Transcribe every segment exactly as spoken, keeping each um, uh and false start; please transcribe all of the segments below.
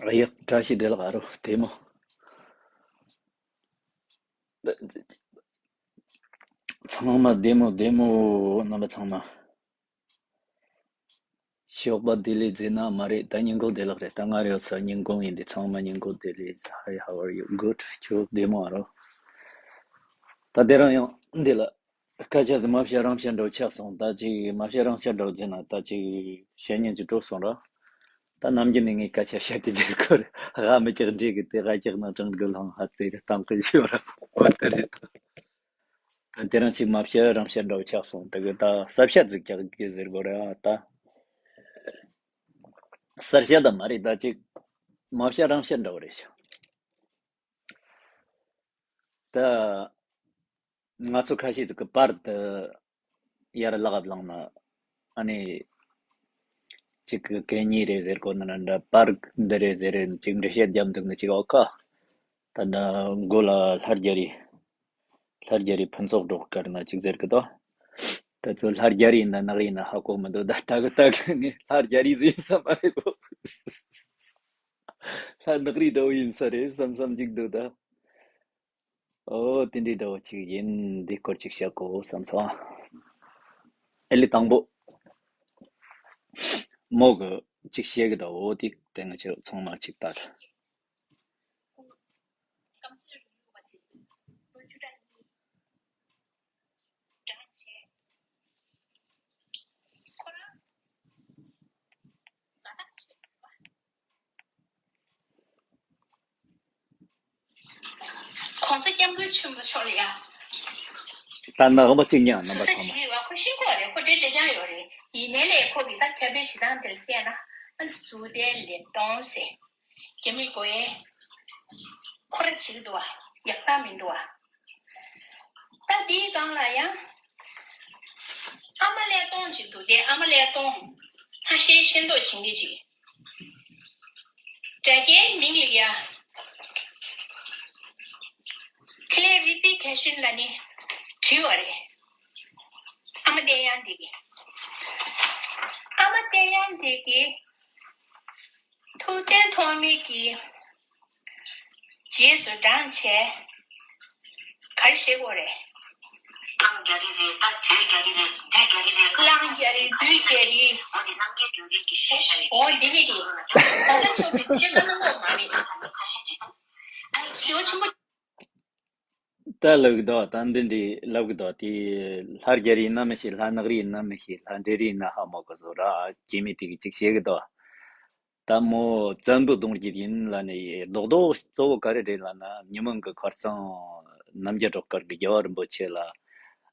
ཡག་བཀྲ་ཤིས་བདེ་ལེགས། ཨ་རོ་བདེ་མོ། ཚང་མ་བདེ་མོ་བདེ་མོ། རྣམ་པ་ཚང་མ། ཞོགས་པ་བདེ་ལེགས་ཟེར་ན་མ་རེད། ད་ཉིན་གུང་བདེ་ལེགས་རེད། ད་སྔར་ཡོད་ས་ཉིན་གུང་ཡིན་དེ། ཚང་མ་ཉིན་གུང་བདེ་ལེགས། Hi, how are you? Good. ཁྱོད་བདེ་མོ། ཨ་རོ། ད་དེ་རིང་ཡང་འདི་ལ་སྐད་ཆ་ཟིག་མ་བཤད་རང་བཤད་འདྲ་བོ་ཆགས་སོང་། ད་ཅིག་མ་བཤད་རང་བཤད་འདྲ་བོ་ཟེར་ན་ད་ཅིག་བཤད་ཉན་ཅིག་སྤྲོ་སོང་ར། ད་ནམ་རྒྱུན་ནས་ངས་སྐད་ཆ་བཤད་དེ་ཟེར་གོ་རེད། ཧ་མི་རྒྱག་འདྲེ་གི་དེ་ཧ་རྒྱག་ན་གྲང་གི་ལྷང་ཧ་ཙེ་རེ་གཏང་གི་ཞུ་ར། འོ་དེ་རེད། ད་དེ་རིང་ཅིག་མ་བཤད་རང་བཤད་འདྲ་བོ་ཆགས་སོང་། དེ་གི་ད་གསལ་བཤད་ཟིག་རྒྱག་གི་ཟེར་གོ་ར། ད་གསལ་བཤད་ད་མ་རེད། ད་ཅིག་མ་བཤད་རང་བཤད་འདྲ་བོ་རེད་ཤག་ད་ང་ཚོ་ཁ་ཤས་ཟིག་གི་པར་དུ་ཡར་ལག་བླངས་ན། ཨ་ནི་གཅིག་གི་གད་སྙིགས་རེད་ཟེར་གོ་ན་འདྲ། པར་འདི་རེད་ཟེར་རེད། གཅིག་འགྲེལ་བཤད་རྒྱབ་འདུག་ན་གཅིག་ཨོ་ཁ། ད་ནི་མགོ་ལ་ལྷ་རྒྱ་རི། ལྷ་རྒྱ་རི་ཕུན་ཚོགས་སྒྲོག་དཀར་ན་གཅིག་ཟེར་གི་དོ། ད་ཚོ་ལྷ་རྒྱ་རི་ཡིན་ན་ནག་རི་ཡིན་ན་ཧ་གོ་མི་འདུག་ད་ལྟ་གི་ལྟ་གི་ངས་ལྷ་རྒྱ་རི་ཟིག་ཡིན་ས་མ་རེད་གོ། ལྷ་ནག་རི་འདྲ་བོ་ཡིན་ས་རེད་བསམ་བསམ་གཅིག་འདུག་ད། ཨོ་དེ་འདྲའི་འདྲ་བོ་གཅིག་ཡིན། འདི་སྐོར་གཅིག་བཤད་གོ་བསམ་སོང་། ཨེ་ལི་དང་པོ་མོ་གི་གཅིག་བཤད་གི་ད། འོ་དེ་དེ་ང་ཚོ་ཚང་མ་གཅིག་ལྟར། གོང་ས་སྐྱབས་མགོན་ཆེན་པོ་མཆོག་ལ་ཡ། ད་ནག་མོ་གཅིག་ཉག་རྣམ་པ་སུ་ཚང་མ། ཞིག་ཡོད་པ་ཁོ་ཤེས་ཀྱི་ཡོད་རེད། ཁོ་འདྲའི་འདྲ་རྐྱང་ཡོད་རེད། ཡིན་ནའི་ལས་ཁོ་གི་ད་ཁྱབ་སྤེལ་བྱེད་སྟངས་དེ་ལ་བལྟས་ན། ཨ་ནི་ཟུར་ལྟའི་ལེབ་སྟོང་ཟེར། རྒྱ་མི་གོ་ཡས་ཁོ་ར་བྱེད་ཀྱི་འདུག་བ། ཡག་རྟགས་མི་འདུག་བ། ད་དེའི་སྒང་ལ་ཡང་ཨ་མ་ཀླད་སྟོང་ཅིག་འདུག་སྟེ། ཨ་མ་ཀླད་སྟོང་ཧ་ཤེ་ཤེ་མདོག་བྱེད་མཁན་ཅིག་སྒྲ་སྐྱེའི་མིང་ལ་ཡ། ཁེ་ལས་རི་པི་ཁེ་ཤིན་ལ་ནི་བྲིས་པ་རེད། ཨ་མ་བསྟན་དབྱངས་འདི་གིས། ཨ་མ་བསྟན་དབྱངས་འདི་གིས་ཐུབ་བསྟན་ཐོགས་མེད་ཀྱི་རྗེས་སུ་འབྲངས་བྱས། ག་རེ་བྱེད་དགོས་རེད། གླང་རྒྱ་རི་རེད། ད་དུས་རྒྱ་རི་རེད། དུས་རྒྱ་རི་རེད། གླང་རྒྱ་རི། དུས་རྒྱ་རི། འོ་འདི་རྣམ་རྒྱལ་སྒྲོལ་དཀར་གྱི་ཞེས་བྱ་ཡི། འོ་འདི་གི་འདི། གོང་ས་མཆོག་གི་དུས་ཀ་གནང་བ་མ་རེད། ཁ་ཤས་ཀྱིས་ཟིལ་བ་ཆེན་པོ། ད་ལབ་གི་འདུག་ད་འདི་འདྲའི་ལབ་གི་འདུག་དེ་ལྷ་རྒྱ་རི་ཡིན་ན་མི་ཤེས། ལྷ་ནག་རི་ཡིན་ན་མི་ཤེས། ལྷ་འབྲས་རི་ཡིན་ན་ཧ་མ་གོ་བཟོ་ར། སྐྱེ་མི་དེ་གི་ཅིག་བཤད་གི་འདུག་ད་མོ་བཙན་པོ་གདུང་རྒྱུད་ཡིན་ལ་ནི་རྡོག་རྡོག་གཙོ་བོ་ག་རེ་རེད་ལབ་ན། མྱི་མང་གི་ཁ་རྩང་རྣམ་རྒྱལ་སྒྲོལ་དཀར་གི་རྒྱལ་བ་རིན་པོ་ཆེ་ལ་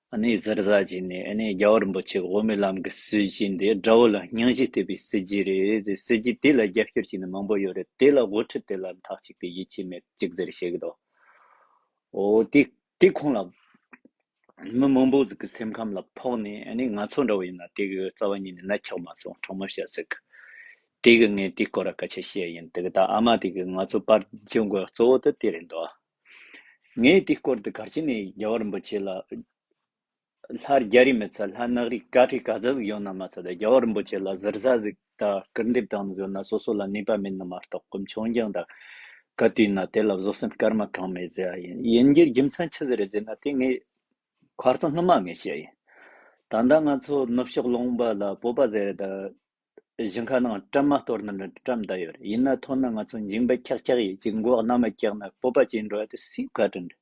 ཨ་ནི་ཟུར་ཟ་བྱས་ནས། ཨ་ནི་རྒྱལ་བ་རིན་པོ་ཆེ་གི་དབུ་མའི་ལམ་གི་སྲིད་བྱུས་འདི་དགྲ་བོ་ལ་སྙིང་རྗེ་སྟེར་བའི་སྲིད་བྱུས་རེད་ཟེར། སྲིད་བྱུས་དེ་ལ་རྒྱབ་སྐྱོར་བྱས་ནས་མང་པོ་ཡོད་རེད། དེ་ལ་དབུ་ཁྲིད་དེ་ལ་མཐའ་གཅིག་ཏུ་ཡིད་ཆེས་མེད་ཅིག་ཟེར་བཤད་གི་འདུག་འོ་དེ་དེ་ཁོང་ལ་མི་མང་པོ་ཟིག་གི་སེམས་ཁམས་ལ་ཕོག་ནས། ཨ་ནི་ང་ཚོ་འདྲ་བོ་ཡིན་ན་དེ་གི་རྩ་བ་ཉིད་ནས་མནའ་འཁྱག་མ་སོང་། དྲང་མོ་བཤད་ཟིག་དེ་གི་ངས་དེ་སྐོར་ལ་སྐད་ཆ་བཤད་ཡིན། དེ་གི་ད་ཨ་མ་དེ་གི་ང་ཚོ་པར་འཇོན་དགོས་གཙོ་བོ་དེ་དེ་རེད་འདུག་ངས་དེ་སྐོར་དེ་ག་རེ་བྱས་ནས་རྒྱལ་བ་རིན་པོ་ཆེ་ལ། ལྷ་རྒྱ་རི་མི་ཚད་ལྷ་ནག་རི་ག་ཁྲི་ག་ཚད་ཟིག་ཡོད་ན་མ་ཚད། རྒྱལ་བ་རིན་པོ་ཆེ་ལ་ཟུར་ཟ་ཟིག་དང་སྐུར་འདེབས་བཏང་ཟིག་ཡོད་ན་སོ་སོ་ལ་ནུས་པ་མེད་ན་མ་གཏོགས། གོམ་ཆུང་རྐྱང་དང་ག་དུས་ན་དེ་ལ་བཟོད་སེམས་སྐར་མ་གང་མེད་ཟེར་ཡ་ཡིན། ཡིན་རྒྱུར་རྒྱུ་མཚན་ཆི་ཟིག་རེད་ཟེར་ན། དེ་ངས་ཁ་རྩང་སྔོན་མ་ངས་བཤད་ཡིན། ད་ལྟ་ང་ཚོ་ནུབ་ཕྱོགས་ལུང་པ་ལ་བོད་པ་ཟེར་ད། ཞིང་ཁ་ནང་བཀྲམ་མ་གཏོར་ན་འདྲ་བཀྲམ་བསྡད་ཡོད་རེད། ཡིན་ན་ཐོན་ན་ང་ཚོ་མཇིང་པ་འཁྱག་འཁྱག་ཡིན། ཅིག་མགོ་གནམ་མ་བཀྱག་ན་བོད་པ་ཅིག་འགྲོ་ཡ་དེ་སུས་བཀའ་དྲིན་རེད།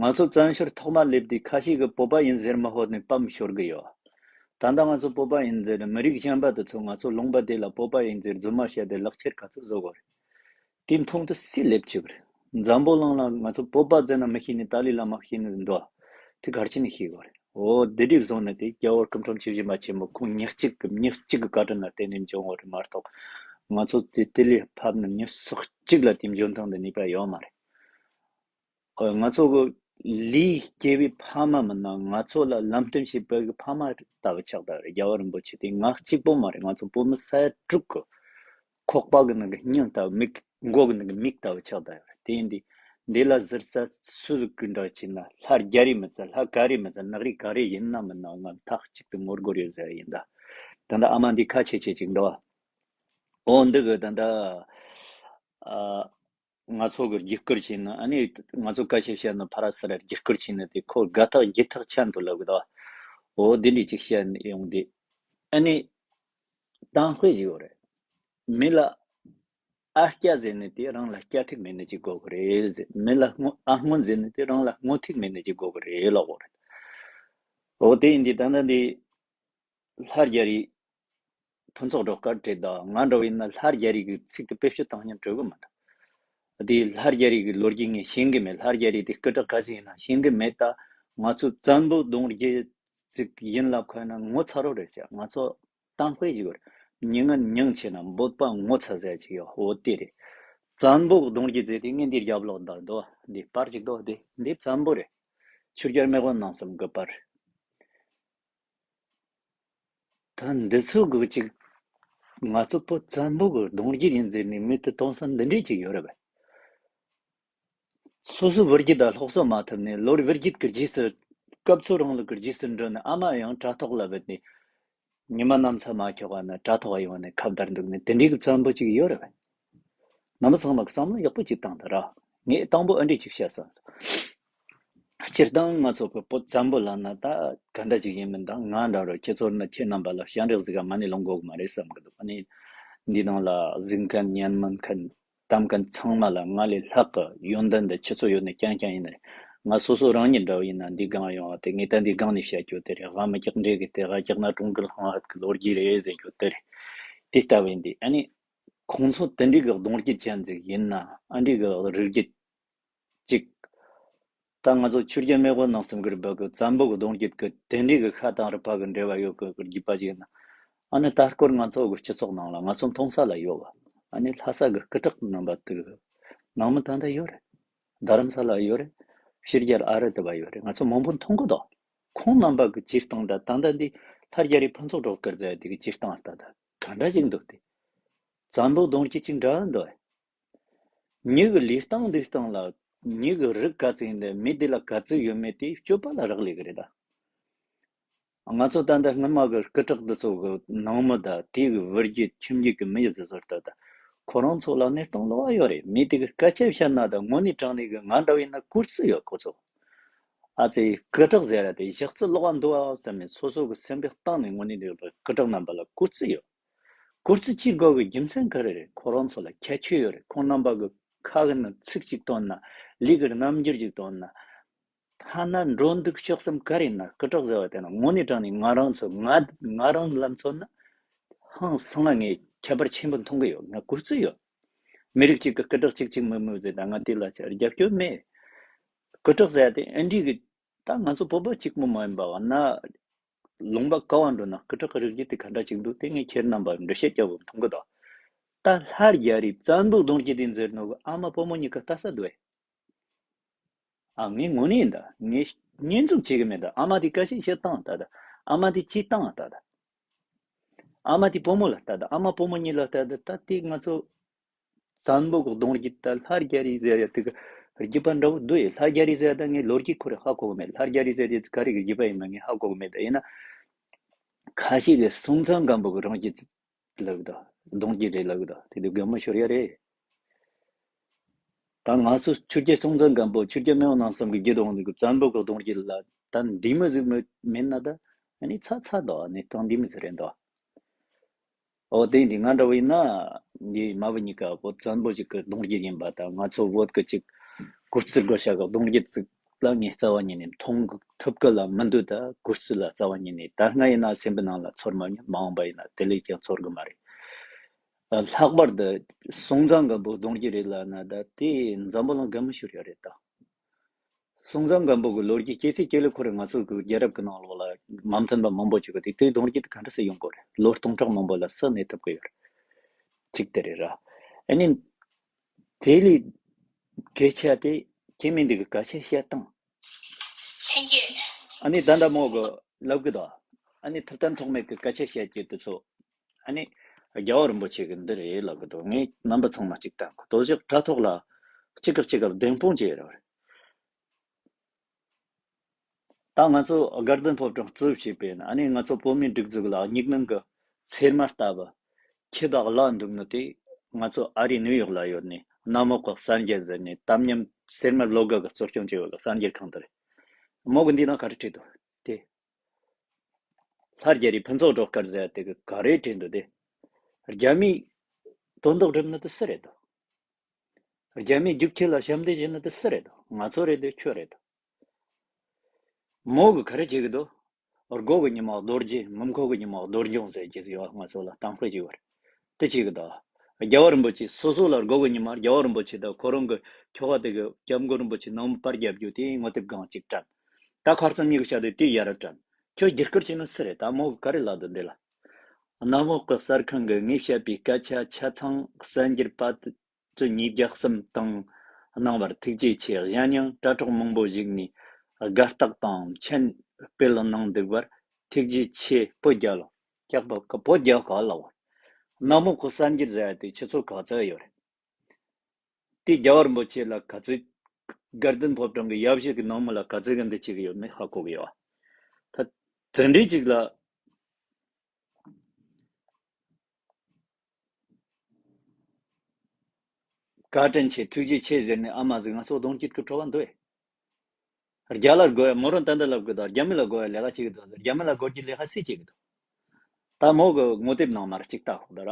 ང་ཚོ་བཙན་བྱོལ་ཐོག་མ་སླེབས་དུས་ཁ་ཤས་ཀྱིས་བོད་པ་ཡིན་ཟེར་མི་ཕོད་ནས་ཕམ་ཤོར་གི་ཡོད། ད་ལྟ་ང་ཚོ་བོད་པ་ཡིན་ཟེར་མི་རིགས་གཞན་པ་དེ་ཚོ་ང་ཚོ་ལུང་པ་དེ་ལ་བོད་པ་ཡིན་ཟེར་རྫུན་མ་བཤད་དེ་ལག་ཁྱེར་ག་ཚོད་བཟོ་དགོས་རེད། དེ་མཐོང་དུས་སུས་ལེབ་བཅུག་རེད། འཛམ་བུ་གླིང་ལ་ང་ཚོ་བོད་པ་ཟེར་ན་མི་ཤེས་ནི། ཏཱ་ལའི་བླ་མ་ཤེས་ནི་འདུག་དེ་ག་རེ་བྱས་ནས་ཤེས་དགོས་རེད། འོ་དེ་འདྲའི་བཟུང་ནས་དེ་རྒྱལ་བ་སྐུ་ཕྲེང་བཅུ་བཞི་པ་ཆེན་པོ་ཁོང་ཉག་གཅིག་གི་ཉག་གཅིག་གི་བཀའ་དྲིན་ལ་བརྟེན་ནས་འབྱུང་བ་རེད་མ་གཏོགས། ང་ཚོ་དེ་དེ་ལས་ཕབ་ན་མྱི་སུ་གཅིག་ལ་དེ་འཇོན་ཐང་དང་ནུས་པ་ཡོད་མ་རེད། ཨོ་ང་ཚོ་གི་ལས་སྐྱེ་བའི་ཕ་མ་མིན་ན། ང་ཚོ་ལ་ལམ་སྟོན་བྱེད་པའི་ཕ་མ་ལྟ་བུ་ཆགས་བསྡད་རེད། རྒྱལ་བ་རིན་པོ་ཆེ་དེ་ང་གཅིག་པོ་མ་རེད། ང་ཚོ་བོད་མི་ས་ཡ་དྲུག་གི་ཁོག་པ་གི་ནང་གི་སྙིང་ལྟ་བུ། མིག་མགོ་གི་ནང་གི་མིག་ལྟ་བུ་ཆགས་བསྡད་ཡོད་རེད། དེ་ཡིན་དུས་འདི་ལ་ཟུར་ཟ་སུ་ཟིག་གི་འདྲ་བྱས་ན། ལྷ་རྒྱ་རི་མི་ཚད། ལྷ་ག་རི་མི་ཚད། ནག་རི་ག་རི་ཡིན་ན་མིན་ན་ང་མཐའ་གཅིག་ཏུ་ངོ་རྒོལ་ཡོད་ཟེར་ཡིན་ད། ད་ལྟ་ཨ་མ་འདི་ཁ་ཆེ་ཆེ་ཅིག་འདུག་འོ་འདི་གི་ད་ལྟ་ཨ་ང་ཚོ་གི་རྒྱུད་སྐུར་བྱས་ན། ཨ་ནི་ང་ཚོ་སྐད་ཆ་བཤད་ན་ཕ་ར་སི་ར་རྒྱུད་སྐུར་བྱས་ན་དེ་ཁོ་དགའ་ཐག་སྒྱིད་ཐག་ཆད་འདུག་ལབ་གི་འདུག། འོ་འདི་འདྲ་ཅིག་བཤད་ཡོང་དུས། ཨ་ནི་གཏམ་དཔེ་ཅིག་ཡོད་རེད། མི་ལ་ཨ་སྐྱ་ཟེར་ནི་དེ་རང་ལ་སྐྱ་ཐིག་མེད་ནི་ཅིག་དགོས་གི་རེད་ཟེར། མི་ལ་སྔོ་ཨ་སྔོན་ཟེར་ནི་དེ་རང་ལ་སྔོ་ཐིག་མེད་ནི་ཅིག་དགོས་གི་རེད་ལབ་གོ་རེད། འོ་དེ་ཡིན་དུས་ད་ལྟ་འདི་ལྷ་རྒྱ་རིའི་ཕུན་ཚོགས་སྒྲོལ་དཀར་བྲིས་དང་། ང་འདྲ་བོ་ཡིན་ན་ལྷ་རྒྱ་རི་གི་ཚིག་དེ་བེད་སྤྱོད་བཏང་སྙིང་བྲོ་གི་མི་འདུག། དེ་ལྷ་རྒྱ་རི་གི་ལོ་རྒྱུས་ངས་ཤེས་གི་མེད། ལྷ་རྒྱ་རི་དེ་སྐུ་དྲག་ག་ཚོད་ཡིན་ན་ཤེས་གི་མེད། ད་ང་ཚོ་བཙན་པོ་གདུང་རྒྱུད་ཅིག་ཡིན་ལབ་ཁ་ན་ངོ་ཚ་རོགས་རེད་ཟེར། ང་ཚོ་གཏམ་དཔེ་ཞིག་ཡོད་རེད། མྱི་ངན་མྱིང་ཆེ་ན་འབོད་པ་ངོ་ཚ་ཟེར་ཅིག་ཡོད། འོ་དེ་རེད། བཙན་པོ་གདུང་རྒྱུད་ཟེར་དེ་ངས་འདིར་རྒྱབ་ལོགས་འདར་འདུག། འདི་པར་ཅིག་འདུག། འདི་འདི་བཙན་པོ་རེད། ཆོས་རྒྱལ་མེས་དབོན་རྣམ་གསུམ་གི་པར། ད་འདི་ཚོ་གི་ཅིག་ང་ཚོ་བོད་བཙན་པོ་གི་གདུང་རྒྱུད་ཡིན་ཟེར་ནས་མི་དེ་གཏོང་ས་འདི་འདྲས་ཅིག་ཡོད་རེད་པས། སོ་སོའི་བུ་རྒྱུད་དང་སློབ་གསོ་མ་ཐུབ་ནས་ལོ་བུ་རྒྱུད་ཀྱི་རྗེས་སུ། སྐབས་འཚོལ་རིང་ལུགས་ཀྱི་རྗེས་སུ་འགྲོ་ནས། ཨ་མ་ཡང་དྲ་ཐོག་ལ་བུད་ནས་ཉི་མ་གནམ་ས་མ་འཁྱོག་པ་ན་དྲ་ཐོག་ཡོང་ནས་ཁ་བརྡར་འདུག་ནས་དེ་འདྲའི་གི་བཙན་པོ་ཅིག་ཡོད་རེད་པས། རྣམ་པ་ཚང་མ་གི་བསམ་བློ་ཡག་པོ་ཅིག་བཏང་དང་ར། ངས་དང་པོ་ཨ་འདྲས་ཅིག་བཤད་ས། སྤྱིར་བཏང་ང་ཚོ་གི་བོད་བཙན་པོ་ལབ་ན་ད་ག་འདྲ་ཅིག་ཡིན་མིན་ད་ང་འདྲ་རོ་ཁྱེད་ཚོར་ན་ཁྱེད་རྣམ་པ་ལ་ཞལ་འདེབས་ཟིག་ག་མ་ཎི་ལོངས་གོ་གི་མ་རེད་བསམ་གི་འདུག། ཨ་ནི་འདི་ནང་ལ་གཟིགས་མཁན་ཉན་མི་མཁན་གཏམ་མཁན་ཚང་མ་ལ་ང་ལས་ལྷག་གི་ཡོན་ཏན་འདི་ཁྱེད་ཚོ་ཡོད་ནི་རྐྱང་རྐྱང་ཡིན་ནི་རེད། ང་སོ་སོ་རང་ཉིད་འདྲ་བོ་ཡིན་ན་འདི་སྒང་ཡོང་བ་དེ་ངས་ད་འདི་སྒང་ནས་བཤད་རྒྱུ་དེ་རེད། ཝ་མི་སྐྱག་འདྲེ་གི་དེ་ག་སྐྱག་ན་གྲོང་ཁུལ་ལྷང་ཧད་གི་ལོ་རྒྱུས་རེད་ཟེར་རྒྱུ་དེ་རེད། དེ་ལྟ་བུ་ཡིན་དུས་ཨ་ནི། ཁོང་ཚོ་དེ་འདྲའི་གི་གདུང་རྒྱུད་ཅན་ཟིག་ཡིན་ན། ཨ་འདྲའི་གི་རིགས་རྒྱུད་ཅིག། ད་ང་ཚོ་ཆོས་རྒྱལ་མེས་དབོན་རྣམ་གསུམ་གི་རིམ་པ་གི་བཙན་པོ་གི་གདུང་རྒྱུད་ཀྱི་དེ་འདྲའི་གི་ཤ་དང་རུས་པ་གི་འབྲེལ་བ་ཡོད་གི་གི་རྒྱུད་པ་ཅིག་ཡིན་ན། ཨ་ནི་ད་སྐོར་ང་ཚོ་གི་སྤྱི་ཚོགས་ནང་ལ་ང་ཚོ་མཐོང་ས་ལ་ཡོད་བ། ཨ་ནི་ལྷ་ས་གི་སྐུ་དྲག་རྣམ་པ་དེ་གི་ནང་མི་ད་ལྟ་ཡོད་རེད། རྡ་རམ་ས་ལ་ཡོད་རེད། ཕྱི་རྒྱལ་ཨ་རི་དེ་བ་ཡོད་རེད། ང་ཚོ་མང་པོ་མཐོང་གི་འདུག། ཁོང་རྣམ་པ་གི་སྤྱིར་བཏང་ད་ད་ལྟ་འདི་ལྷ་རྒྱ་རི་ཕུན་ཚོགས་སྒྲོལ་དཀར་ཟེར་དེ་གི་སྤྱིར་བཏང་ལྟ་ད་ག་འདྲ་ཅིག་འདུག་སྟེ། བཙན་པོ་གདུང་རྒྱུད་ཅིག་འདྲ་འདུག། མྱི་གི་ལུས་སྟངས་འདུག་སྟངས་ལ། མྱི་གི་རིགས་ག་ཚོད་ཡིན་དེ་མི་དེ་ལ་ག་ཚོད་ཡོད་མེད་དེ་སྤྱོད་པ་ལ་རག་ལས་གི་རེད་ད། ང་ཚོ་ད་ལྟ་སྔོན་མ་གི་སྐུ་དྲག་འདི་ཚོ་གི་ནང་མི་ད་དེ་གི་བུ་རྒྱུད་ཁྱིམ་རྒྱུད་ཀྱི་མི་ཡི་ཟི་ཟོར་ད་ད་ཁོ་རང་ཚོ་ལ་གནས་སྟངས་ལོག་པ་ཡོད་རེད། མི་དེ་གི་སྐད་ཆ་བཤད་ན་ད་དངོས་གནས་དྲང་གནས་གི་ང་འདྲ་བ་ཡིན་ན་གུས་བརྩི་ཡོད་ཁོ་ཚོ། ཨ་ཙི་སྐུ་དྲག་ཟེར་ར་དེ་ཞག་རྩི་ལོག་པ་འདུག་ཨ་བསམ་ནས་སོ་སོ་གི་སེམས་པའི་གཏིང་ནས་དངོས་གནས་དེ་སྐུ་དྲག་རྣམ་པ་ལ་གུས་བརྩི་ཡོད། གུས་བརྩི་བྱེད་དགོས་ཀྱི་རྒྱུ་མཚན་ག་རེ་རེད། ཁོ་རང་ཚོ་ལ་ཁྱད་ཆོས་ཡོད་རེད། ཁོང་རྣམ་པ་གི་ཁ་གི་ནང་ཚིག་གཅིག་བཏོན་ན། ལས་ཀྱི་རྣམ་འགྱུར་གཅིག་བཏོན་ན། ཐ་ན་འགྲོ་འདུག་སྤྱོད་གསུམ་ག་རེ་ཡིན་ན་སྐུ་དྲག་ཟེར་བ་དེ་ན་དངོས་གནས་དྲང་ནས་ང་རང་ཚོ་ང་ང་རང་ལ་མཚོན་ན་ཧང་སང་ང་ངས་ཁྱད་པར་ཆེན་པོ་མཐོང་གི་ཡོད། ང་གུས་བརྩི་ཡོད། མི་རིགས་གཅིག་གི་སྐུ་དྲག་གཅིག་གཅིག་མི་མི་ཟེར་ད་ང་དེ་ལ་རྒྱབ་སྐྱོར་མེད། སྐུ་དྲག་ཟེར་ཡ་དེ་ཨེ་འདྲི་གི་ད་ང་ཚོ་བོད་པ་གཅིག་པོ་མ་ཡིན་པ་བ་ན། ལུང་པ་ག་བ་འགྲོ་ན་སྐུ་དྲག་གི་རིགས་རྒྱུད་དེ་ག་འདྲ་ཅིག་འདུག་དེ་ངས་ཁྱེད་རྣམ་པར་འགྲེལ་བཤད་རྒྱབ་བོ་མཐོང་གི་འདུག། ད་ལྷ་རྒྱ་རི་བཙན་པོ་གདུང་རྒྱུད་དེ་འཛེར་ནོ་གི་ཨ་མ་བུ་མོ་གཉིས་ཀ་ལྟ་ས་འདུག་ཨེ། ཨ་ངས་དངོས་གནས་ཡིན་ད། ངས་བསྙོན་འཛུགས་བྱེད་གི་མེད་ད། ཨ་མ་དེ་སྐད་ཆ་བཤད་སྟངས་ལྟ་ད། ཨ་མ་དེ་བྱེད་སྟངས་ལྟ་ད། ཨ་མ་དེ་བུ་མོ་ལ་ལྟ་ད། ཨ་མ་བུ་མོ་གཉིས་ལ་ལྟ་ད། ད་དེ་ང་ཚོ་བཙན་པོ་གི་གདུང་རྒྱུད་ད་ལྷ་རྒྱ་རི་ཟེར་ཡ་དེ་གི་རྒྱུད་པ་འདྲ་བོ་འདུག་ཨེ། ལྷ་རྒྱ་རི་ཟེར་ཡ་ད་ངས་ལོ་རྒྱུས་ཁོ་རེ་ཧ་གོ་གི་མེད། ལྷ་རྒྱ་རི་ཟེར་ཡ་ག་རེ་གི་རྒྱུད་པ་ཡིན་མིན་ངས་ཧ་གོ་གི་མེད་ད། ཡིན་ན་ཁ་ཤས་ཀྱིས་སྲོང་བཙན་སྒམ་པོ་གི་རང་རྒྱུད་ལབ་གི་འདུག། གདུང་རྒྱུད་རེད་ལབ་གི་འདུག། དེ་དུས་དགའ་མོ་ཤོར་ཡ་རེད། ད་ང་ཚོ་ཆོས་རྒྱལ་སྲོང་བཙན་སྒམ་པོ་ཆོས་རྒྱལ་མེས་དབོན་རྣམ་གསུམ་གྱི་རྒྱུད་དུ་འོང་ནི་གི་བཙན་པོ་གི་གདུང་རྒྱུད་ལ་ད་འདི་མོ་ཟིག་མེད་མེད་ན་ད་ཨ་ནི་ཚ་ཚ་འདུག། ཨ་ནི་སྟངས་འདི་མོ་ཟིག་རེད་འདུག། འོ་དེ་འདི་ང་འདྲ་བོ་ཡིན་ན་འདི་མ་བུ་གཉིས་ཀ་བོད་བཙན་པོ་ཞིག་གི་གདུང་རྒྱུད་ཡིན་པ་དང་ང་ཚོ་བོད་གི་ཅིག་གུར་རྩི་དགོས་ཤ་གི་གདུང་རྒྱུད་ཅིག་ལ་ངས་རྩ་བ་ཉིད་ནས་མཐོང་ཐུབ་གི་ལ་མི་འདུག། ད་གུར་རྩི་ལ་རྩ་བ་ཉིད་ནས་ད་སྔ་ཡིན་ན་སེམས་པའི་ནང་ལ་ཚོར་མ་མྱོང་། མ་འོངས་པ་ཡིན་ན་དེ་ལས་ཀྱང་ཚོར་གི་མ་རེད། ལྷག་པར་དུ་སྲོང་བཙན་སྒམ་པོ་གདུང་རྒྱུད་རེད་ལབ་ན་ད་དེ་འཛམ་བུ་གླིང་དགའ་མོ་ཤོར་ཡ་རེད་ད། སྲོང་བཙན་སྒམ་པོ་གི་ལོ་རྒྱུས་སྐྱེས་ཚེ་སྐྱེས་ལོ་ཁོ་རེ་ང་ཚོ་གི་རྒྱལ་རབས་ཀྱི་ནང་ལོགས་ལ་མ་མཐུན་པ་མང་པོ་ཅིག་གི་དེ་དེའི་གདུང་རྒྱུད་དེ་ག་འདྲ་སེ་ཡོང་དགོས་རེད། ལོ་སྟོང་ཕྲག་མང་པོ་ལ་སུ་གནས་ཐུབ་ཀྱི་ཡོད་རེད། གཅིག་དེ་རེད་ར། ཨ་ནི་དེ་ལས་སྐད་ཆ་དེ་ཁྱེད་མི་འདི་གི་སྐད་ཆ་བཤད་སྟངས། ལྷན་རྒྱས། ཨ་ནི་ད་ལྟ་མོ་གི་ལབ་གི་འདུག། ཨ་ནི་ཐུབ་བསྟན་ཐོགས་མེད་ཀྱི་སྐད་ཆ་བཤད་རྒྱུ་དེ་ཚོ། ཨ་ནི་རྒྱལ་བ་རིན་པོ་ཆེ་གི་འདི་རེད་ལབ་གི་འདུག། ངས་རྣམ་པ་ཚང་མ་གཅིག་བཏང་གི་དོ་ཅོག་དྲ་ཐོག་ལ་གཅིག་གི་གཅིག་གི་བདེན་དཔང་བྱས་རོགས་རེད། ད་ང་ཚོ་དགའ་ལྡན་ཕོ་བྲང་གཙོ་བྱས་པས་ན་ཨ་ནི་ང་ཚོ་བོད་མིའི་སྒྲིག་འཛུགས་ལ་སྙིགས་སྣང་གི་ཚེར་མ་ལྟ་བུ། ཁྱི་དང་གླ་འདུག་ནི་དེ་ང་ཚོ་ཨ་རི་ནིའུ་ཡོག་ལ་ཡོད་ནི་གནམ་འོག་གི་གསར་འགྱུར་ཟེར་ནས་དམ་ཉམས་སེར་དམར་བློ་དགའ་གི་གཙོ་སྐྱོང་བྱས་ཡོད་གི་གསར་འགྱུར་ཁང་དེ་རེད། མོ་གི་འདི་ན་ག་རེ་བྲིས་འདུག་དེ། ལྷ་རྒྱལ་རི་ཕུན་ཚོགས་སྒྲོལ་དཀར་ཟེར་དེ་གི་ག་རེ་བྲིས་འདུག་དེ། རྒྱ་མིའི་དོན་དག་སྒྲུབ་ནི་དེ་སུ་རེད་དོ། རྒྱ་མིའི་རྒྱུག་ཁྱི་ལ་ཞབས་འདེགས་བྱེད་ནི་དེ་སུ་རེད་དོ། ང་ཚོ་རེད་དོ། ཁྱོད་རེད་དོ། མོ་གི་ག་རེ་བྱེད་གི་འདུག་སྒོ་གི་ཉི་མ་རྡོ་རྗེ། མི་མཁོ་གི་ཉི་མ་རྡོ་རྗོང་ཟེར་གྱི་ཡོད། ང་ཚོ་ལ་གཏམ་དཔེ་ཅིག་ཡོད་རེད། དེ་བྱེད་གི་འདུག་རྒྱལ་བ་རིན་པོ་ཆེ་སོ་སོ་ལ་སྒོ་གི་ཉི་མ་རྒྱལ་བ་རིན་པོ་ཆེ་དང་ཁོ་རང་གི་ཁྱོ་ག་དེ་གི་སྐྱབས་མགོན་རིན་པོ་ཆེ་ནང་མི་པར་རྒྱབ་རྒྱུ་དེ་ངོ་དེབ་སྒང་གཅིག་བཀྲམ། ད་ཁ་རྩང་གཉིས་ཀྱི་ཆ་དེ་དེ་ཡར་བཀྲམ། ཁྱོད་བསྒྱུར་བཀོད་བྱས་ནི་སུ་རེད། ད་མོ་གི་ག་རེ་ལབ་འདུག་འདི་ལ། གནམ་འོག་གི་གསར་ཁང་གིས་ངས་བཤད་པའི་སྐད་ཆ་ཆ་ཚང་གསར་འགྱུར་པ་ཚོ་ཉིས་བརྒྱ་གསུམ་བཏང་གནང་བར་ཐུགས་རྗེ་ཆེ། གཞན་ཡང་དྲ་གྲོགས་མང་པོ་ཞིག་ནས་དགའ་རྟགས་དང་མཆན་སྤེལ་གནང་འདུག་པར་ཐུགས་རྗེ་ཆེ། བོད་རྒྱལ་ལོ། སྐྱག་པ་བོད་རྒྱལ་ག་ལ་བ། གནམ་འོག་གི་གསར་འགྱུར་ཟེར་ཡ་དེ་ཁྱེད་ཚོ་ག་ཚོད་ཡོད་རེད། དེ་རྒྱལ་བ་རིན་པོ་ཆེ་ལ་ག་ཚོད། དགའ་ལྡན་ཕོ་བྲང་གི་ཡབ་གཞིས་ཀྱི་ནང་མི་ལ་ག་ཚོད་གི་འདི་བྱེད་གི་ཡོད་མེད་ཧ་གོ་གི་ཡོད། ད་དེ་འདྲའི་ཅིག་ལ། བཀའ་དྲིན་ཆེ་ཐུགས་རྗེ་ཆེ་ཟེར་ནས་ཨ་མ་ཟིག་ང་ཚོ་གདོང་བསྐྱེད་ཀྱི་བྲོ་བ་འདུག་རྒྱ་ལ་དགོས་ཡ་མོ་རང་ད་འདི་ལབ་གི་འདུག་རྒྱ་མི་ལ་དགོས་ཡ་ལས་ཀ་བྱེད་གི་འདུག་རྒྱ་མི་ལ་དགོས་རྒྱུ་ལས་ཀ་སུས་བྱེད་གི་འདུག་ད་མོ་གི་ངོ་དེབ་ནང་མར་གཅིག་ལྟ་ཧོག་ད་ར།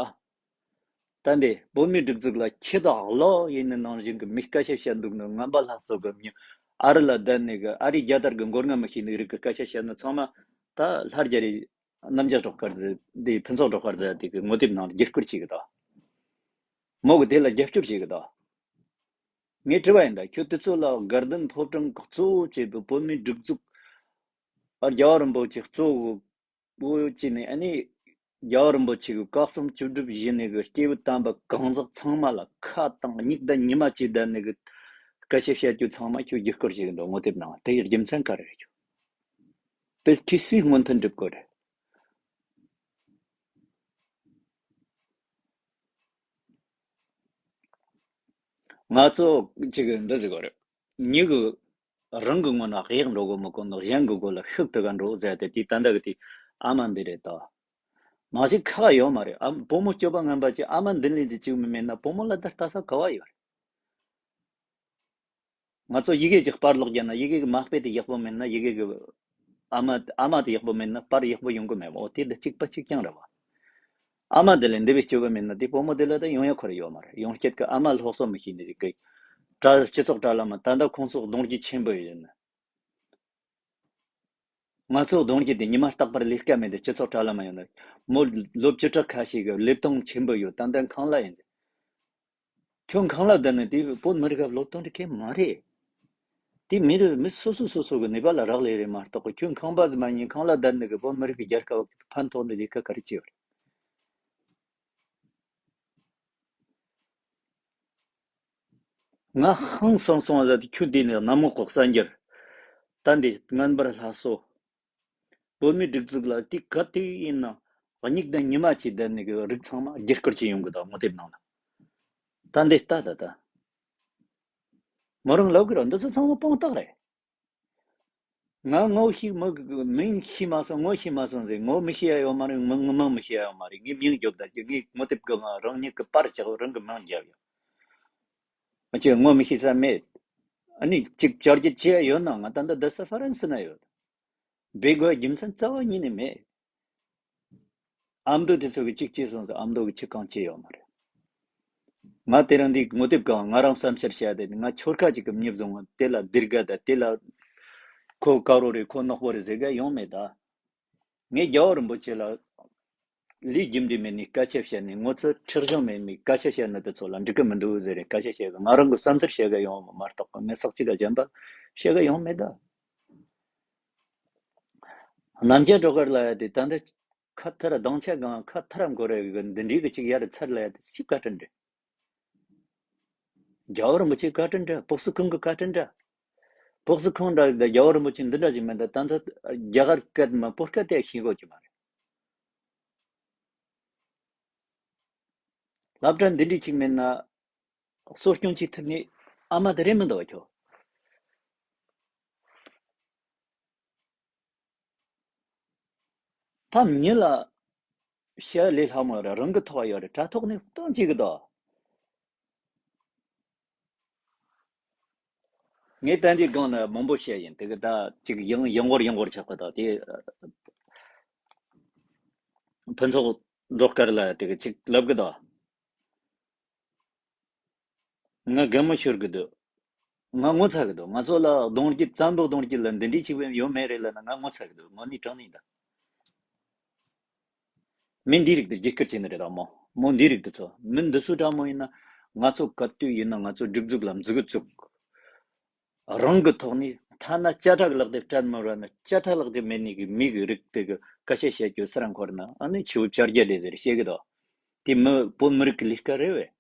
ད་འདི་བོད་མིའི་སྒྲིག་འཛུགས་ལ་ཁྱི་དང་གློ་ཡིན་ནི་ནང་བཞིན་གི་མི་སྐད་ཆ་བཤད་འདུག་ནི་ངན་པ་ལྷ་སོ་གི་མྱི་ཨ་རི་ལ་བསྡད་ནི་གི་ཨ་རིའི་རྒྱལ་དར་གི་མགོ་རྔ་མི་ཤེས་ནི་རིགས་གི་སྐད་ཆ་བཤད་ནི་ཚང་མ་ད་ལྷ་རྒྱལ་རི་རྣམ་རྒྱལ་སྒྲོལ་དཀར་ཟེར་འདི་ཕུན་ཚོགས་སྒྲོལ་དཀར་ཟེར་དེ་གི་ངོ་དེབ་ནང་བསྒྱུར་བཀོད་བྱེད་གི་ད། མོ་གི་དེ་ལ་རྒྱབ་སྐྱོར་བྱེད་གི་ད། ངས་དྲི་བ་ཡིན་ད་ཁྱོད་དེ་ཚོ་ལ་དགའ་ལྡན་ཕོ་བྲང་གི་གཙོ་བོ་བྱས་པའི་བོད་མིའི་སྒྲིག་འཛུགས་ཨ་རྒྱལ་བ་རིན་པོ་ཆེ་གཙོ་བོ་བོ་བྱས་ནས་ཨ་ནི་རྒྱལ་བ་རིན་པོ་ཆེ་གི་བཀའ་གསུང་བཅུ་སྒྲུབ་བཞེས་ནས་གི་སྐྱེས་བུ་དམ་པ་གང་ཟག་ཚང་མ་ལ་ཁ་དང་མིག་དང་ཉི་མ་བཅས་བསྡད་ནས་གི་སྐད་ཆ་བཤད་རྒྱུ་ཚང་མ་ཁྱོད་བསྒྱུར་བཀོད་བྱེད་གི་འདུག་ངོ་དེབ་ནང་དེ་ཡི་རྒྱུ་མཚན་ག་རེ་རེད་ཁྱོད། དེ་ཁྱེད་སུས་སྔོན་ཐོན་སྒྲུབ་དགོས་རེད། ང་ཚོ་གཅིག་གི་འདི་ཟིག་གོ་རེད། མྱི་གི་རང་གི་ངོ་ན་གཡག་འགྲོ་གོ་མི་གོ་ནོ་གཞན་གི་མགོ་ལ་ཤུགས་དུ་ག་འགྲོ་ཟེར་ཏེ་དེ་ད་ལྟ་གི་དེ་ཨ་མ་འདི་རེད་ད། མ་གཞི་ཁག་ཡོད་མ་རེད། ཨ་བུ་མོ་སྐྱོ་པ་ངན་པ་ཅིག་ཨ་མ་འདི་ལས་འདི་གཅིག་མི་མེད་ན་བུ་མོ་ལ་ད་ལྟ་ས་ག་བ་ཡོད་རེད། ང་ཚོ་ཡི་གེ་གཅིག་པར་ཀློག་རྒྱབ་ན་ཡི་གེ་གི་མ་དཔེ་དེ་ཡག་པོ་མེད་ན་ཡི་གེ་གི་ཨ་མ་ཨ་མ་དེ་ཡག་པོ་མེད་ན་པར་ཡག་པོ་ཡོང་གི་མེད་པ། འོ་དེ་འདི་གཅིག་པ་གཅིག་རྐྱང་རེད་བ། ཨ་མ་དེ་ལས་འདི་བས་སྐྱོ་གི་མེད་ན་དེ་བུ་མོ་དེ་ལ་ད་ཡོང་ཡ་ཁོ་ར་ཡོད་མ་རེད། ཡོང་སྐྱེད་ཀྱི་ཨ་མ་སློབ་གསོ་མི་ཤེས་ནི་ཟིག་གི་དྲ་སྤྱི་ཚོགས་དྲ་ལམ་ད་ལྟ་ཁོང་ཚོ་གདོང་རྒྱུ་ཆེན་པོ་ཡོད་ན། ང་ཚོ་གདོང་རྒྱུ་དེ་ཉི་མ་རྟག་པར་ལས་ཀ་མེད་དེ་སྤྱི་ཚོགས་དྲ་ལམ་ཡོང་ན་མོ་ལོ་བཅུ་ཕྲག་ཁ་ཤས་ཀྱི་ལས་སྟངས་ཆེན་པོ་ཡོད། ད་ལྟ་ཁང་གླ་ཡིན། ཁྱོད་ཁང་གླ་བསྡད་ན་དེ་བོད་མི་རིགས་ལ་སློབ་སྟོན་རྒྱུ་མ་རེད། དེ་མི་རིགས་མི་སོ་སོ་སོ་སོ་གི་ནུས་པ་ལ་རག་ལས་རེད་མ་གཏོགས་ཁྱོད་ཁང་པ་ཟིག་མ་ཡིན་ཁང་གླ་བསྡད་ནི་གི་བོད་མི་རིགས་ཀྱི་རྒྱལ་ཁབ་ཕན་ཐོགས་ནི་ལས་ཀ་ག་རེ་བྱེད་པ་རེད། ང་ཧང་སང་སོང་བ་ཟེར་དུས་ཁྱོད་འདི་ནས་གནམ་འོག་གི་གསར་འགྱུར། ད་འདི་ངན་པར་ལྷ་སོ། བོད་མིའི་སྒྲིག་འཛུགས་ལ་དེ་ག་དུས་ཡིན་ན་སྙིགས་དང་ཉི་མ་གཅིག་བསྡད་ནས་གི་རིགས་ཚང་མ་བསྒྱུར་བཀོད་བྱས་ཡོང་གི་འདུག་ངོ་དེབ་ནང་ལ། ད་འདི་ལྟ་ད་ད། མོ་རང་ལབ་གི་རེད། འདི་ཚོ་ཚང་མ་དཔང་རྟགས་རེད། ང་ངོ་ཤེས་མི་གི་མིང་ཤེས་མ་སོང་ངོ་ཤེས་མ་སོང་ཟེར། ངོ་མི་ཤེས་ཡ་ཡོད་མ་རེད། མིང་མིང་མི་ཤེས་ཡ་ཡོད་མ་རེད། ངས་མིང་རྒྱོབ་ད་རྒྱུ་ངས་ངོ་དེབ་གི་ང་རང་ཉིད་ཀྱི་པར་ཆག་རང་གི་མིང་རྒྱབ་ཡོད། ཨ་ཅེ་ངོ་མི་ཤེས་ས་མེད། ཨ་ནི་གཅིག་བཅར་རྒྱུ་བྱས་ཡོད་ན་ང་ད་ལྟ་རྡ་ས་ཧྥ་རན་སི་ན་ཡོད། བེད་དགོས་རྒྱུ་མཚན་རྩ་བ་ཉིད་ནས་མེད། ཨ་མདོ་དེ་ཚོ་གི་གཅིག་བྱས་སོང་ཟེར། ཨ་མདོ་གི་ཁྱི་གང་བྱས་ཡོད་མ་རེད། ང་དེ་རིང་འདི་ངོ་དེབ་གང་ང་རང་བསམ་འཆར་བཤད་དེ་ང་ཆོལ་ཁ་ཅིག་གི་མྱི་བཟུང་དེ་ལ་སྡིར་ག་ད་དེ་ལ་ཁོ་དཀར་པོ་རེད་ཁོ་ནག་པོ་རེད་ཟེར་ག་ཡོང་མེད་ད། ངས་རྒྱལ་བ་རིན་པོ་ཆེ་ལ་ལས་རྒྱུ་འབྲས་མེད་ནས་སྐད་ཆ་བཤད་ནས་ངོ་ཚ་ཁྲེལ་གཞུང་མེད་ནས་སྐད་ཆ་བཤད་ན་དེ་ཚོ་ལ་འགྲིག་གི་མི་འདུག་ཟེར་ནས་སྐད་ཆ་བཤད་གི། ང་རང་གི་བསམ་ཚུལ་བཤད་གི་ཡོང་མ་གཏོགས་ངས་ཟག་ཅིག་ག་གཞན་པ་བཤད་གི་ཡོང་མེད་ད། རྣམ་རྒྱལ་སྒྲོལ་དཀར་ལ་ཡ་དེ་ད་འདི་ཁ་ཐར་སྡང་ཆ་གང་ཁ་ཐར་འགོ་རེ་གི་འདི་འདྲའི་གི་ཅིག་ཡར་ཚར་ལ་ཡ་དེ་སིབ་བཀའ་དྲིན་རེད། རྒྱལ་བ་རིན་པོ་ཆེ་བཀའ་དྲིན་འདྲ། སྤོག་སུ་ཁང་གི་བཀའ་དྲིན་འདྲ། སྤོག་སུ་ཁང་འདྲ་དང་རྒྱལ་བ་རིན་པོ་ཆེ་འདི་འདྲ་ཞིག་མེད་ད། ད་ཚོ་རྒྱ་གར་སྐད་མ་བོད་སྐད་དེ་ཤེས་དགོས་ཀྱི་མ་རེད། སློབ་གྲྭ་འདི་འདྲའི་ཅིག་མེད་ན་གསོ་སྐྱོང་བྱེད་ཐུབ་ནི་ཨ་མ་དེ་རེད་མི་འདུག་ཁྱོ། ད་མྱི་ལ་ བཤད་ལས་སླ་མོ་རེད། རང་གི་ཐོག་ཡོད་རེད། དྲ་ཐོག་ནས་གཏོང་བྱེད་གི་དོ། ངས་ཏན་ཏན་སྒང་ནས་མང་པོ་བཤད་ཡིན། དེ་གི་ད་ཅིག་ཡང་ཡང་བོར་ཡང་བོར་ཆགས་པ་དང་དེ། ཕུན་ཚོགས་སྒྲོལ་དཀར་ལ་དེ་གི་ཅིག་ལབ་གི་དོ། ང་དགའ་མོ་ཤོར་གི་འདུག་ང་ངོ་ཚ་གི་འདུག་ང་ཚོ་ལ་གདོང་རྒྱུད་བཙན་པོ་གདོང་རྒྱུད་ལ་འདི་འདྲའི་ཆེ་བའི་ཡོད་མེད་རེད་ལབ་ན་ང་ངོ་ཚ་གི་འདུག་དངོས་གནས་དྲང་གནས་ད། མི་འདི་རིགས་དེ་རྒྱུགས་སྐར་བྱས་ནི་རེད་ར་མོ། མོ་འདི་རིགས་དེ་ཚོ་མི་འདི་ཚོ་འདྲ་མོ་ཡིན་ན་ང་ཚོ་ག་དུས་ཡིན་ན་ང་ཚོ་སྒྲིག་འཛུགས་ལ་འཛུགས་གི་བཙུགས། རང་གི་ཐོག་ནས་ཐ་ན་བཅད་ཁྲག་ལག་དེ་སྤྲད་མི་ར་ན་བཅད་ཁྲག་ལག་དེ་མེད་ནི་གི་མི་གི་རིགས་དེ་གི་སྐད་ཆ་བཤད་རྒྱུ་སི་རང་འཁོར་ན་ཨ་ནི་ཆེ་བོ་བཅར་རྒྱ་ལས་ཟེར་བཤད་གི་དོ། དེ་མི་བོད་མི་རིགས་ཀྱི་ལས་ཀ་རེད་བས།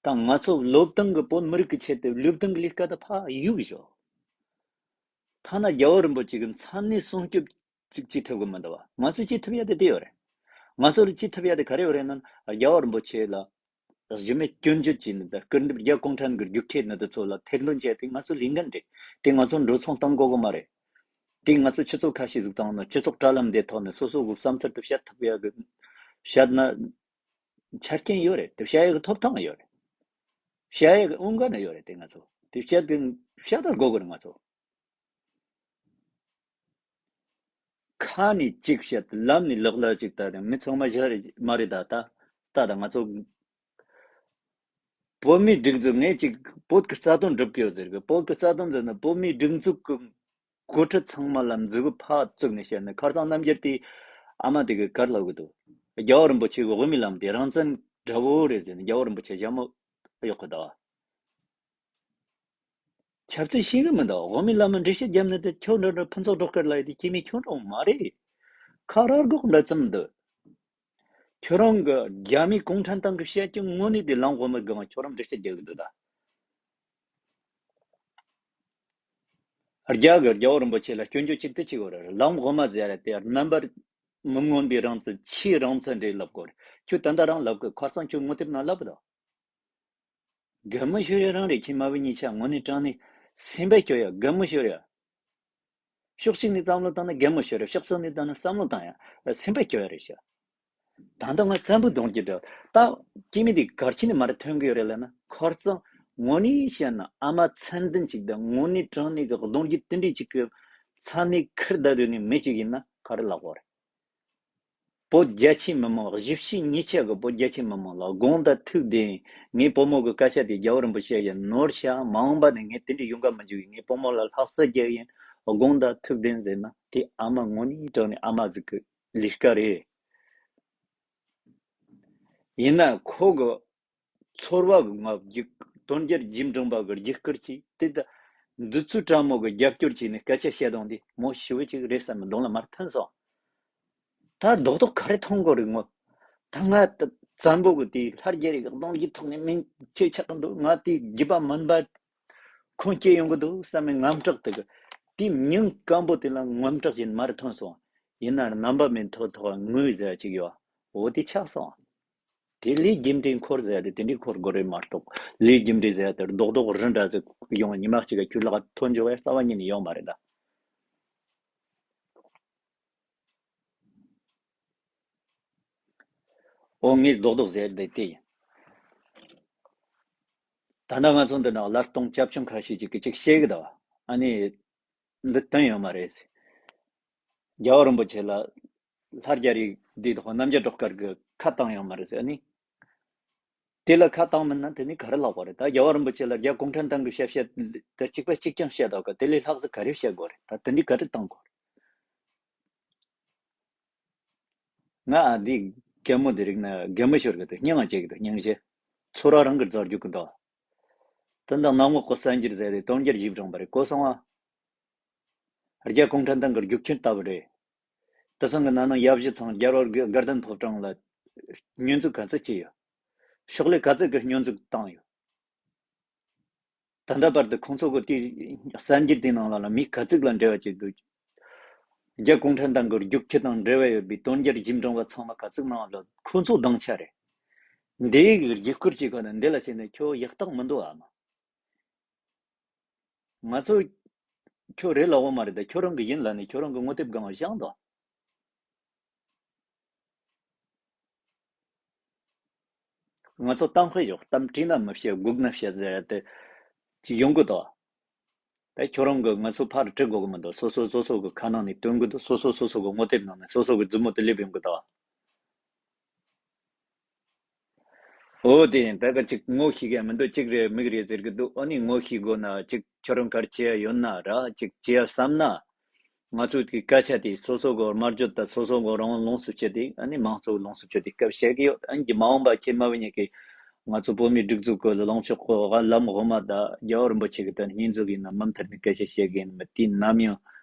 ད་ང་ཚོ་བློ་བཏང་གི་བོད་མི་རིགས་ཀྱི་ཆེད་དུ་བློ་བཏང་གི་ལས་ཀ་ད་ཕ་ཡུག་བཞོ། ཐ་ན་རྒྱལ་བ་རིན་པོ་ཆེ་གི་མཚན་ནས་སྲུང་སྐྱོབ་ཅིག་བྱེད་ཐུབ་གི་མི་འདུག་བ། ང་ཚོས་བྱེད་ཐུབ་ཡ་དེ་དེ་ཡོད་རེད། ང་ཚོ་ལ་བྱེད་ཐུབ་ཡ་དེ་ག་རེ་ཡོད་རེད་ན་རྒྱལ་བ་རིན་པོ་ཆེ་ལ་གཞི་མེད་སྐྱོན་བརྗོད་བྱས་ནས་ད་སྐུར་འདེབས་རྒྱ་གུང་ཁྲན་གི་རྒྱུག་ཁྱེར་ནི་དེ་ཚོ་ལ་ཐེར་འདོན་བྱས་ཏེ་ང་ཚོ་ལས་འགན་རེད། དེ་ང་ཚོ་འགྲོ་སོང་བཏང་དགོས་གི་མ་རེད། དེ་ང་ཚོ་སྤྱི་ཚོགས་ཁ་ཤས་ཟིག་བཏང་ན་སྤྱི་ཚོགས་དྲ་ལམ་འདི་ཐོག་ནས་སོ་སོ་གི་བསམ་ཚུལ་དེ་བཤད་ཐུབ་ཡ་གི་བཤད་ན། ཆ་རྐྱེན་ཡོད་རེད། དེ་བཤད་ཡག་གི་ཐོབ་ཐང་ཡོད་རེད། བཤད་ཡག་གི་དབང་ག་ནས་ཡོད་རེད། དེ་ང་ཚོ་དེ་བཤད་དེ་བཤད་ད་དགོས་གི་རེད། ང་ཚོ་ཁ་ནས་གཅིག་བཤད། ལམ་ནས་ལག་ལ་གཅིག་ད་དེ་མི་ཚང་མ་བཞག་རེད་མ་རེད། ད་ད་ད་ད་ང་ཚོ་བོད་མིའི་སྒྲིག་འཛུགས་ངས་གཅིག་བོད་ཀྱི་རྩ་དོན་སྒྲུབ་ཀྱི་ཡོད་ཟེར་གི། བོད་ཀྱི་རྩ་དོན་ཟེར་ན་བོད་མིའི་སྒྲིག་འཛུགས་ཀྱི་འགོ་ཁྲིད་ཚང་མ་ལ་མཛུ་གུ་ཕར་བཙུགས་ནས་བཤད་ན། ཁ་སང་རྣམ་རྒྱལ་དེ་ཨ་མ་དེ་གི་གར་ལབ་གི་འདུག་རྒྱལ་བ་རིན་པོ་ཆེ་གི་དབུ་མའི་ལམ་དེ་རང་བཙན་དགྲ་བོ་རེད་ཟེར་ནས་རྒྱལ་བ་རིན་པོ་ཆེ་ཞྭ་མོ་གཡོག་གི་འདུག་ཆབ་སྲིད་ཤེས་གི་མི་འདུག་དབུ་མའི་ལམ་འགྲེལ་བཤད་རྒྱབ་ནས་དེ་ཁྱོད་འདྲ་འདྲ་ཕུན་ཚོགས་སྒྲོལ་དཀར་ལ་ཡི་དེ་སྐྱེ་མི་ཁྱོད་འདྲ་མ་རེད། ཁ་ར་སྒོག་འདྲ་ཙམ་འདུག་ཁྱོད་རང་གི་རྒྱ་མི་གུང་ཁྲན་ཏང་གི་བཤད་རྒྱུ་དངོས་གནས་དེ་ལམ་དབུ་མའི་སྒང་ཁྱོད་རང་འགྲེལ་བཤད་རྒྱག་གི་འདུག་ད། རྒྱ་གི་རྒྱལ་བ་རིན་པོ་ཆེ་ལ་སྐྱོན་བརྗོད་ཅིག་དེ་ཅིག་ཡོད་རེད། ལམ་དབུ་མ་ཟེར་ཡ་དེ་རྣམ་པར་མི་མངོན་པའི་རང་བཙན་ཆེས་རང་བཙན་རེད་ལབ་གོ་རེད། ཁྱོད་ད་ལྟ་རང་ལབ་གི། ཁ་སང་ཁྱོད་ངོ་དེབ་ནང་ལབ་གི་འདུག་དགའ་མོ་ཤོར་ཡ་རང་རེད། ཁྱེད་མ་བུ་གཉིས་ཆ་དངོས་གནས་དྲང་གནས་སེམས་པ་སྐྱོ་ཡ། དགའ་མོ་ཤོར་ཡ། ཕྱོགས་གཅིག་ནས་བསམ་བློ་བཏང་ན་དགའ་མོ་ཤོར་ཡ། ཕྱོགས་གཅིག་ནས་བཏང་ན་བསམ་བློ་བཏང་ཡ་སེམས་པ་སྐྱོ་ཡ་རེད་ཤག་ད་ལྟ་ང་བཙན་པོ་གདོང་གི་འདྲ་ད་སྐྱེ་མི་དེ་གར་ཕྱིན་ནས་མ་རེད་ཐོན་གི་ཡོད་རེད་ལབ་ན། ཁོ་ཚང་དངོས་གནས་བཤད་ན་ཨ་མ་མཚན་ལྡན་ཅིག་དང་དངོས་གནས་དྲང་གནས་ཀྱི་གདོང་གི་དེ་འདྲས་ཅིག་གི་མཚན་ནས་ཁུར་བསྡད་དོན་ནི་མི་ཅིག་ཡིན་ན་ག་རེ་ལབ་དགོས་རེད། བོད་རྒྱ་ཆེའི་མི་མང་གཞིས་བྱེས་གཉིས་ཆ་གི་བོད་རྒྱ་ཆེའི་མི་མང་ལ་དགོངས་དག་ཐུགས་བདེན། ངའི་བུ་མོ་གི་སྐད་ཆ་དེ་རྒྱལ་བ་རིན་པོ་ཆེ་ཡིན་ནོར་ཤག་མ་འོངས་པ་ནས་ངས་དེ་འདྲའི་ཡོང་ག་མི་འཇུག་ཡིན། ངའི་བུ་མོ་ལ་ལྷག་བསམ་རྒྱག་ཡིན། དགོངས་དག་ཐུགས་བདེན་ཟེར་ན་དེ་ཨ་མ་དངོས་གནས་དྲང་གནས་ཨ་མ་ཟིག་གི་ལས་ཀ་རེད། ཡིན་ན་ཁོ་གི་ཚོར་བ་གི་ང་རྒྱུག་དོན་རྒྱལ་རྗེས་འབྲང་པ་གི་རྒྱུག་སྐར་གྱིས་དེ་ད་འདི་ཚོའི་དྲ་མོ་གི་རྒྱབ་སྐྱོར་བྱས་ནས་སྐད་ཆ་བཤད་དང་དེ་མོ་ཞི་བོ་ཅིག་རེད་བསམ་གདོང་ལ་མར་ཐོན་སོང་། ད་རྡོག་རྡོག་ག་རེ་མཐོང་གོ་རིག་མོ། ད་ང་ད་བཙན་པོ་གི་དེ་ལྷར་རྒྱལ་རིག་གདོང་གི་ཐོག་ནས་མིང་ཆེ་ཆགས་གི་འདུག་ང་དེ་རྒྱུད་པ་མིན་པ་ཁུངས་སྐྱེལ་ཡོང་གི་འདུག་བསམ་པའི་ངམ་སྐྲག་དེ་གི་དེ་མིང་སྐམ་པོ་དེ་ལ་ངམ་སྐྲག་བྱས་ནས་མར་ཐོན་སོང་། ཡིན་ན་རྣམ་པ་མེད་ཐོག་ཐོག་ངུས་ཟེར་ཅིག་ཡོད། འོ་དེ་ཆགས་སོང་། དེ་ལས་རྒྱུ་འབྲས་འཁོར་ཟེར་ཡ་དེ་དེ་འདྲའི་འཁོར་དགོས་རེད་མ་གཏོགས། ལས་རྒྱུ་འབྲས་ཟེར་ཡ་དེ་རྡོག་རྡོག་རི་འདྲ་ཟིག་ཡོང་ཉི་མ་གཅིག་ག་ཁྱོད་ལག་ཐོན་འཇོག་ཡ་རྩ་བ་ཉིད་ནས་ཡོང་མ་རེད་ད། འོ་ངས་རྡོག་རྡོག་ཟེར་དེ་དེ་ཡིན། ད་ནང་ང་ཚོ་འདི་ནང་བླ་སྟོང་སྐྱབས་ཆུང་ཁ་ཤས་ཅིག་གིས་ཅིག་བཤད་གི་འདུག་ཨ་ནི་འདི་བསྟན་ཡོད་མ་རེད། རྒྱལ་བ་རིན་པོ་ཆེ་ལ་ལྷ་རྒྱ་རིགས་འདི་དང་རྣམ་རྒྱལ་སྒྲོལ་དཀར་གི་ཁ་བཏང་ཡོད་མ་རེད་ཟེར་ནི། དེ་ལ་ཁ་བཏང་མིན་ན་དེ་ནི་ག་རེ་ལབ་པ་རེད། ད་རྒྱལ་བ་རིན་པོ་ཆེ་ལ་རྒྱ་གུང་ཁྲན་ཏང་གི་ཞབས་ཞུ་དེ་གཅིག་པ་གཅིག་རྐྱང་བཤད་དོག་གི་དེ་ལས་ལྷག་ཟིག་ག་རེ་བཤད་དགོས་རེད། ད་དེ་འདྲའི་ག་རེ་བཏང་དགོས་རེད། ང་ཨ་འདི་གད་མོ་དེ་རིག་ན་གད་མོ་ཤོར་གི་འདུག་སྙིང་ང་རྗེ་གི་འདུག་སྙིང་རྗེ། ཚོར་བ་རང་གི་རྫོགས་རྒྱུ་གི་འདུག་དོན་དག་ནང་མོ་ཁོ་གསར་འགྱུར་ཟེར་རེད། དོན་རྒྱལ་རྗེས་འབྲང་པ་རེད་གོ་སོང་ཨ། རྒྱ་གུང་ཁྲན་ཏང་གི་རྒྱུག་ཁྱོན་ལྟ་བུ་རེད། དེ་ཚང་གི་ནང་ན་ཡབ་གཞིས་ཚང་རྒྱལ་བ་དགའ་ལྡན་ཕོ་བྲང་ལ་སྙོན་འཛུགས་ག་ཚོད་བྱས་ཡོད། ཕྱོགས་ལས་ག་ཚོད་གི་སྙོན་འཛུགས་བཏང་ཡོད། ད་ལྟ་བར་དུ་ཁོང་ཚོ་གི་དེ་གསར་འགྱུར་དེ་ནང་ལ་ལ་མི་ག་ཚོད་ལ་འབྲེལ་བ་བྱེད་འདུག་རྒྱ་གུང་ཁྲན་ཏང་གི་རྒྱུག་ཁྱི་དང་འབྲེལ་བ་ཡོད་པའི་དོན་རྒྱལ་རྗེས་འབྲང་བ་ཚང་མ་ག་ཚོད་ནང་ལ་ཁོང་ཚོ་སྡང་ཆ་རེད། འདི་ཡི་རྒྱུག་སྐོར་གྱི་ཁ་ནས་འདི་ལ་བྱས་ནས་ཁྱོད་ཡག་རྟགས་མི་འདུག་ཨ་མ། ང་ཚོ་ཁྱོད་རེད་ལབ་འོ་མ་རེད། ད་ཁྱོད་རང་གི་ཡིན་ལབ་ནས་ཁྱོད་རང་གི་ངོ་དེབ་སྒང་བཞག་འདུག་ང་ཚོ་གཏམ་དཔེ་ཞོག་གཏམ་བྲིས་ན་མི་བཤད། སྒུག་ན་བཤད་ཟེར་ཏེ་ཅིག་ཡོང་གི་འདུག་ད་ཁྱོད་རང་གི་ང་ཚོ་ཕར་འབྲི་དགོས་གི་མི་འདུག་སོ་སོ་སོ་སོ་གི་ཁ་ནང་ནས་བཏོན་གི་འདུག་སོ་སོ་སོ་སོ་གི་ངོ་དེབ་ནང་ནས་སོ་སོ་གི་མཛུབ་མོ་དེ་སླེབས་ཡོང་གི་འདུག་འོ་དེ་ཡིན། ད་ག་ཅིག་ངོ་ཤེས་གི་མི་འདུག་གཅིག་རེད་མིག་རེད་ཟེར་གི་འདུག་ཨ་ནི་ངོ་ཤེས་དགོས་ན་ཅིག་ཁྱོད་རང་གར་བྱེད་ཡ་ཡོད་ན་ར་ཅིག་བྱེད་ཡ་བསམ་ན། ང་ཚོའི་གི་སྐད་ཆ་དེ་སོ་སོ་གི་སྨྲ་བརྗོད་དང་སོ་སོ་གི་རང་དབང་ལོངས་སུ་སྤྱོད་དེ། ཨ་ནི་མང་གཙོ་ལོངས་སུ་སྤྱོད་དེ་སྐབས་བཤད་གི་ཡོད། ཨ་ནི་མ་འོངས་པ་ཁྱེད་མ་བི་ཉེ་གི་ང་ཚོ་བོད་མིའི་སྒྲིག་འཛུགས་གི་ལངས་ཕྱོགས་གི་ལམ་འོག་མ་ད་རྒྱལ་བ་རིན་པོ་ཆེ་གི་ད་སྙིང་གཟུགས་ཡིན་ན་མུ་མཐུད་ནས་སྐད་ཆ་བཤད་གི་ཡིན་མི་དེ་ནམ་ཡང་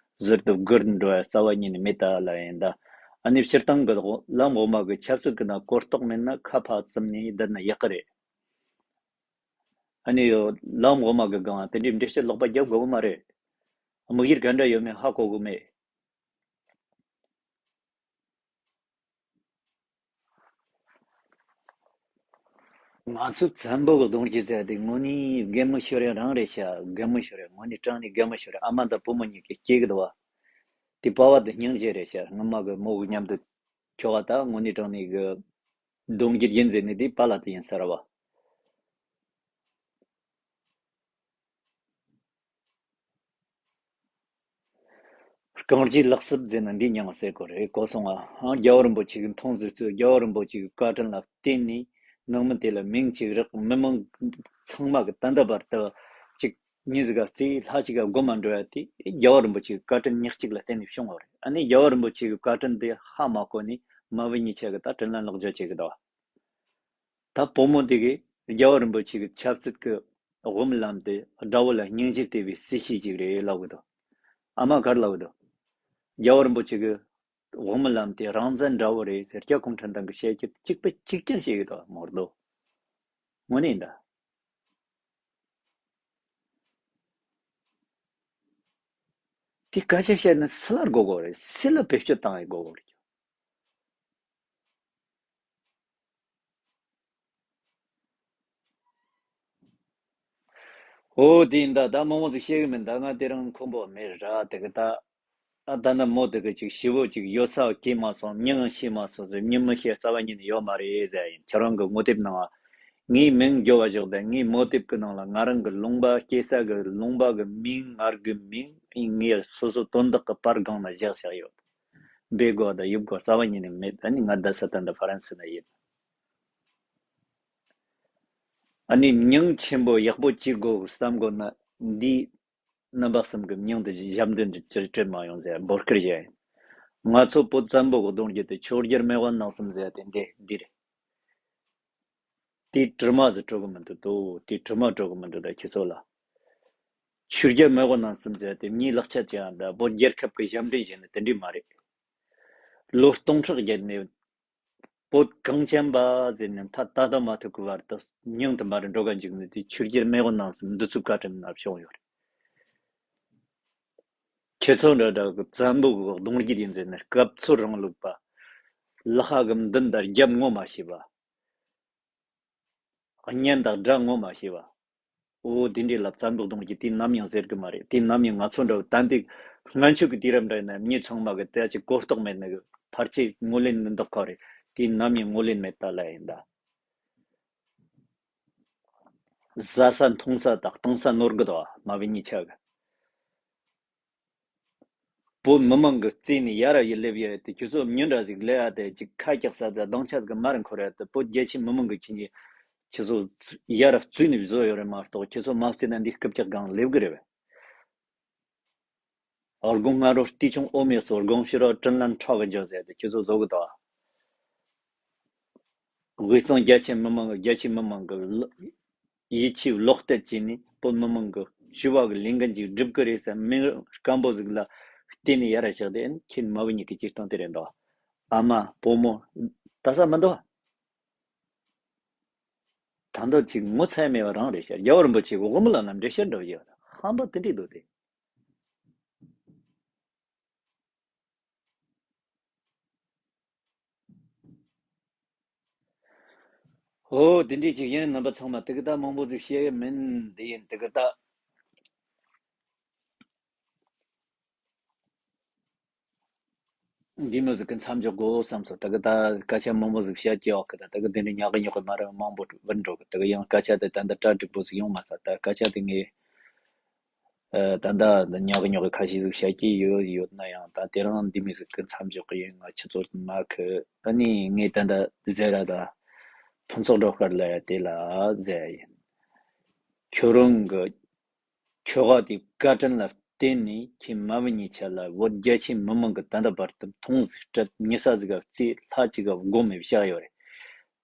ཟུར་དུ་སྒུར་འགྲོ་ཡ་རྩ་བ་ཉིད་ནས་མེད་ད་ལ་ཡིན་ད། ཨ་ནི་སྤྱིར་བཏང་གི་ལམ་འོག་མ་གི་ཆབ་སྲིད་གི་ནང་གོ་རྟོགས་མེད་ན་ཁ་ཕར་བཙུམ་ནས་བསྡད་ན་ཡག་གི་རེད། ཨ་ནི་ལམ་འོག་མ་གི་སྒང་དེ་འདྲའི་འགྲེལ་བཤད་ལོག་པ་རྒྱབ་དགོས་གི་མ་རེད། དམིགས་ཡུལ་ག་འདྲ་ཡོད་མེད་ཧ་གོ་གི་མེད། ང་ཚོ་བཙན་པོ་གི་གདུང་རྒྱུད་ཟེར་དེ་དངོས་གནས་རྒན་མོ་ཤོར་ཡ་རང་རེད་ཤག་རྒན་མོ་ཤོར་ཡ་དངོས་གནས་དྲང་ནས་རྒན་མོ་ཤོར་ཡ། ཨ་མ་དང་བུ་མོ་གཉིས་ཀྱིས་སྐྱེས་གི་འདུག་བ། དེ་པ་བ་དེ་སྙིང་རྗེ་རེད་ཤག་སྔོན་མ་གི་མོ་གི་མཉམ་དུ་ཁྱོ་ག་ད་དངོས་གནས་དྲང་གནས་གི་གདུང་རྒྱུད་ཡིན་ཟེར་ནས་དེ་པཱ་ལགས་དེ་ཡིན་ས་རེད་བ། རྐང་རྗེས་ལག་སྲིབ་ཟེར་ན་འདི་མྱང་ཟེར་གོ་རེད་གོ་སོང་ང་། ཨ་རྒྱལ་བ་རིན་པོ་ཆེ་གི་མཐོང་ཟེར་ཚུལ། རྒྱལ་བ་རིན་པོ་ཆེ་གི་བཀའ་དྲིན་ལ་བརྟེན་ནས་ནང་མི་དེ་ལ་མིང་གཅིག་རག་མི་མང་ཚང་མ་གི་ད་ལྟ་བར་དུ་གཅིག་མི་ཟིག་ག་རྩིས་ལྷ་གཅིག་ག་སྒོམ་མ་འགྲོ་ཡ་དེ་རྒྱལ་བ་རིན་པོ་ཆེ་གི་བཀའ་དྲིན་ཉག་གཅིག་ལ་བརྟེན་ནས་བྱུང་བ་རེད། ཨ་ནི་རྒྱལ་བ་རིན་པོ་ཆེ་གི་བཀའ་དྲིན་དེ་ཧ་མ་གོ་ནས་མ་བུ་གཉིས་ཆ་གི་ད་དྲིན་ལན་ལོག་འཇལ་བྱེད་གི་འདུག་ད་བུ་མོ་དེ་གིས་རྒྱལ་བ་རིན་པོ་ཆེ་གི་ཆབ་སྲིད་ཀྱི་དབུ་མ་ལམ་དེ་དགྲ་བོ་ལ་སྙིང་རྗེ་སྟེར་བའི་སྲིད་བྱུས་ཅིག་རེད་ལབ་གི་འདུག་ཨ་མ་གར་ལབ་གི་འདུག་རྒྱལ་བ་རིན་པོ་ཆེ་གི་དབུ་མ་ལམ་དེ་རང་བཙན་དགྲ་བོ་རེད་ཟེར། རྒྱ་གུང་ཁྲན་ཏང་གི་བཤད་རྒྱུ་གཅིག་པ་གཅིག་རྐྱང་བཤད་གི་འདུག་མོར་འདུག་དངོས་གནས་ཡིན་ད། དེ་སྐད་ཆ་བཤད་ན་སུ་ལ་དགོས་དགོས་རེད། སུ་ལ་བེད་སྤྱོད་བཏང་ཡ་དགོས་དགོས་རེད། ཨོ་དེ་ཡིན་ད། ད་མང་པོ་ཟིག་བཤད་གི་མིན་ད། ང་དེ་རིང་ཁོམ་པ་མེད་ར། དེ་གི་ད་ཨ་ད་ན་མོ་དེ་གི་ཅིག་ཞི་བོ་ཅིག་ཡོད་ས་གི་མ་སོང་། མྱི་ཡང་ཤི་མ་སོང་ཟེར། མྱི་མི་ཤི་རྩ་བ་ཉིད་ནས་ཡོད་མ་རེད་ཟེར་ཡིན། ཁྱེད་རང་གི་ངོ་དེབ་ནང་ང་ངའི་མིང་འགྱོ་བ་ཞོག་དང་། ངའི་མོ་དེབ་གི་ནང་ལ་ང་རང་གི་ལུང་པ་སྐྱེས་ས་གི་ལུང་པ་གི་མིང་། ངར་གི་མིང་ངའི་སོ་སོ་དོན་དག་གི་པར་སྒང་ན་བཞག་བཞག་ཡོད། འབེ་དགོས་དང་ཡུབ་དགོས་རྩ་བ་ཉིད་ནས་མེད། ཨ་ནི་ང་རྡ་ས་ད་འདི་ཧྥ་རན་སི་ན་ཡིན། ཨ་ནི་མྱིང་ཆེན་པོ་ཡག་པོ་གཅིག་དགོས་བསམ་དགོས་ན་འདིའི་རྣམ་པ་གསུམ་གྱི་མྱིང་དེ་ཞབས་འདྲེན་དུ་ཅིག་སྤྲད་མ་ཡོང་ཟེར་འབོད་སྐུལ་བྱས་ཡིན། ང་ཚོ་བོད་བཙན་པོ་གི་གདུང་རྒྱུད་དེ་ཆོས་རྒྱལ་མེས་དབོན་རྣམ་གསུམ་ཟེར་དེ་འདི་འདི་རེད། དེའི་དྲི་མ་ཟིག་བྲོ་གི་མི་འདུག་དོ། དེའི་དྲི་མ་བྲོ་གི་མི་འདུག་ད་ཁྱེད་ཚོ་ལ། ཆོས་རྒྱལ་མེས་དབོན་རྣམ་གསུམ་ཟེར་དེ་མྱིའི་ལག་ཆ་ཅན་ད་བོད་རྒྱལ་ཁབ་ཀྱི་ཞབས་འདྲེན་བྱས་ནས་དེ་འདྲས་མ་རེད། ལོ་སྟོང་ཕྲག་བརྒྱད་ནས་བོད་གངས་ཅན་པ་ཟེར་ནས་མཐའ་ད་ལྟ་མ་ཐུག་གི་བར་དུ་མྱིང་དུ་མ་རེད་འགྲོ་ག་འཇུག་ནས་དེ་ཆོས་རྒྱལ་མེས་དབོན་རྣམ་གསུམ་འདི་ཚོའི་བཀའ་དྲིན་ན་བྱུང་ཡོད་རེད། ཁྱེད་ཚོ་འདྲ་འདྲ་གི་བཙན་པོ་གི་གདུང་རྒྱུད་ཡིན་ཟེར་ནས་སྐབས་འཚོལ་རིང་ལུགས་པ། ལྷ་གི་མདུན་དུ་རྒྱབ་ངོ་མ་ཤེས་པ། གཉེན་དང་དགྲ་ངོ་མ་ཤེས་པ། འོ་དེ་འདྲའི་ལ་བཙན་པོ་གདུང་རྒྱུད་དེ་ནམ་ཡང་ཟེར་གི་མ་རེད། དེ་ནམ་ཡང་ང་ཚོ་འདྲ་བོ་ཏན་ཏིག་སྔོན་ཆད་ཀྱི་དུས་རབས་འདྲ་ཡིན་ན་མྱི་ཚང་མ་གི་དེ་ཅིག་གོ་རྟོགས་མེད་ནི་གི་ཕལ་ཆེར་ངོས་ལེན་མི་འདུག་ག་རེད། དེ་ནམ་ཡང་ངོས་ལེན་མེད་ད་ལ་ཡིན་ད། ཟ་ས་འཐུང་ས་དང་གཏོང་ས་ནོར་གི་འདུག་མ་བུ་གཉིས་ཆ་གི། བོད་མི་མང་གི་རྩིས་ནས་ཡར་ཡི་སླེབས་ཡོད་དེ། ཁྱོད་ཚོ་མྱི་འདྲ་ཟིག་ལས་ཨ་དེ་ཅིག་ཁ་རྒྱག་ས་དང་སྡང་ཆ་ཟིག་མར་འཁོར་ཡ་དེ། བོད་རྒྱ་ཆེ་མི་མང་གི་ཁྱེད་ཉིད་ཁྱེད་ཚོ་ཡར་བཙུགས་ནས་བཟོ་ཡོད་རེད་མ་གཏོགས། ཁྱེད་ཚོ་མ་བརྩིས་ན་འདི་རྐུབ་བཀྱག་སྒང་སླེབས་གི་རེད་བས། ཨོ་དགོང་སྔ་དྲོ་རྟིས་ཆུང་ཨོ་མེ་སོ། དགོང་ཕྱི་དྲོ་དྲིན་ལན་ཁྲག་གི་འཇོག་ཟེར་དེ་ཁྱོད་ཚོ་བཟོ་གི་འདུག་དབུས་གཙང་རྒྱ་ཆེ་མི་མང་གི་རྒྱ་ཆེ་མི་མང་གི་ལ་ཡིད་ཆེས་ལོག་གཏད་བྱས་ནས་བོད་མི་མང་གི་ཞུ་བ་གི་ལས་འགན་ཅིག་སྒྲུབ་གི་རེད་ཟེར་མིང་སྐམ་པོ་ཟིག་ལ་བརྟེན་ནས་ཡར་བཞག་དེ། ཁྱེད་མ་བུ་གཉིས་ཀྱི་སྤྱིར་བཏང་དེ་རེད་འདུག་ཨ་མ་བུ་མོ་ལྟ་ས་མི་འདུག་ད་འདོད་ཅིག་ངོ་ཚ་མེད་པ་རང་རེད་ཤག་རྒྱལ་བ་རིན་པོ་ཆེ་གི་དབུ་མ་ལ་ནམ་འགྲེལ་བཤད་འདྲ་བོ་ཡོད། ཧམ་པ་དེ་འདྲས་འདུག་སྟེ། ཨོ་དེ་འདྲས་ཅིག་ཡིན། རྣམ་པ་ཚང་མ་དེ་གི་ད་མང་པོ་ཟིག་བཤད་ཡ་མིན། དེ་ཡིན་དེ་གི་ད། འདི་མོ་ཟིག་གི་མཚམས་འཇོག་དགོས་བསམ་སོང་། ད་གི་ད་སྐད་ཆ་མང་པོ་ཟིག་བཤད་ཀྱི་ཡོད་གི། ད་ད་གི་འདི་འདྲའི་ཉག་གི་ཉོག་གི་མ་རེད། མང་པོ་བུད་འགྲོ་གི། ད་གི་ཡང་སྐད་ཆ་དེ་ད་འདི་གྲ་འགྲིག་པོ་ཟིག་ཡོང་མ་ཐལ། ད་སྐད་ཆ་དེ་ངས་ཨ་ད་ད་ཉག་གི་ཉོག་གི་ཁ་ཤས་ཟིག་བཤད་ཀྱི་ཡོད་ཡོད་ན་ཡང་། ད་དེ་རིང་འདི་མོ་ཟིག་གི་མཚམས་འཇོག་གི་ཡིན། ང་ཁྱེད་ཚོ་མ་ཁི། ཨ་ནི་ངས་ད་ད་ཟེར་ར། ད་ཕུན་ཚོགས་སྒྲོལ་དཀར་ལ་ཡ་དེ་ལ་ཟེར་ཡ་ཡིན། ཁྱོད་རང་གི་ཁྱོ་ག་དེའི་བཀའ་དྲིན་ལ་བརྟེན་ནས་ཁྱེད་མ་བུ་གཉིས་ཆ་ལ་བོད་རྒྱ་ཆེ་མི་མང་གི་ད་ལྟ་བར་དུ་མཐོང་ཟིག་སྤྲད། མྱི་ས་ཟིག་ག་བརྩིས། ལྷ་གཅིག་ག་སྒོམ་མེ་བཞག་ཡོད་རེད།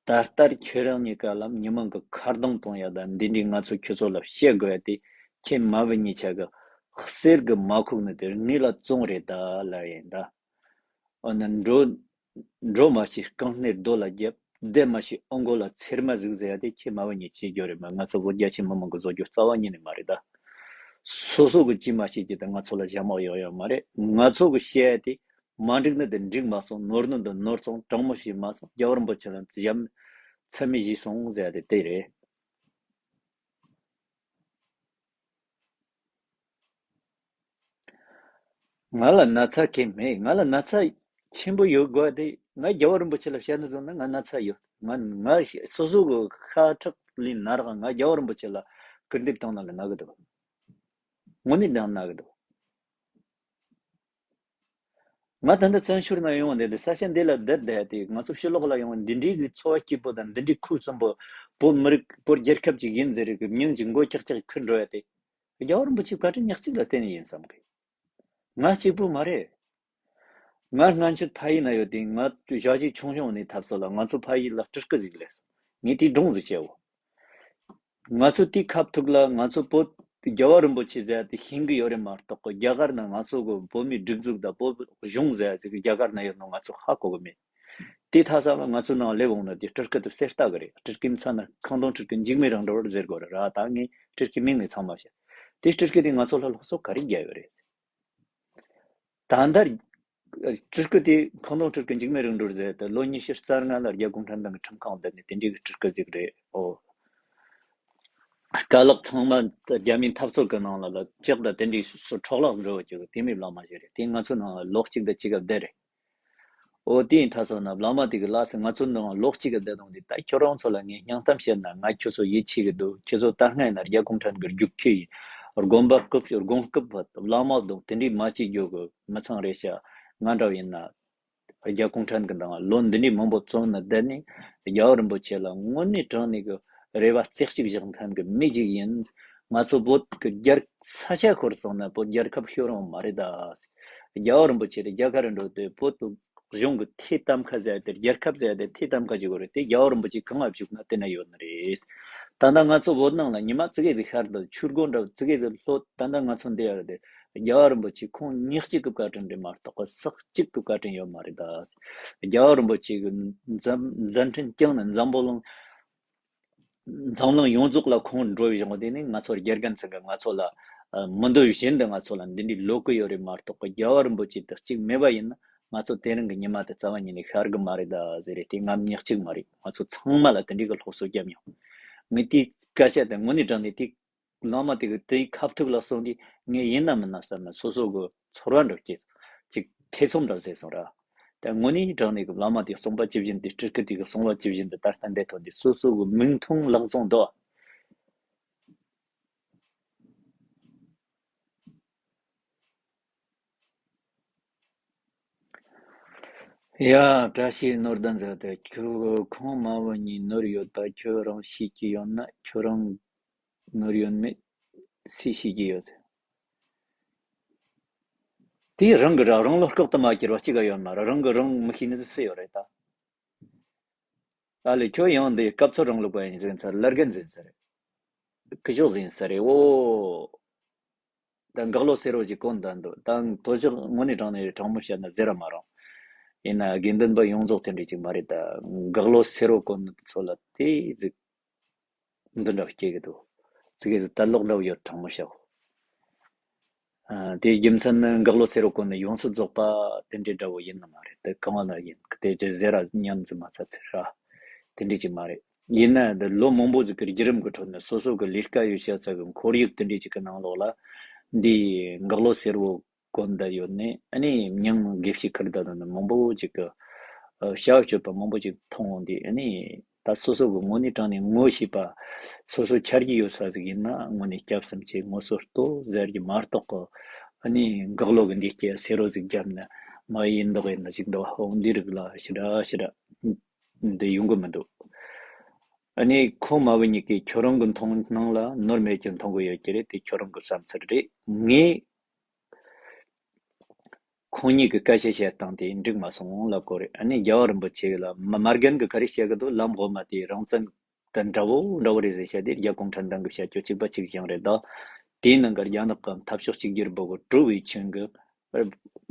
ད་ལྟར་ཁྱེད་རང་གཉིས་ཀ་ལ་མྱི་མང་གི་ཁ་རྡུང་གཏོང་ཡ་དང་འདི་འདྲའི་ང་ཚོ་ཁྱོད་ཚོ་ལ་བཤད་དགོས་ཡ་དེ་ཁྱེད་མ་བུ་གཉིས་ཆ་གི་གསེར་གི་མ་ཁུག་ནི་དེ་དངུལ་ལ་བཙོང་རེད་ད་ལ་ཡིན་ད། འོ་ན་འགྲོ། འགྲོ་མ་ཤེས་རྐང་སྣེ་རྡོ་ལ་རྒྱབ། བསྡད་མ་ཤེས་ཨོ་མགོ་ལ་ཚེར་མ་ཟུག་ཟེར་ཡ་དེ་ཁྱེད་མ་བུ་གཉིས་བྱེད་རྒྱུ་རེད་མ། ང་ཚོ་བོད་རྒྱ་ཆེ་མི་མང་གི་བཟོ་རྒྱུ་རྩ་བ་ཉིད་ནས་མ་རེད་ད། སོ་སོ་གི་ཅི་མ་ཤེས་ཀྱི་ད་ང་ཚོ་ལ་ཞྭ་མོ་ཡོད་ཡོད་མ་རེད། ང་ཚོ་གི་བཤད་ཡ་དེ་མ་འགྲིག་ནི་དེ་འགྲིག་མ་སོང་། ནོར་ནི་དེ་ནོར་སོང་། དྲང་མོ་བྱས་མ་སོང་། རྒྱལ་བ་རིན་པོ་ཆེ་ལ་ཞྭ་མོ་ཚད་མེད་བྱས་སོང་ཟེར་ཡ་དེ་དེ་རེད། ང་ལ་ན་ཚ་གང་ཡང་མེད། ང་ལ་ན་ཚ་ཆེན་པོ་ཡོད་དགོས་དེ། ང་རྒྱལ་བ་རིན་པོ་ཆེ་ལ་བཤད་ནི་བཟུང་ན་ང་ན་ཚ་ཡོད། ང་ང་སོ་སོ་གི་ཤ་ཁྲག་ལས་ན་རག། ང་རྒྱལ་བ་རིན་པོ་ཆེ་ལ་སྐུར་འདེབས་བཏང་ན་ལ་ན་གི་འདུག། དངོས་གནས་ན་གི་འདུག། ང་ད་ལྟ་བཙན་བྱོལ་ན་ཡོང་བ་འདི་འདི་ས་ཆ་འདི་ལ་བསྡད་བསྡད་དེ། ང་ཚོ་ཕྱི་ལོགས་ལ་ཡོང་བ་འདི་འདྲའི་གི་འཚོ་བ་སྐྱིད་པོ་དང་འདི་འདྲའི་ཁུག་བཙན་པོ། བོད་མི་རིགས་བོད་རྒྱལ་ཁབ་ཅིག་ཡིན་ཟེར་རེ་གི་མྱིང་ཅིག་མགོ་ཀྱག་ཀྱག་ཁུར་འགྲོ་ཡ་དེ། རྒྱལ་བ་རིན་པོ་ཆེ་བཀའ་དྲིན་ཉག་གཅིག་ལ་བརྟེན་ནས་ཡིན་བསམ་གི། ང་གཅིག་པུ་མ་རེད། ང་སྔ་ཕྱི་ཕ་ཡུལ་ན་ཡོད་དུས། ང་ཞ་ཡི་ཆུང་ཆུང་ནས་ཐབས་སོ་ལ་ང་ཚོ་ཕ་ཡུལ་ལ་སྤྲུལ་སྐུ་ཟིག་སླེབས་སོང་། ངས་དེའི་སྒྲུང་ཟིག་བཤད་འོ། ང་ཚོ་དེའི་ཁ་ཐུག་ལ་ང་ཚོ་བོད་རྒྱལ་བ་རིན་པོ་ཆེ་ཟེར་ཡ་དེ་ཤེས་གི་ཡོད་རེད་མ་གཏོགས་གི། རྒྱ་གར་ན་ང་ཚོ་གི་བོད་མིའི་སྒྲིག་འཛུགས་དང་བོད་གཞུང་ཟེར་ཡ་ཟིག་གི་རྒྱ་གར་ན་ཡོད་ནོ་ང་ཚོ་ཧ་གོ་གི་མེད། དེ་ཐ་ས་ལ་ང་ཚོ་ནང་སླེབས་འོང་ན་དེ་སྤྲུལ་སྐུ་དེ་གསེར་རྟ་གི་རེད། སྤྲུལ་སྐུའི་མཚན་ན་ཁང་སྟོང་སྤྲུལ་སྐུ་འཇིགས་མེད་རིང་འགྲོ་བར་ཟེར་དགོས་རེད་ར། ད་ངས་སྤྲུལ་སྐུའི་མིང་ངས་ཚང་མ་བཤད། དེ་སྤྲུལ་སྐུ་དེ་ང་ཚོ་ལ་སློབ་གསོ་ག་རེ་རྒྱག་ཡོད་རེད། ད་ལྟ་སྤྲུལ་སྐུ་དེ་ཁང་སྟོང་སྤྲུལ་སྐུ་འཇིགས་མེད་རིང་འགྲོ་ཟེར་ཏེ། ལོ་ཉི་ཤུ་རྩ་ལྔ་ལ་རྒྱ་གུང་ཁྲན་ཏང་གི་ཁྲིམས་ཁང་བསྡད་ནས་དེ་འདྲའི་གི་སྤྲུལ་སྐུ་ཟིག་རེད། ཨོ། རྐང་ལག་ཚང་མ་རྒྱ་མིའི་འཐབ་རྩོད་གི་ནང་ལ་ལ་ལྕགས་དང་དེ་འདྲའི་སོ་འཕྲོ་བརླག་འགྲོ་བ་ཅིག་དེ་མོའི་བླ་མ་ཞིག་རེད། དེ་ང་ཚོའི་ནང་ལ་ལོ་གཅིག་དང་གཅིག་ག་བསྡད་རེད། ཨོ་དེ་ཡིན་ཐ་སོང་ན་བླ་མ་དེ་གི་ལགས་སེ་ང་ཚོའི་ནང་ལོ་གཅིག་གི་བསྡད་དང་དེ། ད་ཁྱོད་རང་ཚོ་ལ་ངས་སྙིང་གཏམ་བཤད་ན། ང་ཁྱོད་ཚོ་ཡིད་ཆེས་གི་འདུག། ཁྱོད་ཚོ་ད་སྔ་ཡིན་ན་རྒྱ་གུང་ཁྲན་གི་རྒྱུག་ཁྱི་ཡིན། དགོན་པ་སྐུབ་དགོན་སྐུབ་བླ་མ་དང་དེ་འདྲའི་མ་བྱེད་རྒྱུ་གི་མི་ཚང་རེད་ཤག། ང་འདྲ་བ་ཡིན་ན་རྒྱ་གུང་ཁྲན་གི་ནང་ལོ་འདི་འདྲའི་མང་པོ་བཙོན་ན་བསྡད་ནས་རྒྱལ་བ་རིན་པོ་ཆེ་ལ་དངོས་གནས་དྲང་གནས་གི་རེ་བ་རྩེ་གཅིག་བཞག་མཁན་གི་མི་ཅིག་ཡིན། ང་ཚོ་བོད་གི་རྒྱལ་ས་ཆ་ཤོར་སོང་ན་བོད་རྒྱལ་ཁབ་ཤོར་འོང་མ་རེད་ད། རྒྱལ་བ་རིན་པོ་ཆེ་དེ་རྒྱ་གར་འགྲོ་དུས་བོད་དུ་གཞུང་གི་ཐེ་གཏམ་ཁ་ཟེར་ཡ་དེ། རྒྱལ་ཁབ་ཟེར་ཡ་དེ་ཐེ་གཏམ་ཁ་ཅིག་དགོས་རེད་དེ། རྒྱལ་བ་རིན་པོ་ཆེ་གང་ང་བཞུགས་ན་དེ་ན་ཡོད་ནི་རེད། ད་ལྟ་ང་ཚོ་བོད་ནང་ལ་ཉི་མ་ཙི་གེ་ཟིག་ཤར་དང་ཆུ་སྒོ་འདྲ་ཙི་གེ་ཟིག་ལྷོད། ད་ལྟ་ང་ཚོ་འདི་ཡར་དེ་རྒྱལ་བ་རིན་པོ་ཆེ་ཁོང་ཉག་གཅིག་གི་བཀའ་དྲིན་རེད་མ་གཏོགས་ས་གཅིག་གི་བཀའ་དྲིན་ཡོད་མ་རེད་ད། རྒྱལ་བ་རིན་པོ་ཆེ་གི་མཛད་མཛད་འཕྲིན་བསྐྱངས་ནས་འཛམ་བུ་གླིང་འཛམ་གླིང་ཡོངས་རྫོགས་ལ་ཁོང་འགྲོ་བའི་གཞུང་དེ་ནི་ང་ཚོ་རྒྱལ་རྒན་ཚང་གི་ང་ཚོ་ལ་ཨ་མི་འདོད་བཞིན་དུ་ང་ཚོ་ལ་འདི་འདྲའི་ལོ་གི་ཡོད་རེད་མ་གཏོགས་གི། རྒྱལ་བ་རིན་པོ་ཆེ་དེ་གཅིག་མེད་པ་ཡིན་ན་ང་ཚོ་དེ་རིང་གི་ཉི་མ་དེ་རྩ་བ་ཉིད་ནས་ཤར་གི་མ་རེད་ད་ཟེར་རེད་དེ། ང་ཉག་གཅིག་མ་རེད། ང་ཚོ་ཚང་མ་ལ་དེ་འདྲའི་གི་སློབ་གསོ་བརྒྱབ་མྱོང་། ངས་དེའི་སྐད་ཆ་དེ་དངོས་གནས་དྲང་གནས་དེ་བླ་མ་དེ་གི་དེའི་ཁ་ཐུག་ལ་སོང་དུས་ངས་ཡིན་ན་མིན་ན་བསམ་ན་སོ་སོ་གི་ཚོར་བ་འདྲ་སྐྱེས། ཅིག་ཐེ་ཚོམ་འདྲ་བཟོས་སོང་ར། ད་དངོས་གནས་དྲང་གནས་གི་བླ་མ་དེའི་གསུངས་པ་ཇི་བཞིན་དུ། སྤྲུལ་སྐུ་དེ་གི་གསུངས་པ་ཇི་བཞིན་དུ་ད་ལྟ་འདས་ཐོན་དུས་སོ་སོ་གི་མིག་མཐོང་ལག་བཟུང་འདུག། ཡ། བཀྲ་ཤིས་ནོར་ལྡན་ཟེར་ཏེ། ཁྱོད་ཁོང་མ་བུ་གཉིས་ནོར་ཡོད་པ་ཁྱོད་རང་ཤེས་ཀྱི་ཡོད་ན། ཁྱོད་རང་ནོར་ཡོད་མེད་སུས་ཤེས་ཀྱི་ཡོད་ཟེར། དེ་རང་གི་ར་རང་བློ་ལྐོག་ཏུ་མ་གྱུར་བ་གཅིག་ག་ཡོད་མ་རེད། རང་གི་རང་མི་ཤེས་ནི་སུ་ཡོད་རེད་ད། ཨ་ལས། ཁྱོད་ཡང་འདི་སྐབས་འཚོལ་རིང་ལུགས་པ་ཡིན་ཟེར་ཚར། ལར་རྒན་ཟིན་ས་རེད། སྐུ་ཞོགས་ཟིན་ས་རེད་འོ། ད་འགག་ལོ་སེར་བོ་ཅིག་གོན་བསྡད་འདུག། ད་དོ་ཅོག་དངོས་གནས་དྲང་གནས་དྲང་མོ་བཤད་ན་ཟེར་ར་མ་རུང་། ཡིན་ན་དགེ་འདུན་པ་ཡོངས་རྫོགས་དེ་འདྲ་ཅིག་མ་རེད། ད་འགག་ལོ་སེར་བོ་གོན་ཚོ་ལ་དེ་ཟིག་འདི་འདྲ་སྐྱེ་གི་འདུག། ཙི་གེ་ཟིག་ལྟ་ལོག་འདྲ་བོ་ཡོད། དྲང་མོ་བཤད། ཨ། དེའི་རྒྱུ་མཚན་ནི་འགག་ལོ་སེར་བོ་གོན་ནས་ཡོངས་སུ་རྫོགས་པ་དེ་འདྲའི་འདྲ་བོ་ཡིན་ནི་མ་རེད། དེ་གང་ལ་ཡིན་དེ་ཅི་ཟེར་ར་ཉན་ཟིན་མ་ཚར་ཚེ་ར། དེ་འདྲའི་ཅིག་མ་རེད། ཡིན་ན་འདི་ལོ་མང་པོ་ཟིག་གི་བརྒྱུད་རིམ་གི་ཁྲོད་ནས་སོ་སོ་གི་ལས་ཀ་ཡོད་བྱ་ཚ་གི་ཁོར་ཡུག་དེ་འདྲའི་ཅིག་གི་ནང་ལོགས་ལ་འདི་འགག་ལོ་སེར་བོ་ གོ་བསྡད་ཡོད་ནས། ཨ་ནི་མྱིང་དགེ་བཤེས་ཁུར་བསྡད་ནས་མང་པོ་ཅིག་གི་ཨ་བྱ་བ་སྤྱོད་པ་མང་པོ་ཅིག་མཐོང་འོང་དུས། ཨ་ནི་ད་སོ་སོ་གི་ངོ་ནས་དྲངས་ནས་ངོ་ཤེས་པ། སོ་སོ་ཆ་རྒྱུས་ཡོད་ས་ཟིག་ཡིན་ན་དངོས་གནས་སྐྱབས་སུ་མཆི། ངོ་སོ་ལྟོས་ཟེར་རྒྱུ་མ་གཏོགས་གི། ཨ་ནི་འགག་ལོག་གི་འདི་སྐད་སེ་རོ་ཟིག་བརྒྱབ་ན་མ་ཡིན་མདོག་ཡིན་ན་ཅིག་འདུག་འོ་འདི་རིགས་ལ་ཞེ་དྲག་ཞེ་དྲག་འདི་ཡོང་གི་མི་འདུག་ཨ་ནི་ཁོང་མ་བུ་གཉིས་ཀས་ཁྱོད་རང་གི་མཐོང་སྣང་ལ་ནོར་མེད་ཀྱི་མཐོང་གི་ཡོད་ཀྱི་རེད། དེ་ཁྱོད་རང་གི་བསམ་ཚུལ་རེད། ངས་ཁོང་གཉིས་ཀྱི་སྐད་ཆ་བཤད་སྟངས་དེ་འགྲིག་མ་སོང་ལབ་དགོས་རེད། ཨ་ནི་རྒྱལ་བ་རིན་པོ་ཆེ་ལ་མ་མ་རྒན་གྱིས་ག་རེ་བཤད་གི་འདུག་ལམ་འོག་མ་དེ་རང་བཙན་དང་འདྲ་བོ་འདྲ་བོ་རེད་ཟེར་བཤད་དེ། རྒྱ་གུང་ཁྲན་ཏང་གིས་བཤད་རྒྱུ་གཅིག་པ་གཅིག་རྐྱང་རེད། ད་དེའི་ནང་གི་རྒྱ་ནག་གི་འཐབ་ཕྱོགས་གཅིག་གྱུར་པོ་གི་གྲུ་བའི་ཆོས་གི་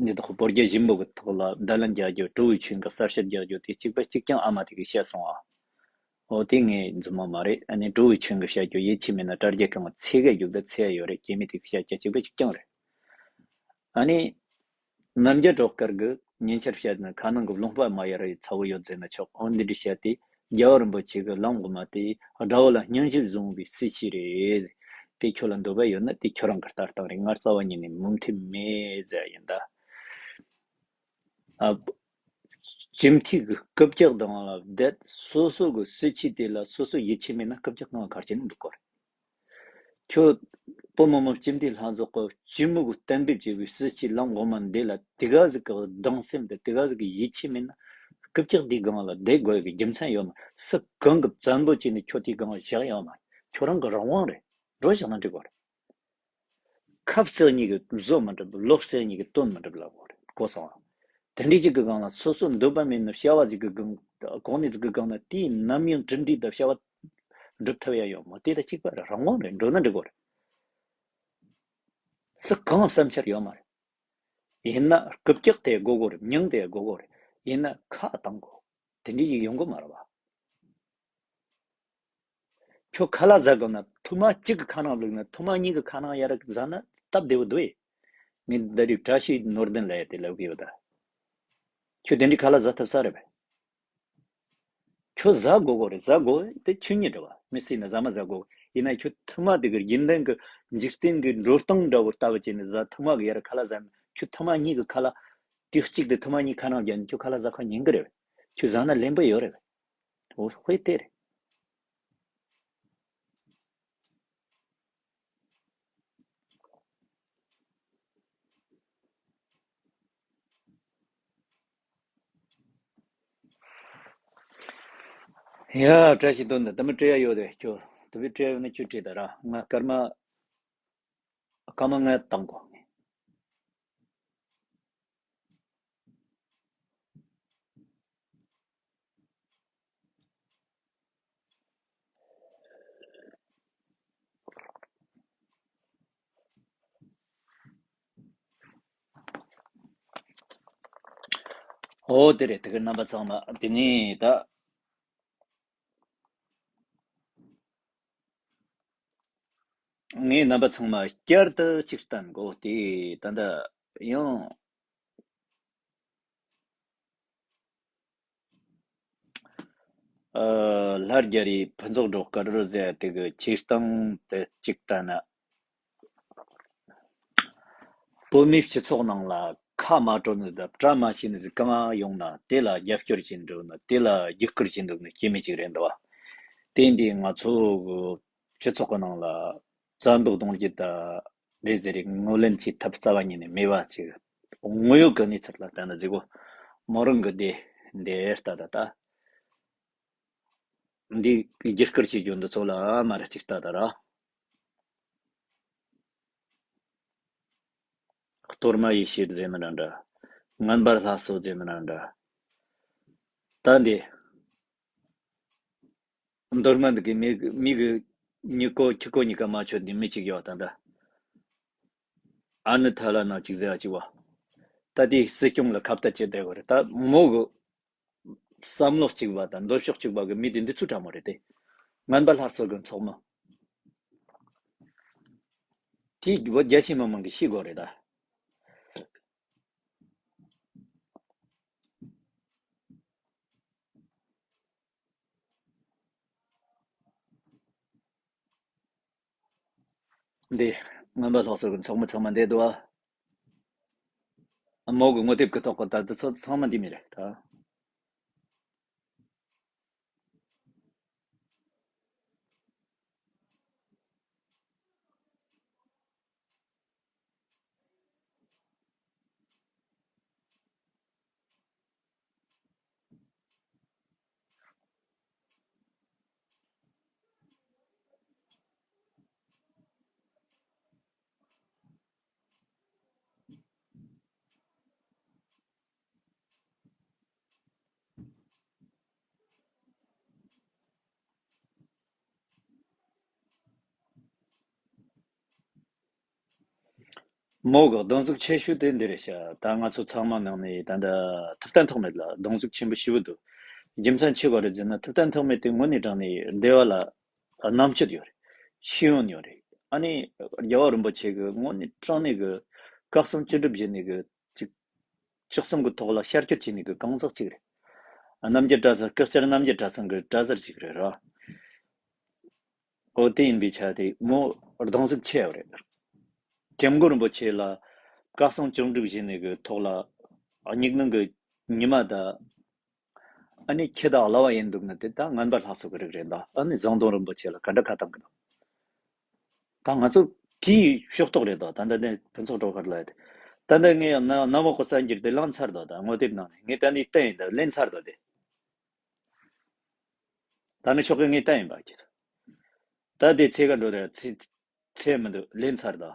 ནི་དོག་བོད་རྒྱ་ཞུམ་པོ་གི་ཐོག་ལ་བརྡ་ལན་རྒྱག་རྒྱུ། གྲུ་བའི་ཆོས་གི་གསལ་བཤད་རྒྱག་རྒྱུ་དེ་གཅིག་པ་གཅིག་རྐྱང་ཨ་མ་དེ་གིས་བཤད་སོང་ཨ། འོ་དེ་ངས་རྫུན་མ་མ་རེད། ཨ་ནི་གྲུ་བའི་ཆོས་གི་བཤད་རྒྱུ་ཡིད་ཆེས་མེད་ན་དྲ་རྒྱ་གང་གི་ཚེ་གེ་རྒྱུག་ད་ཚེ་ཡ་ཡོད་རེད། སྐྱེ་མེད་དེ་གིས་བཤད་རྒྱུ་གཅིག་པ་གཅིག་རྐྱང་རེད། ཨ་ནི་རྣམ་རྒྱལ་སྒྲོལ་དཀར་གྱིས་ཉེ་ཆར་བཤད་ན་ཁ་ནང་གི་ལུང་པ་མ་ཡར་རི་ཚ་བོ་ཡོད་ཟེར་ན་ཆོག་འོ་འདི་འདྲ་བཤད་དེ། རྒྱལ་བ་རིན་པོ་ཆེ་གི་ལམ་འོག་མ་དེ་དགྲ་བོ་ལ་སྙིང་རྗེ་བཟུང་བའི་སྲིད་བྱུས་རེད། དེ་ཁྱོད་ལ་འདོད་པ་ཡོད་ན་དེ་ཁྱོད་རང་གི་ལྟ་སྟངས་རེད། ང་རྩ་བ་ཉིད་ནས་མོས་མཐུན་མེད་ཟེར་ཡིན་ད། ཨ། སྤྱི་འཐུས་ཀྱི་རྐུབ་བཀྱག་སྒང་ལ་བསྡད། སོ་སོ་གི་སྲིད་བྱུས་དེ་ལ་སོ་སོ་ཡིད་ཆེས་མེད་ན་རྐུབ་བཀྱག་སྒང་ག་རེ་བྱས་ནས་འདུག་གོ་རེད། ཁྱོད་བོད་མི་མང་སྤྱི་འཐུས་ལྷན་ཚོགས་ཀྱི་སྤྱི་མོས་གཏན་འབེབས་བྱས་པའི་སྲིད་བྱུས་ལམ་འོག་མ་འདི་ལ་དེ་ག་ཟིག་གི་གདུང་སེམས་དང་དེ་ག་ཟིག་གི་ཡིད་ཆེས་མེད་ན་རྐུབ་བཀྱག་འདིའི་སྒང་ལ་བསྡད་དགོས་ཀྱི་རྒྱུ་མཚན་ཡོད་མ་རེད། སུ་གང་གིས་བཙན་པོ་བྱས་ནས་ཁྱོད་དེའི་སྒང་ལ་བཞག་ཡོད་མ་རེད། ཁྱོད་རང་གི་རང་དབང་རེད། འགྲོ་བཞག་ན་འགྲིག་གོ་རེད། ཁབ་བཙལ་གཉིས་ཀྱི་བཟོ་མི་འགྲུབ། ལོ་བཙལ་གཉིས་ཀྱི་དོན་མི་འགྲུབ་ལབ་དགོས་རེད། གོ་སོང་ང་། དེ་འདྲའི་ཅིག་གི་སྒང་ལ་སོ་སོ་འདོད་པ་མེད་ན་བྱ་བ་ཅིག་གི་སྒང་། གོ་གནས་ཅིག་གི་སྒང་ན་དེའི་ནམ་ཡང་གྲུབ་འབྲས་དང་བྱ་བ་འགྲུབ་ཐུབ་ཡ་ཡོད་མོ། དེ་དང་གཅིག་པ་རེད། རང་དབང་རེད། འགྲོ་ན་འགྲིག་གོ་རེད། སུ་གང་བསམ་འཆར་ཡོད་མ་རེད། ཡིན་ན་རྐུབ་བཀྱག་དེ་དགོས་གོ་རེད། མྱིང་དེ་དགོས་གོ་རེད། ཡིན་ན་ཁ་བཏང་དགོས། དེ་འདྲའི་ཅིག་ཡོང་གི་མ་རེད་བ། ཁྱོད་ཁ་ལག་ཟ་དགོས་ན་ཐུར་མ་གཅིག་གི་ཁ་ནང་བླུགས་ན་ཐུར་མ་གཉིས་ཀྱི་ཁ་ནང་ཡར་ཟ་ན་སྟབས་བདེ་བོ་འདུག་ཨེ། ངས་འདི་རིགས་བཀྲ་ཤིས་ནོར་ལྡན་ལ་ཡ་དེ་ལབ་གི་ཡོད་ད། ཁྱོད་དེ་འདྲའི་ཁ་ལག་ཟ་ཐུབ་ས་རེད་པས། ཁྱོད་ཟ་དགོས་གོ་རེད། ཟ་དགོས་དེ་ཆོས་ཉིད་རེད་བ། མི་སྲིད་ན་ཟ་མ་ཟ་དགོས། ཡིན་ན་ཁྱོད་ཐུར་མ་དེ་གི་རྒྱུན་ལྡན་གི་འཇིག་རྟེན་གི་འགྲོ་སྟངས་འདྲ་བོ་ལྟ་བུ་བྱས་ནས་ཟ། ཐུར་མ་གི་ཡར་ཁ་ལག་ཟ་ན་ཁྱོད་ཐུར་མ་གཉིས་གི་ཁ་ལག་དུས་གཅིག་ཏུ་ཐུར་མ་གཉིས་ཁ་ནང་བརྒྱབ་ན་ཁྱོད་ཁ་ལག་ཟ་ཁ་ཉན་གི་རེད་པས། ཁྱོད་ཟ་ན་ལེན་པོ་ཡོད་རེད་པས། འོ་དཔེ་དེ་རེད། ཡ། བཀྲ་ཤིས་དོན་དུ་དུ་མི་སྤྲད་ཡ་ཡོད་དེ་ཁྱོད་དུ་མི་སྤྲད་ཡོད་ན་ཁྱོད་སྤྲད་ད་ར། ང་སྐར་མ་སྐར་མ་ལྔ་བཏང་གོ། འོ་དེ་རེད། དེ་ག་རྣམ་པ་ཚང་མ་དེ་ནས་ད། ངས་རྣམ་པ་ཚང་མ་བསྐྱར་དུ་གཅིག་བསྟན་གོ། དེ་ད་ལྟ་ཡང་། ཨ། ལྷ་རྒྱ་རིའི་ཕུན་ཚོགས་སྒྲོལ་དཀར་ཟེར་དེ་གི་ཆེ་སྟངས་དེ་གཅིག་ལྟ་ན། བོད་མིའི་སྤྱི་ཚོགས་ནང་ལ་ཁ་མ་གྲོ་ནི་དང་བཀྲ་མ་ཤིས་ནི་ཟིག་གང་ཡོང་ན་དེ་ལ་རྒྱབ་སྐྱོར་བྱེད་འདུག་ནི། དེ་ལ་རྒྱུག་སྐུར་བྱེད་འདུག་ནི་སྐྱེ་མི་གཅིག་རེད་འདུག་བ། དེ་འདི་ང་ཚོ་གི་སྤྱི་ཚོགས་ཀྱི་ནང་ལ་བཙན་པོ་གདུང་རྒྱུད་དང་རེད་ཟེར་རེ་ངོས་ལེན་བྱེད་ཐབས་རྩ་བ་ཉིད་ནས་མེད་པ་ཅིག། དངོས་ཡོད་ཀྱི་གནས་ཚུལ་ལ་བལྟས་ན་ཟིག་གོ། མོ་རང་གི་སྡེ་འདི་ལྟ་ད་ལྟ། འདི་རྒྱུག་སྐུར་བྱེད་རྒྱུ་འདི་ཚོ་ལ་མར་གཅིག་ལྟ་ད་ར། གཏོར་མ་ཡེ་ཤེས་ཟེར་ན་ར་འདྲ། ངན་པ་སླར་གསོ་ཟེར་ན་ར་འདྲ། ད་འདི། མདོ་སྨད་འདི་གི་མི་མི་གི་མྱི་གོ་ཁྱི་གོ་གཉིས་ཀ་མ་ཆོད་འདི་མི་གཅིག་ཡོད་ད་ད། ཨ་ནི་ཐ་ལ་ན་གཅིག་ཟེར་བ་གཅིག་བ། ད་དེ་སྲིད་སྐྱོང་ལ་ཁ་བརྡ་བྱེད་བསྡད་དགོས་རེད། ད་མོ་གི་བསམ་བློ་གཅིག་པ་དང་འདོད་ཕྱོགས་གཅིག་པ་གི་མི་དེ་འདི་ཚོ་དྲང་མོ་རེད་དེ། ངན་པ་སླར་གསོ་གི་ཚོགས་མི། དེ་བོད་རྒྱ་ཆེ་མི་མང་གིས་ཤེས་དགོས་རེད་ད། འདི་ངན་པ་སླར་གསོ་གི་ཚོགས་མི་ཚང་མ་འདི་འདུག་ཨ། མོ་གི་ངོ་དེབ་ཀྱི་ཐོག་གི་ད་དེ་ཚོ་ཚང་མ་འདི་མི་རེད་ད། མོ་གི་གདོང་གཟུགས་ཆེ་ཤོས་དེ་འདི་རེད་ཤག་ད་ང་ཚོ་ཚང་མ་ནང་ནས་ད་ལྟ་ཐུབ་བསྟན་ཐོགས་མེད་ལ་གདོང་གཟུགས་ཆེན་པོ་ཞེ་པོ་འདུག་རྒྱུ་མཚན་ཆི་ག་རེད་ཟེར་ན། ཐུབ་བསྟན་ཐོགས་མེད་དེ་དངོས་གནས་དྲང་ནས་འདི་བ་ལ་རྣམ་དཔྱོད་ཡོད་རེད། ཤེས་ཡོན་ཡོད་རེད། ཨ་ནི་རྒྱལ་བ་རིན་པོ་ཆེ་གི་དངོས་གནས་དྲང་གནས་གི་སྐབས་གསུམ་བཅུ་སྒྲུབ་བཞེས་ནས་གི་ཅིག་ལྕགས་ཟམ་གི་ཐོག་ལ་ཤར་སྐྱོད་བྱས་ནས་གི་གང་ཟག་ཅིག་རེད། རྣམ་རྒྱལ་གྲྭ་ཚང་། སྐུ་བཅར་རྣམ་རྒྱལ་གྲྭ་ཚང་གི་གྲྭ་ཟུར་ཅིག་རེད་ར། འོ་དེ་ཡིན་པའི་ཆ་དེ་མོ་གདོང་གཟུགས་ཆེ་བ་རེད། སྐྱབས་མགོན་རིན་པོ་ཆེ་ལ་བཀའ་གསུང་བཅོམ་སྒྲིག་བྱས་ནས་གི་ཐོག་ལ་སྙིགས་སྣང་གི་ཉི་མ་དང་། ཨ་ནི་ཁྱི་དང་གླ་བ་ཡིན་འདུག་ན་དེ་ད་ངན་པ་ལྷ་ཚོགས་ཀྱི་རིགས་རེད་ད། ཨ་ནི་ཟམ་གདོང་རིན་པོ་ཆེ་ལ་ག་འདྲ་ཁ་བཏང་གི་འདུག་ད་ང་ཚོ་དེའི་ཕྱོགས་གཏོགས་རེད་ད། ད་ལྟ་ནས་ཕུན་ཚོགས་སྒྲོལ་དཀར་ལ་ཡོད། ད་ལྟ་ངས་ཡང་ན་ན་མོ་གི་གསར་འགྱུར་དེ་བླངས་ཚར་དོ། ད་ངོ་དེབ་ནང་ནས་ངས་ད་ནི་བསྟན་ཡིན་ད། ལེན་ཚར་དོ་དེ། ད་ནི་ཤོག་གི་ངས་བསྟན་ཡིན་པ་ཁྱེད། ད་དེ་ཚེ་ག་འགྲོ་དེ་ཚེ་ཚེ་མི་འདུག་ལེན་ཚར་དོ།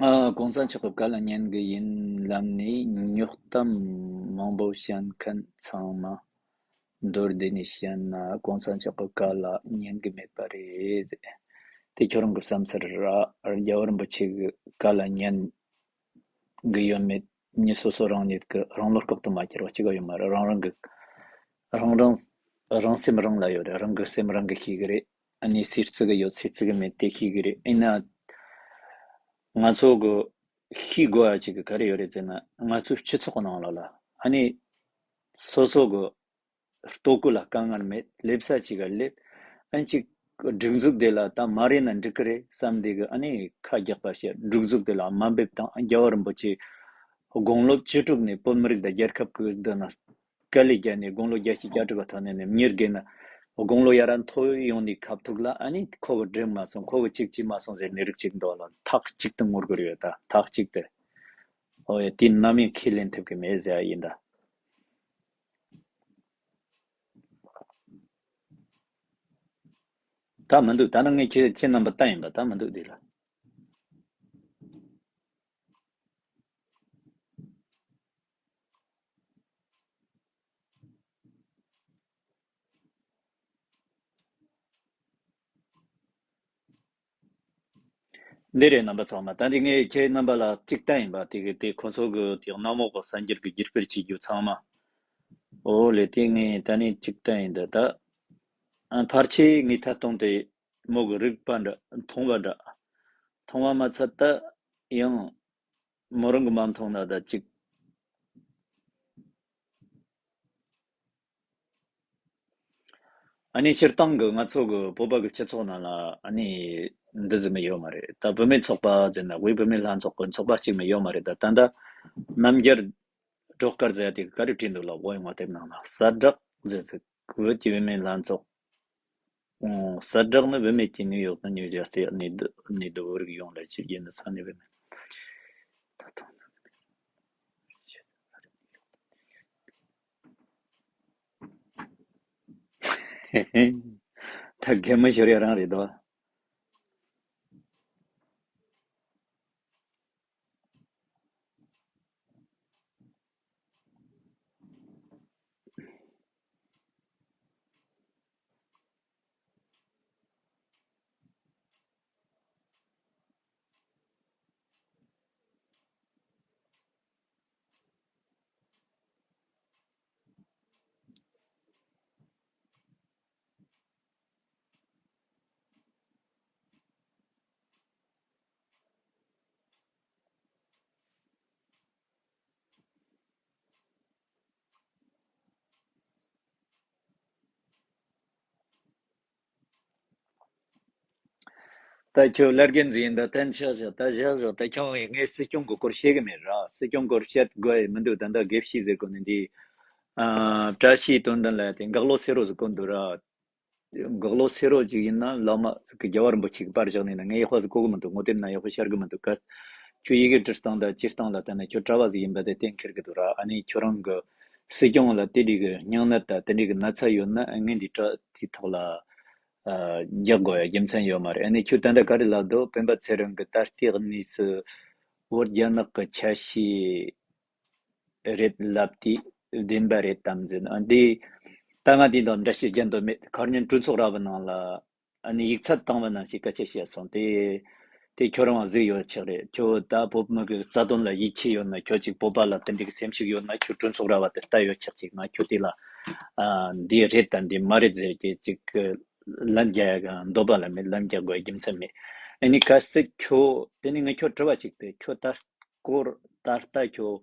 ཨ། གོང་ས་མཆོག་གི་བཀའ་ལ་ཉན་གི་ཡིན་ལབ་ནས་རྙོག་གཏམ་མང་པོ་བཤད་མཁན་ཚང་མ་མདོར་བསྡུས་ནས་བཤད་ན། གོང་ས་མཆོག་གི་བཀའ་ལ་ཉན་གི་མེད་པ་རེད། དེ་ཁྱོད་རང་གི་བསམ་ཚུལ་ར། རྒྱལ་བ་རིན་པོ་ཆེ་གི་བཀའ་ལ་ཉན་གི་ཡོད་མེད་མི་སོ་སོ་རང་ཉིད་ཀྱི་རང་བློ་ལྐོག་ཏུ་མ་གྱུར་བ་གཅིག་ཡོད་མ་རེད། རང་རང་གི་རང་རང་རང་སེམས་རང་ལ་ཡོད་རེད། རང་གི་སེམས་རང་གིས་ཤེས་གི་རེད། ཨ་ནི་སུས་བརྩི་གི་ཡོད་སུས་བརྩི་གི་མེད་དེ་ཤེས་གི་རེད། ཡིན་ན་ང་ཚོ་གི་ཤེས་དགོས་པ་ཅིག་གི་ག་རེ་ཡོད་རེད་ཟེར་ན། ང་ཚོའི་སྤྱི་ཚོགས་ནང་ལོགས་ལ་ཨ་ནི་སོ་སོ་གི་ལྟོ་གོས་ལ་དཀའ་ངལ་མེད། སླེབས་ས་ཅིག་ག་སླེབས། ཨ་ནི་ཅིག་སྒྲིག་འཛུགས་དེ་ལ་ད་མ་རེད་ན་འགྲིག་གི་རེད་བསམ་དེ་གི་ཨ་ནི་ཁ་རྒྱག་པ་བྱས། སྒྲིག་འཛུགས་དེ་ལ་དམའ་འབེབས་དང་། རྒྱལ་བ་རིན་པོ་ཆེ་དགུང་ལོ་བཅུ་དྲུག་ནས་བོད་མི་རིགས་དང་རྒྱལ་ཁབ་ཀྱི་མདུན་ན་དཀའ་ལས་བརྒྱབ་ནས། དགུང་ལོ་བརྒྱད་ཅུ་གྱ་དྲུག་གི་ཐོག་ནས་ནས་མྱི་རྒས་ན་དགུང་ལོ་ཡར་མཐོ་ཡོང་ནས་ཁ་ཐུག་ལ་ཨ་ནི་ཁོ་གིས་འགྲིག་མ་སོང་། ཁོ་གིས་གཅིག་བྱས་མ་སོང་ཟེར་ནས་རིགས་གཅིག་འདུག་ལ། ཐག་གཅིག་ཏུ་ངུ་དགོས་ཡོད་ད། ཐག་གཅིག་ཏུ། ཨོ་ཡ། དེ་ནམ་ཡང་ཁས་ལེན་ཐུབ་ཀྱི་མེད་ཟེར་ཡ་ཡིན་ད། ད་མི་འདུག་ད་ནི་ངས་ཁྱེད་ཁྱེད་རྣམ་པ་བསྟན་ཡིན་པ་ད་མི་འདུག་འདི་ལ། འདི་རེད་རྣམ་པ་ཚང་མ། ད་འདི་ངས་ཁྱེད་རྣམ་པ་ལ་གཅིག་བསྟན་ཡིན་པ། དེ་གི་དེ་ཁོ་ཚོ་གི་དེ་གནམ་འོག་གི་གསར་འགྱུར་གི་བརྒྱུད་སྤེལ་བྱེད་རྒྱུ་ཚང་མ། ཨོ་ལེ། དེ་ངས་ད་ནི་གཅིག་བསྟན་ཡིན་ད་ད། ཨ། ཕལ་ཆེར་ངས་ཐད་གཏོང་དེ་མོ་གི་རིག་པ་འདྲ། མཐོང་བ་འདྲ། མཐོང་བ་མ་ཚད་ད་ཡང་མོ་རང་གི་མ་མཐོང་ན་ད་ཅིག་ཨ་ནི་སྤྱིར་བཏང་གི་ང་ཚོ་གི་བོད་པ་གི་སྤྱི་ཚོགས་ནང་ལ་ཨ་ནི་འདི་ཟེར་མི་ཡོད་མ་རེད་ད། བུད་མེད་ཚོགས་པ་ཟེར་ན་དབུས་བུད་མེད་ལྷན་ཚོགས་གི་ཚོགས་པ་གཅིག་མ་ཡོད་མ་རེད་ད། ད་ལྟ་རྣམ་རྒྱལ་སྒྲོལ་དཀར་ཟེར་ཡ་དེ་ག་རེ་བྲིས་འདུག་ལ། བོད་ཡིག་ངོ་དེབ་ནང་ལ་གསལ་བསྒྲགས་ཟེར་ཟེར། བོད་ཀྱི་བུད་མེད་ལྷན་ཚོགས། ཨོ། གསལ་བསྒྲགས་ནི། བུད་མེད་ཀྱིས་ནིའུ་ཡོག་དང་ནིའུ་ཇར་སི་ནས་བོད་རིགས་ཡོངས་ལ་ཕྱི་རྒྱལ་ནས་ས་གནས་བུད་མེད། ད་དུང་ད་གད་མོ་ཤོར་ཡ་རང་རེད་དོ། ད་ཁྱོད་ལར་རྒན་ཟིག་ཡིན་ད་ཐན་ཆག་ཆག་ད་བཞག་བཞག་ད་ཁྱོད་ངས་སྲིད་སྐྱོང་གི་སྐོར་བཤད་གི་མེད་ར། སྲིད་སྐྱོང་སྐོར་བཤད་དགོས་ཡ་མི་འདུག་ད་ལྟ་དགེ་བཤེས་ཟེར་གོ་ནི་འདི། ཨ། བཀྲ་ཤིས་དོན་ལྡན་ལ་དེ་འགག་ལོ་སེ་རོ་ཟིག་གོ་འདུག་ར། འགག་ལོ་སེ་རོ་ཅིག་ཡིན་ན་བླ་མ་ཟིག་གི་རྒྱལ་བ་རིན་པོ་ཆེ་གི་པར་བཞག་ནས་ན་ངས་ཡག་པ་ཟིག་གོ་གི་མི་འདུག་ངོ་དེབ་ན་ཡག་པོ་ཤར་གི་མི་འདུག་ག་ཁྱོད་ཡི་གེ་འབྲི་སྟངས་དང་བྲིས་སྟངས་ལ་ལྟ་ན་ཁྱོད་གྲྭ་བ་ཟིག་ཡིན་པ་དེ་གཏན་འཁེལ་གི་འདུག་ར། ཨ་ནི་ཁྱོད་རང་གི་སྲིད་སྐྱོང་ལ་དེ་འདྲའི་གི་སྙིང་ནད་དང་དེ་འདྲའི་གི་ན་ཚ་ཡོད་ན་ངས་འདི་གྲྭ་དེའི་ཐོག་ལ། ཨ། རྒྱག་དགོས་ཡ་རྒྱུ་མཚན་ཡོད་མ་རེད། ཨ་ནི་ཁྱོད་ད་ལྟ་ག་རེ་ལབ་འདུག་སྤེན་པ་ཚེ་རིང་གི་ད་ལྟའི་གནས་སུ་བོད་རྒྱ་ནག་གི་ཆ་ཤས་རེད་ལབ་དུས་བདེན་པ་རེད་དམ་ཟེར་ན། ཨ། འདི་ད་ང་འདི་དང་འདྲ་བཤད་རྒྱག་འདོད་མེད། ཁ་ཉིན་གྲོས་ཚོགས་ར་བའི་ནང་ལ་ཨ་ནི་ཡིག་ཚད་བཏང་བ་ནང་བཞིན་སྐད་ཆ་བཤད་སོང་། དེ་དེ་ཁྱོད་རང་གཟིགས་ཡོད་ཆགས་རེད། ཁྱོད་ད་བོད་མི་གི་རྩ་དོན་ལ་ཡིད་ཆེས་ཡོད་ན། ཁྱོད་ཅིག་བོད་པ་ལ་དེ་འདྲའི་སེམས་ཤུགས་ཡོད་ན་ཁྱོད་གྲོས་ཚོགས་ར་བ་དེ་ལྟ་ཡོད་ཆགས་ཅིག་ང་ཁྱོད་དེ་ལ། ཨ། འདི་རེད་དང་འདི་མ་རེད་ཟེར་གྱི་ཅིག་ལན་རྒྱག་ཡ་གི་འདོད་པ་ལ་མེད། ལན་རྒྱག་དགོས་རྒྱུ་མཚན་མེད། ཨ་ནི་གལ་སྲིད་ཁྱོད་དེ་ནི་ངས་ཁྱོད་དྲི་བ་ཅིག་དེ་ཁྱོད་ད་སྐོར་ད་ལྟ་ཁྱོད་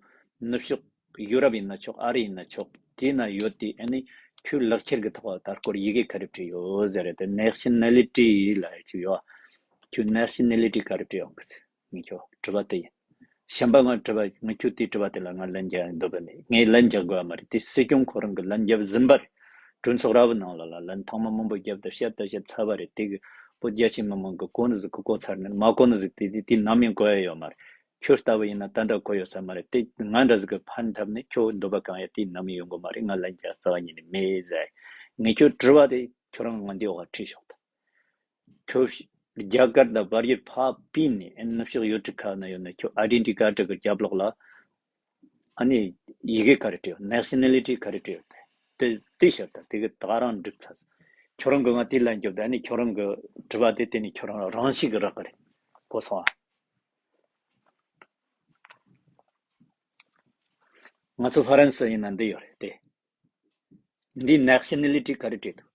ནུབ་ཕྱོགས་ཡུ་རོབ་ཡིན་ན་ཆོག་ཨ་རི་ཡིན་ན་ཆོག་དེ་ན་ཡོད་དེ། ཨ་ནི་ཁྱོད་ལག་ཁྱེར་གི་ཐོག་ལ་ད་སྐོར་ཡི་གེ་ག་རེ་བྲིས་ཡོད་ཟེར་རེད་དེ། ནེ་ཤ་ན་ལི་ཊི་ལ་ཡ་ཅིག་ཡོད། ཁྱོད་ནེ་ཤ་ན་ལི་ཊི་ག་རེ་བྲིས་ཡོད་གི་ཟེར། ངས་ཁྱོད་དྲི་བ་དེ་ཡིན། གཞན་པ་ང་དྲི་བ་ངས་ཁྱོད་དེ་དྲི་བ་དེ་ལ་ང་ལན་རྒྱག་འདོད་པ་མེད། ངས་ལན་རྒྱག་དགོས་པ་མ་རེད། དེ་སྲིད་སྐྱོང་ཁོ་རང་གི་ལན་རྒྱབ་ཟིན་པ་རེད། གྲོས་ཚོགས་ར་བའི་ནང་ལ་ལ་ལན་ཐེངས་མ་མང་པོ་རྒྱབ་དང་བཤད་དང་བཤད་ཚར་བ་རེད། དེ་གི་བོད་རྒྱ་ཆེ་མི་མང་གི་གོ་ནི་ཟིག་གི་གོ་ཚར་ནས་མ་གོ་ནི་ཟིག་དེ་དེ་དེ་ནམ་ཡང་གོ་ཡ་ཡོད་མ་རེད། ཁྱོད་ལྟ་བུ་ཡིན་ན་ད་ལྟ་གོ་ཡོད་ས་མ་རེད། དེ་ང་འདྲ་ཟིག་གི་ཕན་ཐབས་ནས་ཁྱོད་འདོད་པ་གང་ཡ་དེ་ནམ་ཡང་ཡོང་གི་མ་རེད། ང་ལན་རྒྱག་རྩ་བ་ཉིད་ནས་མེད་ཟེར། ངས་ཁྱོད་དྲི་བ་དེ་ཁྱོད་རང་ང་འདི་འོག་ཁྲིད་ཤོག་ད། ཁྱོད་རྒྱ་གར་དང་བལ་ཡུལ་ཕར་ཕུད་ནས་ནུབ་ཕྱོགས་ཡུལ་གྲུ་ཁག་ན་ཡོད་ན་ཁྱོད་ཨའི་ཌེན་ཊི་ཊི་ཀར་ཌི་གི་རྒྱབ་ལོགས་ལ་ཨ་ནི་ཡི་གེ་ག་རེ་བྲིས་ཡོད། ནེ་ཤ་ན་ལི་ཊི་ག་རེ་བྲིས་ཡོད། དེ་དེ་ཤོད་ད། དེ་གི་ད་རང་འགྲིག་ཚར། ཁྱོད་རང་གི་ང་དེ་ལན་རྒྱོབ་ད། ཨ་ནི་ཁྱོད་རང་གི་དྲི་བ་དེ་དེ་ནི་ཁྱོད་རང་རང་ཤེས་གི་རག་གི་རེད། གོ་སོང་ཨ། ང་ཚོ་ཧྥ་རན་སི་ཡིན་ན་འདི་ཡོད་རེད་དེ། འདི་ནེ་ཤ་ན་ལི་ཊི་ག་རེ་བྲིས་འདུག་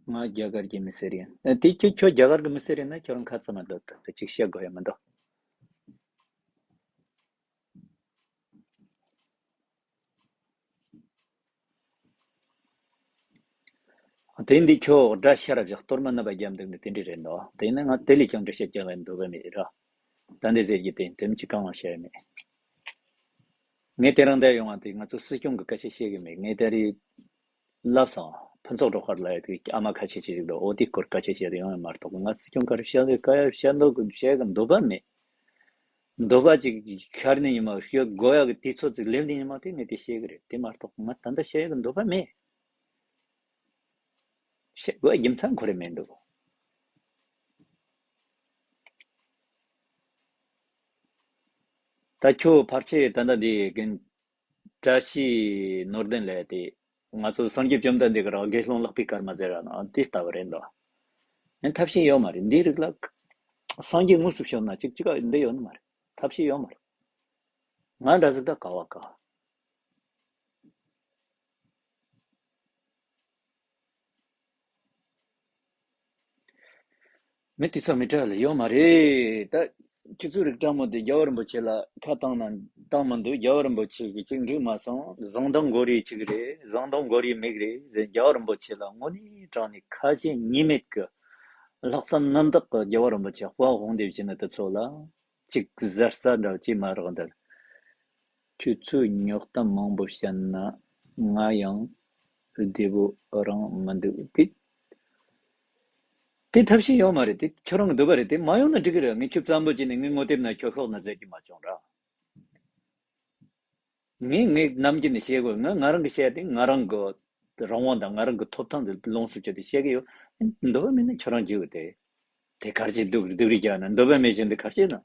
ང་རྒྱ་གར་གྱི་མི་སེར་ཡིན། ཨ། དེ་ཁྱོད་ཁྱོད་རྒྱ་གར་གྱི་མི་སེར་ཡིན་ན་ཁྱོད་རང་ཁ་ཚ་མ་འདུག་ད་ཅིག་བཤད་དགོས་ཡ་མི་འདུག་དེ་འདི་ཁྱོད་དགྲ་ཤ་ར་བཞག་གཏོར་མ་རྣམ་པ་བརྒྱབ་འདུག་ནི་དེ་འདྲ་རེད་འདུག་དེ་ན་ང་དེ་ལས་ཀྱང་འགྲེལ་བཤད་རྒྱག་ཡ་འདོད་པ་མེད་ར། ད་འདི་ཟེར་གྱི་དེ་དེ་མི་ཅི་གང་བ་བཤད་ཡ་མེད། ངས་དེ་རིང་འདིར་ཡོང་བ་དེ་ང་ཚོ་སྲིད་སྐྱོང་གི་སྐད་ཆ་བཤད་གི་མེད། ངས་དེ་རིང་ལབ་སོང་། ཕུན་ཚོགས་སྒྲོལ་དཀར་ལགས་དེ་ཨ་མ་ཁ་ཆེ་ཆེ་ཞིག་འདུག་འོ་དེའི་སྐོར་སྐད་ཆ་བཤད་དེ་ཡོང་ཡ་མ་གཏོགས་ང་སྲིད་སྐྱོང་ག་རེ་བཤད་འདོད་ག་ཡ་བཤད་འདོད་གི་བཤད་གི་འདོད་པ་མེད། འདོད་པ་ཅིག་ཤར་ནས་ཉི་མ་བཤད་དགོས་ཡ་གི་དུས་ཚོད་ཅིག་སླེབས་ནས་ཉི་མ་དེ་ངས་དེ་བཤད་གི་རེད། དེ་མ་གཏོགས་ང་ད་ལྟ་བཤད་ཡ་གི་འདོད་པ་མེད། བཤད་དགོས་རྒྱུ་མཚན་ཁོ་རེ་མེད་འདུག་ད་ཁྱོད་ཕལ་ཆེར་ད་ལྟ་འདི་རྒན་བཀྲ་ཤིས་ནོར་ལྡན་ལས་དེ་ང་ཚོ་སངས་རྒྱས་བཅོམ་ལྡན་འདས་ཀྱི་རང་དགེ་སློང་ལག་པའི་སྐར་མ་ཟེར་ར་ན་དེ་ལྟ་བུ་རེད་འདུག་ཡང་ཐབས་ཤེས་ཡོད་མ་རེད། འདིའི་རིགས་ལ་སངས་རྒྱས་དངོས་སུ་བྱོན་ན་ཅིག་ཅིག་འདི་ཡོད་ནི་མ་རེད། ཐབས་ཤེས་ཡོད་མ་རེད། ང་འདྲ་ཟིག་ད་ག་བ་ག་མི་དེ་ཚོ་མི་གྲལ་ལ་ཡོད་མ་རེད། ད་ཁྱེད་ཚོའི་རིགས་སྤྲང་མོ་དེ་རྒྱལ་བ་རིན་པོ་ཆེ་ལ་ཁ་བཏང་ན་བཏང་མི་འདུག་རྒྱལ་བ་རིན་པོ་ཆེ་གིས་ཅིག་འགྲིག་མ་སོང་། བཟང་གཏམ་མགོ་རིལ་ཅིག་རེད། བཟང་གཏམ་མགོ་རིལ་མིག་རེད་ཟེར། རྒྱལ་བ་རིན་པོ་ཆེ་ལ་དངོས་གནས་དྲང་ནས་ཁ་ཞེ་གཉིས་མེད་ཀྱི་ལྷག་བསམ་རྣམ་དག་གི་རྒྱལ་བ་རིན་པོ་ཆེ་དཔལ་དབང་འདུས་བྱས་ནས་དེ་ཚོ་ལ། གཅིག་ཟུར་ཟ་འདྲ་ཅིག་མ་རག་འདིར། ཁྱོད་ཚོས་རྙོག་གཏམ་མང་པོ་བཤད་ན་ང་ཡང་བདེ་པོ་རང་མི་འདུག་དེ་དེ་ཐབས་ཤེས་ཡོད་མ་རེད། དེ་ཁྱོད་རང་གི་འདོད་པ་རེད། དེ་མ་ཡོང་ན་འགྲིག་གི་རེད། ངས་ཁྱོད་བཙན་པོ་བྱས་ནས་ངའི་ངོ་དེབ་ན་ཁྱོད་ཤོག་ན་ཟེར་གྱི་མ་བྱུང་ར། ངས་ངས་ནམ་རྒྱུན་ནས་བཤད་དགོས། ང་ང་རང་གི་བཤད་དེ་ང་རང་གི་རང་དབང་དང་ང་རང་གི་ཐོབ་ཐང་དེ་ལོངས་སུ་སྤྱོད་དེ་བཤད་གི་ཡོད། འདོད་པ་མེད་ན་ཁྱོད་རང་བརྗེ་གི་དེ་དེ་གར་ཅིག་སྡུག་སྡུག་རིགས་རྒྱག་ན། འདོད་པ་མེད་བཞིན་དུ་གར་ཅིག་ན།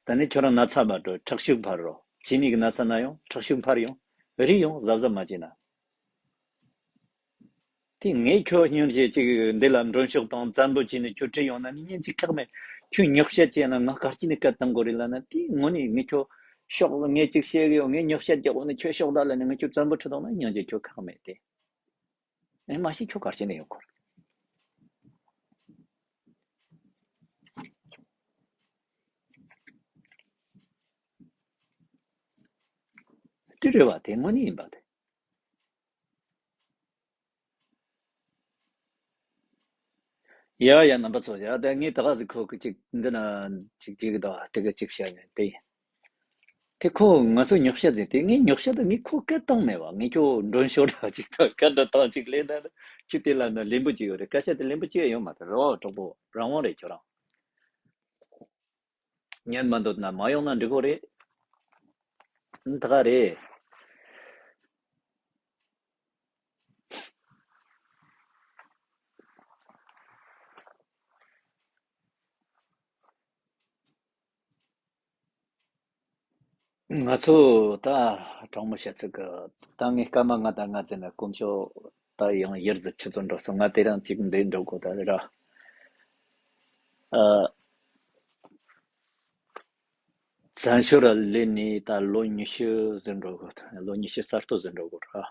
ད་ནི་ཁྱོད་རང་ན་ཚ་མ་འགྲོ། ཁྲག་ཤུགས་འཕར་རོ། གཅིན་སྙི་གི་ན་ཚ་ན་ཡང་ཁྲག་ཤུགས་འཕར་ཡོང་། རིགས་ཡོང་གཟབ་གཟབ་མ་བྱས་ན། དེ་ངས་ཁྱོད་སྙིང་རྗེ་ཅིག་འདི་ལ་མགྲོན་ཤོག་དང་བཙན་པོ་བྱས་ནས་ཁྱོད་ཁྲིད་ཡོང་ན་ནི་ཉིན་གཅིག་ཁག་མེད། ཁྱོད་ཉོག་བཤད་བྱས་ན་ང་ག་ཅི་ནས་སྐད་བཏང་དགོས་རེད་ལབ་ན། དེ་དངོས་གནས་ངས་ཁྱོད་ཤོག་ངས་ཅིག་བཤད་གི་ཡོད། ངས་ཉོག་བཤད་རྒྱག་འོ་ན་ཁྱོད་ཤོག་ད་ལབ་ནས་ངས་ཁྱོད་བཙན་པོ་ཁྲིད་བཏང་ན་སྙིང་རྗེ་ཁྱོད་ཁག་མེད་དེ། ཨེ་མ་གཞི་ཁྱོད་ག་རེ་བྱས་ནས་ཡོང་དགོས་རེད། དེ་རེད་བ། དེ་དངོས་གནས་ཡིན་པ་དེ། ཡ་ཡ། རྣམ་པ་ཚོ། ཡ་ད་ངས་ད་ག་ཟིག་ཁོ་གི་ཅིག་འདི་ན་ཅིག་ཅིག་ད་དེ་ག་ཅིག་བཤད་ནས་དེ་ཡིན། དེ་ཁོ་ང་ཚོ་ཉོག་བཤད་ཟིན་དེ། ངས་ཉོག་བཤད་ད་ངས་ཁོ་སྐད་བཏང་མེད་བ། ངས་ཁྱོད་མགྲོན་ཤོར་ད་ཅིག་ད་སྐད་འདྲ་བཏང་ཅིག་ལས་ད་ཁྱོད་དེ་ལ་ན་ལན་པོ་ཅིག་ཡོད་རེད། སྐད་ཆ་དེ་ལན་པོ་ཅིག་ཡོད་མ་རེད། རོ་གྲོགས་པོ། རང་དབང་རེད་ཁྱོད་རང་། ཉན་མ་འདོད་ན་མ་ཡོང་ན་འགྲིག་གོ་རེད། ད་ག་རེད། ང་ཚོ་ད་དྲང་མོ་བཤད་ཚིག་གི། ད་ངས་སྐར་མ་ལྔ་དང་ལྔ་ཙམ་ནས་དཀོན་མཆོག་ད་ཡང་ཡུལ་ཟིག་ཆུ་ཚོད་འགྲོ་སོང་། ང་དེ་རིང་ཅིག་འདི་འགྲོ་དགོས་ད་ར། ཨ། བཙན་བྱོལ་ལ་སླེབས་ནས་ད་ལོ་ཉི་ཤུ་ཟིན་འགྲོ་གི། ལོ་ཉི་ཤུ་གསར་གཏོད་ཟིན་འགྲོ་གི་ར།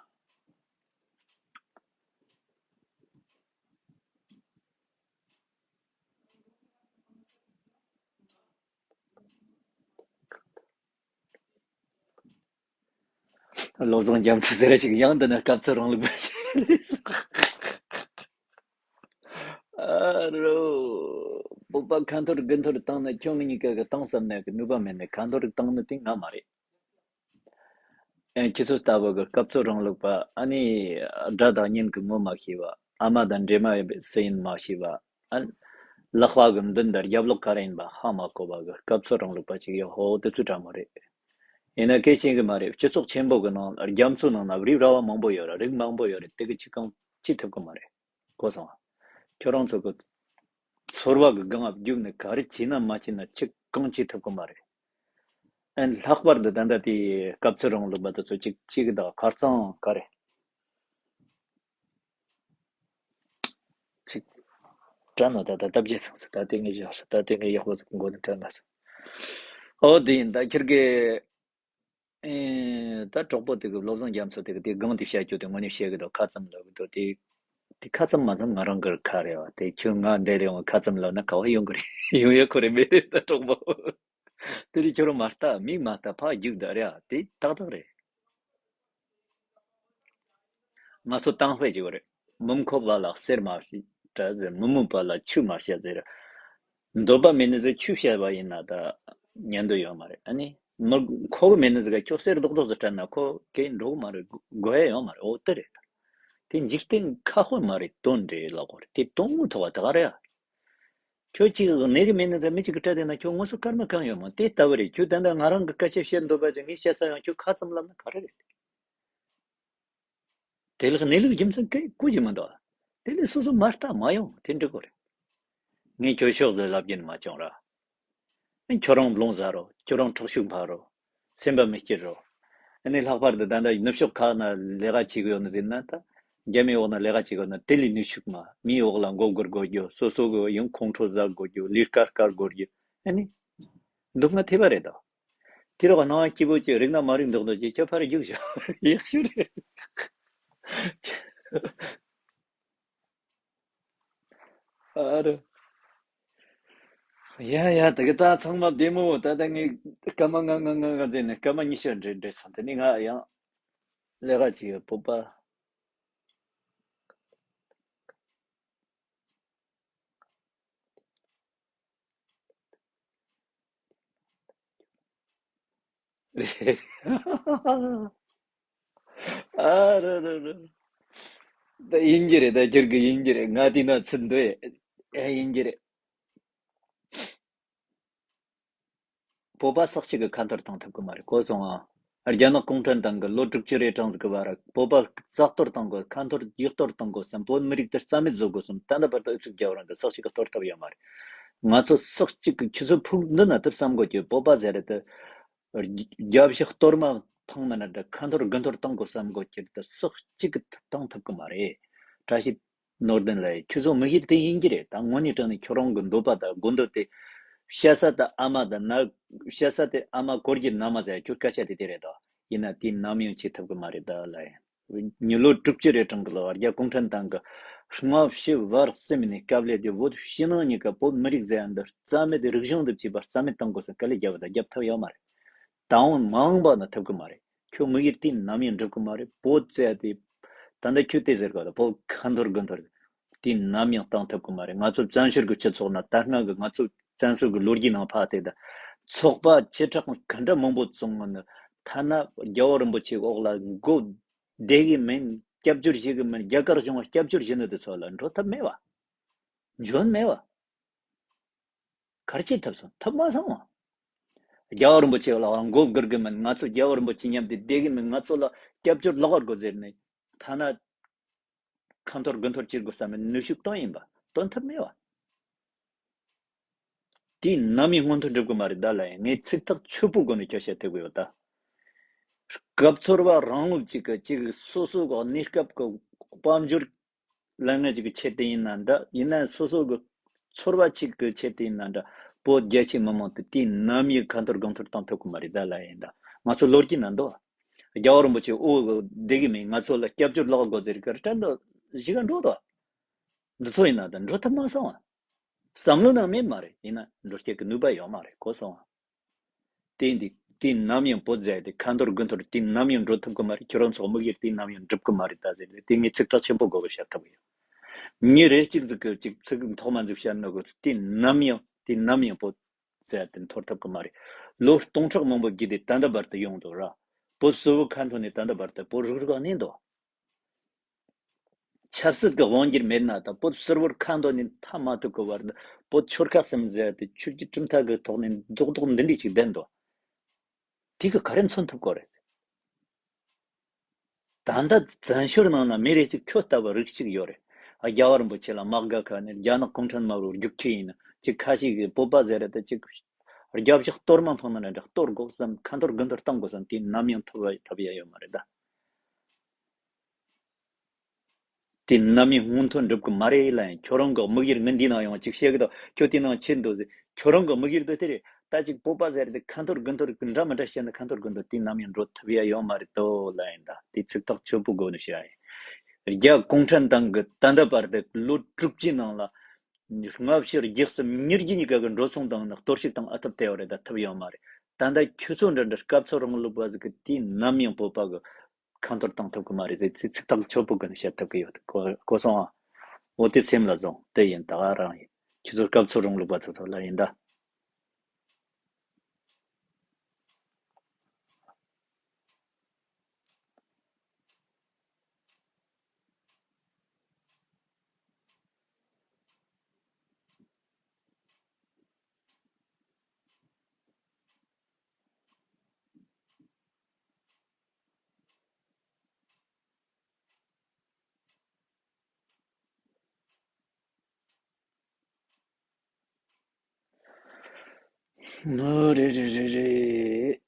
བློ་བཟང་རྒྱ་མཚོ་ཟེར་ཅིག་ཡང་འདི་ནི་སྐབས་འཚོལ་རིང་ལུགས་པ་ཞིག་རེད། ཨ་རོ། སྤོབས་པ་ཁ་འཐོར་དགུ་འཐོར་བཏང་ནས། ཁྱོད་ངེད་གཉིས་ཀ་གི་བཏང་བསམ་ནས་གི་ནུས་པ་མེད་ནས་ཁ་འཐོར་བཏང་ནི་དེ་ང་མ་རེད། ཨེ། ཁྱེད་ཚོ་ལྟ་བུ་གི་སྐབས་འཚོལ་རིང་ལུགས་པ། ཨ་ནི་དགྲ་དང་གཉེན་གི་ངོ་མ་ཤེས་པ། ཨ་མ་དང་འདྲེ་མ་སུ་ཡིན་མ་ཤེས་པ། ཨ། ལག་པ་གི་མདུན་དང་རྒྱབ་ལོགས་ག་རེ་ཡིན་པ་ཧ་མ་གོ་བ་གི་སྐབས་འཚོལ་རིང་ལུགས་པ་ཅིག་ཡོད། ཧོ། དེ་ཚོ་དྲང་མོ་རེད། ཡིན་ན་སྐད་ཆེན་གི་མ་རེད། སྤྱི་ཚོགས་ཆེན་པོ་གི་ནང་། རྒྱ་མཚོའི་ནང་ན་རིགས་ར་བ་མང་པོ་ཡོད་ར། རིགས་མང་པོ་ཡོད་རེད། དེ་གི་ཅི་གང་ཅི་ཐུབ་གི་མ་རེད། གོ་སོང་ང་། ཁྱོད་རང་ཚོ་གི་ཚོར་བ་གི་སྒང་ང་བརྒྱུགས་ནས་ག་རེ་བྱས་ན་མ་བྱས་ན་ཅི་གང་ཅི་ཐུབ་གི་མ་རེད། ཨན། ལྷག་པར་དུ་ད་ལྟ་དེ་སྐབས་འཚོལ་རིང་ལུགས་པ་དེ་ཚོ་ཅིག་ཅིག་གི་ད་ཁ་རྩང་ག་རེ། ཅིག་དྲན་ན་ད་ད་སྟབས་བྱེད་ཚང་ས། ད་དེ་ངས་བཞག་ས། ད་དེ་ངས་ཡག་པོ་ཟིག་མགོ་ནས་དྲན་མ་སོང་། ཨོ་དེ་ཡིན། ད་ཁྱེད་ཀྱི། ཨེ། ད་གྲོགས་པོ་དེ་གི་བློ་བཟང་རྒྱ་མཚོ་དེ་གི་དེ་སྒང་དེ་བཤད་རྒྱུ་དེ་དངོས་གནས་བཤད་གི་འདུག་ཁ་ཙམ་ལབ་གི་འདུག་དེ་དེ་ཁ་ཙམ་མ་ཙམ་ང་རང་གི་ཁ་རེད་བ། དེ་ཁྱོད་ང་འདི་ལས་འོང་ཁ་ཙམ་ལབ་ན་ག་བ་ཡོང་གི་རེད། ཡོང་ཡ་ཁོ་རེ་མེད་རེད། ད་གྲོགས་པོ། དེ་ལས་ཁྱོད་རང་མ་ལྟ་མིག་མ་ལྟ་ཕར་རྒྱུག་ད་རེད་བ། དེ་ཏག་ཏག་རེད། ང་ཚོ་གཏམ་དཔེ་ཅིག་ཡོད་རེད། མི་མཁོ་བ་ལ་གསེར་མ་སྤྲད་ཟེར། མི་མོས་པ་ལ་ཆུ་མ་བཤད་ཟེར། འདོད་པ་མེད་ནི་ཟེར་ཆུ་བཤད་པ་ཡིན་ན་ད་ཉན་འདོད་ཡོད་མ་རེད། ཨ་ནི་མི་མཁོ་གི་མེད་ནི་ཟེར་ག་ཁྱོད་གསེར་རྡོག་རྡོག་ཟིག་སྤྲད་ན་ཁོ་གས་འགྲོ་གི་མ་རེད། དགོས་ཡ་ཡོད་མ་རེད། འོ་དེ་རེད། དེ་འཇིག་རྟེན་ཁ་དཔེ་མ་རེད། དོན་རེད་ལབ་དགོས་རེད། དེ་དོན་དངོས་ཐོག་བ་དེ་ག་རེད་ཨ། ཁྱོད་ཅིག་གནས་གི་མེད་ནི་ཟེར་མི་ཅིག་གི་སྤྲད་དེ་ན་ཁྱོད་དངོས་སུ་སྐར་མ་གང་ཡོད་མ། དེ་ལྟ་བུ་རེད། ཁྱོད་ད་ལྟ་ང་རང་གི་སྐད་ཆ་བཤད་འདོད་པ་ཅིག་ངས་བཤད་ཚར་ཡང་ཁྱོད་ཁ་ཙམ་ལབ་ན་ག་རེ་རེད། དེ་ལ་གནས་ལུགས་རྒྱུ་མཚན་གང་གོ་གི་མི་འདུག་དེ་ལས་སོ་སོ་མ་ལྟ་མ་ཡོང་། དེ་འགྲིག་གོ་རེད། ངས་ཁྱོད་ཕྱོགས་ལ་ལབ་རྒྱུ་ནི་མ་བྱུང་ར། ཨེ། ཁྱོད་རང་རླུང་ཟ་རོ། ཁྱོད་རང་ཁྲག་ཤུགས་འཕར་རོ། སེམས་པ་མི་སྐྱིད་རོ། ཨ་ནི་ལྷག་པར་དུ་ད་ལྟ་ནུབ་ཕྱོགས་ཁག་ན་ལས་ཀ་བྱེད་གི་ཡོད་ནི་ཟེར་ན། ད་རྒྱ་མིའི་འོག་ན་ལས་ཀ་བྱེད་གི་ཡོད་ན་དེ་ལས་ནུས་ཤུགས་མ། མིའི་འོག་ལ་མགོ་སྒུར་དགོས་རྒྱུ། སོ་སོ་གི་ཡང་ཁོང་ཁྲོ་ཟ་དགོས་རྒྱུ། ལས་ཀ་དཀའ་དགོས་རྒྱུ། ཨ་ནི་སྡུག་བསྔལ་ཐེབས་པ་རེད་དོ། དེ་རོགས་སྣང་བ་སྐྱིད་པོ་ཅིག་རིག་ན་མ་རིག་མདོག་མདོག་ཅིག་ཁྱོད་ཕར་རྒྱུགས་ཤོག་ཡག་ཤོས་རེད། ཨ་རོ། ཡ་ཡ། ད་གི་ད་ཚང་མ་བདེ་མོ། ད་ད་ངས་སྐར་མ་ལྔ་ལྔ་ལྔ་ལྔ་ཟེར་ནས་སྐར་མ་ཉི་ཤུ་འགྲོ་འགྲོ་སོང་། དེ་ནས་ང་ཡང་ལས་ཀ་བྱེད་ཡོད། སྤོབས་པ། རེད། ཨ་རོ་རོ་རོ། ད་ཡིན་གྱི་རེད། ད་ཁྱེད་ཀྱི་ཡིན་གྱི་རེད། ང་དེ་ན་ཚུད་འདུག་ཨེ། ཡིན་གྱི་རེད། བོད་པ་ས་གཅིག་གི་ཁ་འཐོར་བཏང་ཐུབ་ཀྱི་མ་རེད། གོ་སོང་ཨ། རྒྱ་ནག་གུང་ཁྲན་ཏང་གི་ལོ་དྲུག་ཅུ་རེ་གྲངས་ཟིག་གི་བར་བོད་པ་རྩ་གཏོར་བཏང་དགོས། ཁ་འཐོར་ཡིག་གཏོར་བཏང་དགོས་བསམ། བོད་མི་རིགས་དེ་རྩ་མེད་བཟོ་དགོས་བསམ། ད་ལྟ་བར་དུ་ཨུ་ཚུགས་རྒྱབ་རང་གི་ས་གཅིག་གི་གཏོར་ཐབས་ཡོད་མ་རེད། ང་ཚོ་ས་གཅིག་གི་ཆུ་ཚོད་ཕུག་འདི་ན་ཐུབ་བསམ་དགོས་ཀྱི། བོད་པ་ཟེར་རེད་དེ། རྒྱབ་བཞི་གཏོར་མ་འཕངས་ན་འདྲ། ཁ་འཐོར་དགུ་འཐོར་བཏང་དགོས་བསམ་དགོས་ཀྱི་རེད་དེ། ས་གཅིག་གི་བཏང་ཐུབ་ཀྱི་མ་རེད། བཀྲ་ཤིས་ནོར་ལྡན་ལགས། ཁྱོད་ཚོ་དམིགས་ཡུལ་དེ་ཡིན་གྱི་རེད། ད་དངོས་གནས་དྲང་གནས་ཁྱོད་རང་གི་འདོད་པ་དང་དགོས་འདོད་དེ། བཤད་ས་དེ་ཨ་མ་དང་ན། བཤད་ས་དེ་ཨ་མ་སྐོར་གྱི་ན་མ་ཟེར། ཁྱོད་སྐད་ཆ་དེ་དེ་རེད་དོ། ཡིན་ན་དེ་ནམ་ཡང་བྱེད་ཐུབ་ཀྱི་མ་རེད་ད་ལགས། མི་ལོ་དྲུག་ཅུ་རེ་གྲངས་ཀྱི་ལོ་བར་རྒྱ་གུང་ཁྲན་ཏང་གི་དམའ་ཕྱི་བར་གསུམ་ནས་དཀའ་ལས་དེ། བོད་ཕྱི་ནང་གཉིས་ཀ་བོད་མི་རིགས་ཟེར་ཡ་འདི་རྩ་མེད་དེ། རིག་གཞུང་འདི་བྱས་པ་རྩ་མེད་གཏོང་དགོས་ཟེར་དཀའ་ལས་བརྒྱབ་པ་དང་བརྒྱབ་ཐུབ་ཡོད་མ་རེད། ད་འོང་མ་འོངས་པ་ན་ཐུབ་ཀྱི་མ་རེད། ཁྱོད་དམིགས་ཡུལ་དེ་ནམ་ཡང་འགྲུབ་གི་མ་རེད། བོད་ཟེར་ཡ་དེ། ད་ལྟ་ཁྱོད་དེ་ཟེར་གི་འདུག་བོད་ཁ་འཐོར་དགུ་འཐོར། དེ་ནམ་ཡང་བཏང་ཐུབ་གི་མ་རེད། ང་ཚོ་བཙན་བྱོལ་གི་སྤྱི་ཚོགས་ནང་ད་སྔ་གི་ང་ཚོ་བཙན་བྱོལ་གི་ལོ་རྒྱུས་ནང་ཕར་བལྟས་ད། ཚོགས་པ་བྱེ་བྲག་ག་འདྲ་མང་པོ་བཙུགས་ནས་ཐ་ན་རྒྱལ་བ་རིན་པོ་ཆེའི་འོག་ལ་མགོ་བདེ་གི་མིན། སྐྱབས་བཅོལ་བྱེད་གི་མིན། རྒྱ་གར་གཞུང་ལ་སྐྱབས་བཅོལ་བྱེད་ནི་དེ་ཚོ་ལ་འགྲོ་ཐབས་མེད་བ། འཇོན་མེད་བ། ག་རེ་བྱེད་ཐུབ་སོང་། ཐུབ་མ་སོང་བ། རྒྱལ་བ་རིན་པོ་ཆེ་ལ་མགོ་སྒུར་གི་མིན། ང་ཚོ་རྒྱལ་བ་རིན་པོ་ཆེ་མཉམ་དུ་བསྡད་གི་མིན། ང་ཚོ་ལ་སྐྱབས་བཅོལ་ལོག་དགོས་ཟེར་ནས་ཐ་ན་ཁ་འཐོར་དགུ་འཐོར་བྱེད་དགོས་བསམ་པའི་ནུས་ཤུགས་བཏོན་ཡིན་པ། བཏོན་ཐབས་མེད་བ། དེ་ནམ་ཡང་མངོན་མཐོ་འགྲུབ་གི་མ་རེད་ད་ལབ་ཡིན། ངས་ཚིག་ཐག་ཆོད་པོ་སྒོ་ནས་ཁྱོད་བཤད་ཐུབ་གི་ཡོད་ད། སྐབས་འཚོལ་བ་རང་ལུགས་གཅིག་གི་གཅིག་སོ་སོ་གི་གནས་སྐབས་ཀྱི་དཔལ་འབྱོར་ལས་ངན་ཅིག་གི་ཆེད་དུ་ཡིན་ན་འདྲ། ཡིན་ན་སོ་སོ་གི་ཚོར་བ་གཅིག་གི་ཆེད་དུ་ཡིན་ན་འདྲ། བོད་རྒྱ་ཆེ་མི་མང་དེ་དུས་ནམ་ཡང་ཁ་འཐོར་དགུ་འཐོར་བཏང་ཐུབ་ཀྱི་མ་རེད་ད་ལབ་ཡིན་ད། ང་ཚོ་ལོ་རྒྱུས་ན་འདུག་རྒྱལ་བ་རིན་པོ་ཆེ་འོ་བདེ་གི་མིན། ང་ཚོ་ལ་སྐྱབས་བཅོལ་ལོག་དགོས་ཟེར་གི་རེད་དྲན་འདུག་གཞི་ག་འགྲོ་འདུག་འདི་ཚོ་ཡིན་ན་ད་འགྲོ་ཐུབ་མ་སོང་། བསམ་བློ་ནང་མེད་མ་རེད། ཡིན་ན་འགྲོ་སྐྱེད་ཀྱི་ནུས་པ་ཡོད་མ་རེད། གོ་སོང་ང་། དེ་འདི་དེ་ནམ་ཡང་བོད་ཟེར་དེ་ཁ་འཐོར་དགུ་འཐོར་དེ་ནམ་ཡང་འགྲོ་ཐུབ་ཀྱི་མ་རེད། ཁྱོད་རང་ཚོ་དམིགས་ཡུལ་དེ་ནམ་ཡང་འགྲུབ་ཀྱི་མ་རེད་ད་ཟེར་ནས་དེ་ངས་ཚིག་ཐག་ཆེན་པོ་དགོས་པ་བཤད་ཐུབ་ཀྱི་ཡོད། ངས་རེ་གཅིག་ཟིག་གི་གཅིག་ཚིག་ཐོག་མ་ཟིག་བཤད་ན་དགོས། དེ་ནམ་ཡང་དེ་ནམ་ཡང་བོད་ཟེར་དེ་འཐོར་ཐུབ་ཀྱི་མ་རེད། ལོ་སྟོང་ཕྲག་མང་པོ་བརྒྱུད་དེ་ད་ལྟ་བར་དུ་ཡོང་འདུག་ར། བོད་གསལ་བོ་ཁ་འཐོར་ནས་ད་ལྟ་བར་དུ་བོད་རུག་རུག་གནས་འདུག་ཆབ་སྲིད་ཀྱི་དབང་སྒྱུར་མེད་ན་དང་། བོད་ཟུར་བོར་ཁ་འདོན་ནས་མཐའ་མ་ཐུག་གི་བར་དུ་བོད་ཆོལ་ཁ་གསུམ་ཟེར་ཏེ་ཆོས་བརྒྱུད་གྲུབ་མཐའ་གི་ཐོག་ནས་རྡོག་རྡོག་འདི་འདྲས་ཅིག་བསྡད་འདུག་དེ་གི་ག་རེ་མཚོན་ཐུབ་ཀྱི་རེད། ད་ལྟ་བཙན་བྱོལ་ནང་ན་མི་རེ་གཅིག་ཁྱོད་ལྟ་བུ་རིགས་གཅིག་ཡོད་རེད། རྒྱལ་བ་རིན་པོ་ཆེ་ལ་དམག་སྒར་ཁ་ནས་རྒྱ་ནག་གུང་ཁྲན་དམར་པོའི་རྒྱུག་ཁྱི་ཡིན་ན་ཅིག་ཁ་ཤས་ཀྱིས་བོད་པ་ཟེར་རེད་དེ་ཅིག་རྒྱབ་ཕྱོགས་གཏོར་མ་འཕངས་ན་འདྲ་འདྲ་གཏོར་དགོས་བསམ། ཁ་འཐོར་དགུ་འཐོར་གཏོང་དགོས་བསམ། དེ་ནམ་ཡང་ཐུབ་ཐུབ་ཡ་ཡོད་མ་རེད་ད། དེ་ནམ་ཡང་མངོན་མཐོ་འགྲུབ་གི་མ་རེད་ལབ་ཡིན། ཁྱོད་རང་གི་དམིགས་ཡུལ་ངས་འདི་ནང་ཡང་ཅིག་བཤད་གི་འདུག་ཁྱོད་དེ་ནང་ཆེ་འདུག་ཟེར། ཁྱོད་རང་གི་དམིགས་ཡུལ་དེ་དེ་རེད། ད་ཅིག་བོད་པ་ཟེར་དེ་ཁ་འཐོར་དགུ་འཐོར་གི་འདྲ་མི་འདྲ་བཤད་ན་ཁ་འཐོར་དགུ་འཐོར་དེ་ནམ་ཡང་འགྲོ་ཐུབ་ཡ་ཡོད་མ་རེད་དོ་ལབ་ཡིན་ད། དེ་ཚིག་ཐག་ཆོད་པོ་དགོས་ནས་བཤད་ཡ་ཡིན། རྒྱ་གུང་ཁྲན་ཏང་གི་ད་ལྟ་བར་དུ་ལོ་དྲུག་ཅུའི་ནང་ལ་ལྔ་བཅུ་བརྒྱད་ཅུ་ཉེར་བརྒྱད་གཉིས་ཀ་གི་འགྲོ་སོང་བཏང་ན་གཏོར་བཤིག་བཏང་ཨ་ཐུབ་བསྡད་ཡོད་རེད་ད། ཐུབ་ཡོད་མ་རེད། ད་ལྟ་ཁྱོད་ཚོ་འདྲ་འདྲ་སྐབས་འཚོལ་རིང་ལུགས་པ་ཟིག་གི་དེ་ནམ་ཡང་བོད་པ་གི་ཁ་འཐོར་བཏང་ཐུབ་གི་མ་རེད་ཟེར་ཚིག་ཚིག་ཐག་ཆོད་པོ་གི་ནས་བཤད་ཐུབ་གི་ཡོད། གོ་གོ་སོང་ཨ། འོ་དེ་སེམས་ལ་བཟུང་། དེ་ཡིན་ད་ག་རང་ཡིན། ཁྱེད་ཚོ་སྐབས་འཚོལ་རིང་ལུགས་པ་ཚོ་ཚོ་ལ་ཡིན་ད། ཨོ་རེད་རེད་རེད་རེད།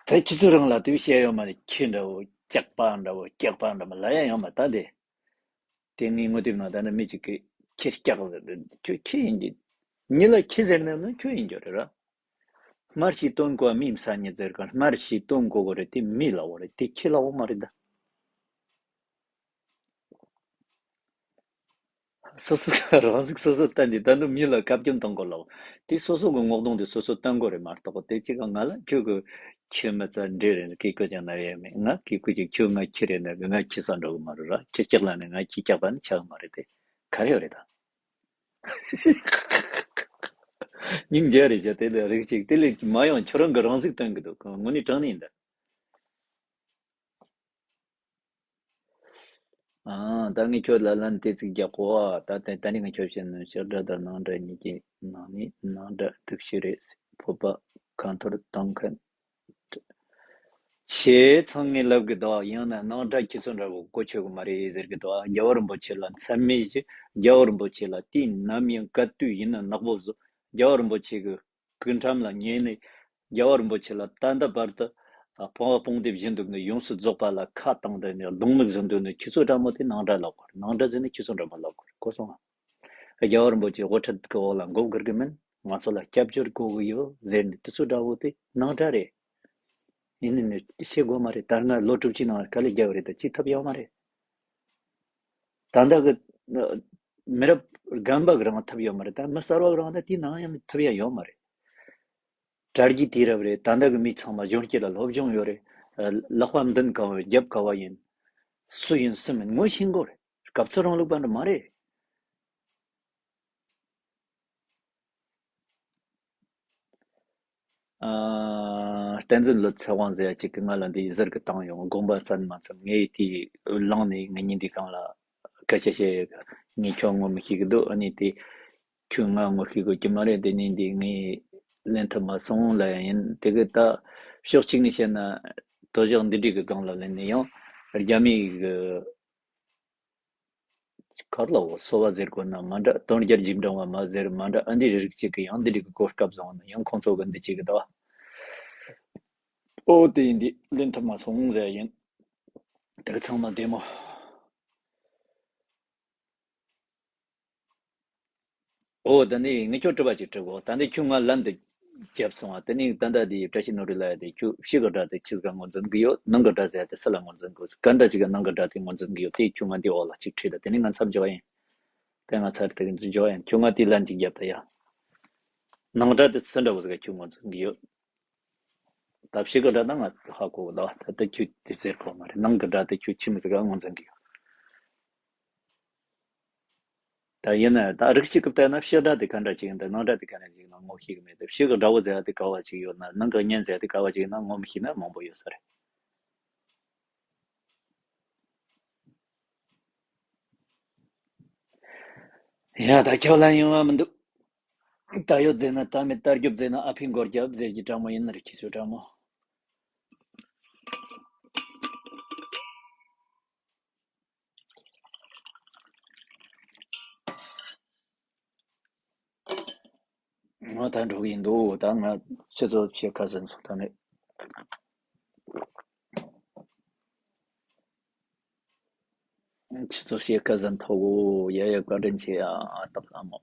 ད་ཁྱེད་ཚོ་རང་ལ་དེ་བཤད་ཡོད་མ་རེད། ཁྱི་འདྲ་བོ་སྐྱག་པ་འདྲ་བོ་སྐྱག་པ་འདྲ་མ་ལབ་ཡ་ཡོད་མ་རེད་ད། དེ་དེ་ངའི་ངོ་དེབ་ནང་ད་ནི་མི་གཅིག་གིས་ཁྱི་སྐྱག་ཟེར་ཏེ་ཁྱོད་ཁྱི་ཡིན་གྱི། མི་ལ་ཁྱི་ཟེར་ན་ནི་ཁྱོད་ཡིན་རྒྱུ་རེད་ར། སྨྲ་ཤེས་དོན་གོ་བ་མིའི་མཚན་ཉིད་ཟེར་ག་སྨྲ་ཤེས་དོན་གོ་གོ་རེད། དེ་མི་ལ་འོ་རེད། དེ་ཁྱི་ལ་འོ་མ་རེད་ད། སོ་སོ་ག་རང་གཟུགས་སོ་སོ་བསྟན་ཏེ་ད་དུང་མི་ལ་བཀའ་བཀྱོན་གཏོང་དགོས་ལབ། དེ་སོ་སོ་གི་ངོ་གདོང་དེ་སོ་སོ་བསྟན་དགོས་རེད་མ་གཏོགས། དེ་གཅིག་ག་ང་ལ་ཁྱོད་ཀྱི་ཁྱི་མི་ཚ་འདྲེ་རེད་ཀི་ཀུ་ཅང་ན་ཡས་མེད། ང་ཀི་ཀུ་ཅིག་ཁྱོད་ང་ཁྱི་རེད་ན་གི་ང་ཁྱི་ས་འགྲོ་གི་མ་རེད་ར། ཁྱི་སྐྱག་ལ་ནི་ང་ཁྱི་སྐྱག་པ་ནི་ཆགས་གི་མ་རེད། དེ་ག་རེ་ཡོད་རེད་ད། སྙིང་རྗེ་རེད་བྱ། དེ་ལས་རིགས་གཅིག་དེ་ལས་མ་ཡོང་ཁྱོད་རང་གི་རང་གཟུགས་སྟོན་གི་འདུག་དངོས་གནས་དྲང་གནས་ཡིན་ད། ཨང་། ད་ངས་ཁྱོད་ལ་ལན་དེ་ཚིག་རྒྱག་གོ། ད་ད་ད་ནི་ངས་ཁྱོད་བཤད་ན་ཕྱི་དགྲ་དང་ནང་དགྲ་གཉིས་ཀྱི་ནང་ནས་ནང་དགྲ་སྡུག་ཤོས་རེད། བོད་པ་ཁ་འཐོར་གཏོང་མཁན་ཆེ་ཚང་ངས་ལབ་གི་འདུག་ཡང་ན་ནང་དགྲ་ཁྱེད་ཚོ་འདྲ་བོ་གོ་ཆོད་གི་མ་རེད་ཟེར་གི་འདུག་རྒྱལ་བ་རིན་པོ་ཆེ་ལ་མཚན་སྨད་བྱས། རྒྱལ་བ་རིན་པོ་ཆེ་ལ་དུས་ནམ་ཡང་བཀའ་བསྡུ་ཡིན་ན་ནག་པོ་བཟོ། རྒྱལ་བ་རིན་པོ་ཆེ་གི་སྐུ་འཁྲམ་ལ་ཉན་ནས་རྒྱལ་བ་རིན་པོ་ཆེ་ལ་ད་ལྟ་བར་དུ་སྤོང་བ་སྤོང་བདེ་བཞིན་དུ་ནི་ཡོངས་སུ་རྫོགས་པ་ལ་ཁ་བཏང་སྟེ་ནས་གདོང་མིག་བཟུང་དུས་ནི་ཁྱེད་ཚོ་འདྲ་མོ་དེ་ནང་དགྲ་ལབ་དགོས་རེད། ནང་དགྲ་ཟེར་ནས་ཁྱེད་ཚོ་འདྲ་མོ་ལབ་དགོས་རེད། གོ་སོང་ང་། རྒྱལ་བ་རིན་པོ་ཆེ་དབུ་ཁྲིད་ཀྱི་འོག་ལ་མགོ་སྒུར་གི་མིན། ང་ཚོ་ལ་སྐྱབས་བཅོལ་དགོས་གི་ཡོད་ཟེར་ནས་དེ་ཚོ་འདྲ་བོ་དེ་ནང་དགྲ་རེད། ཡིན་ནི་ནི་བཤད་དགོས་མ་རེད། ད་སྔ་ལོ་དྲུག་ཅུའི་ནང་དཀའ་ལས་རྒྱག་གི་རེད། ད་ཅི་ཐབས་ཡོད་མ་རེད། ད་ལྟ་གི་མི་རབས་རྒན་པ་གི་རང་ཐབས་ཡོད་མ་རེད། ད་མི་གསར་བ་གི་རང་ད་དེའི་ནང་ཡང་ཐབས་ཡ་ཡོད་མ་རེད། དྲ་རྒྱའི་དུས་རབས་རེད། ད་ལྟ་གི་མི་ཚང་མ་གཞོན་སྐྱེས་ལ་སློབ་སྦྱོང་ཡོད་རེད། ལག་པ་མདུན་ག་བ་རྒྱབ་ག་བ་ཡིན། སུ་ཡིན་སུ་མིན་ངོ་ཤེས་དགོས་རེད། སྐབས་འཚོལ་རིང་ལུགས་པ་འདྲ་མ་རེད། ཨ། བསྟན་འཛིན་ལོ་ཚེ་དབང་ཟེར་ཡ་གཅིག་གིས་ང་ལ་འདི་ཟུར་གི་བཏང་ཡོང་། དགོངས་པ་ཚད་མ་ཚད། ངས་དེ་བླངས་ནས་ངེད་གཉིས་འདི་སྒང་ལ་སྐད་ཆ་བཤད་ཡོད་གི། ངས་ཁྱོད་ངོ་མི་ཤེས་གི་འདུག་ཨ་ནི་དེ་ཁྱོད་ང་ངོ་ཤེས་དགོས་ཀྱི་མ་རེད། དེ་ནས་འདི་ངས་ལེན་ཐུབ་མ་སོང་ལབ་ཡ་ཡིན། དེ་གི་ད་ཕྱོགས་གཅིག་ནས་བཤད་ན་དོ་ཞག་འདི་འདྲའི་གི་སྒང་ལ་ལེན་ནས་ཡང་རྒྱ་མིའི་གི་གར་ལ་འོ་སོ་བ་ཟེར་དགོས་ན་མ་འདྲ། དོན་རྒྱལ་རྗེས་འབྲང་བ་མ་ཟེར་མ་འདྲ། ཨ་འདི་རིགས་གཅིག་གི་ཡང་འདི་རིགས་གི་གོ་སྐབས་བཟང་ན་ཡང་ཁོང་ཚོ་གི་འདི་གཅིག་གི་ད། ཨོ་དེ་ཡིན་འདི་ལེན་ཐུབ་མ་སོང་ཟེར་ཡིན། དེ་གི་ཚང་མ་བདེ་མོ། ཨོ་ད་ནི་ངས་ཁྱོད་དྲི་བ་ཅིག་དྲི་གོ། ད་ནི་ཁྱོད་ང་ལན་དུ་རྒྱབ་སོང་བ། དེ་ནི་ད་ལྟ་དེ་བཀྲ་ཤིས་ནོར་བུ་ལ་ཡ་དེ་ཁྱོད་ཕྱི་གི་སྒྲ་དེ་ཆི་ཟིག་ག་ངོས་འཛིན་གི་ཡོད། ནང་གི་སྒྲ་ཟེར་ཡ་དེ་སུ་ལ་ངོས་འཛིན་གི་ཡོད། ག་འདྲ་ཅིག་ག་ནང་གི་སྒྲ་དེ་ངོས་འཛིན་གི་ཡོད། དེ་ཁྱོད་ང་འདི་འོག་ལ་ཅིག་དྲིས་ད། དེ་ནི་ང་མཚམས་འཇོག་ཡིན། དེ་ང་ཚར་དེ་གི་འཛིན་འཇོག་ཡིན། ཁྱོད་ང་དེ་ལན་ཅིག་རྒྱབ་ད་ཡ། ནང་སྒྲ་དེ་སུ་འདྲ་བོ་ཟིག་ག་ཁྱོད་ངོས་འཛིན་གི་ཡོད། ད་ཕྱི་གི་སྒྲ་ད་ང་ཧ་གོ་གི་ད། ད་ལྟ་ཁྱོད་དེ་ཟེར་གོ་མ་རེད། ནང་གི་སྒྲ་དེ་ཁྱོད་ཆི་མོ་ཟིག་ག་ངོས་འཛིན་གི་ཡོད། ད་ཡིན་ན་ད་རིགས་གཅིག་གི་བལྟས་ན་ཕྱི་སྒྲ་དེ་ག་འདྲ་ཅིག་ཡིན་ད། ནང་སྒྲ་དེ་ག་འདྲ་ཅིག་ཡིན་ན་ངོ་ཤེས་གི་མེད་དེ། ཕྱི་གི་སྒྲ་བོ་ཟེར་ཡ་དེ་ག་བ་ཅིག་ཡོད་ན། ནང་གི་སྙན་ཟེར་ཡ་དེ་ག་བ་ཅིག་ཡིན་ན་ངོ་མི་ཤེས་ན་མང་པོ་ཡོད་ས་རེད། ཡ་ད་ཁྱོད་ལ་ཡོང་བ་མི་འདུག་ད་ཡོད་ཟེར་ན་ད་མེད། ད་རྒྱུབ་ཟེར་ན་ཨ་ཕའི་མགོར་རྒྱབ་ཟེར་གྱི་དྲང་མོ་ཡིན་ན་རེད། ཁྱི་སོ་དྲང་མོ། ང་ད་འགྲོ་གི་ཡིན་འདུག་ད་ང་ཁྱེད་ཚོ་ཕྱེད་ཀ་ཟིན་སོང་ད་ནི། ཁྱེད་ཚོ་ཕྱེད་ཀ་ཟིན་ཐོག་གོ། ཡ་ཡ་བཀའ་དྲིན་ཆེ་ཡ་སྟག་ལྷ་མོ།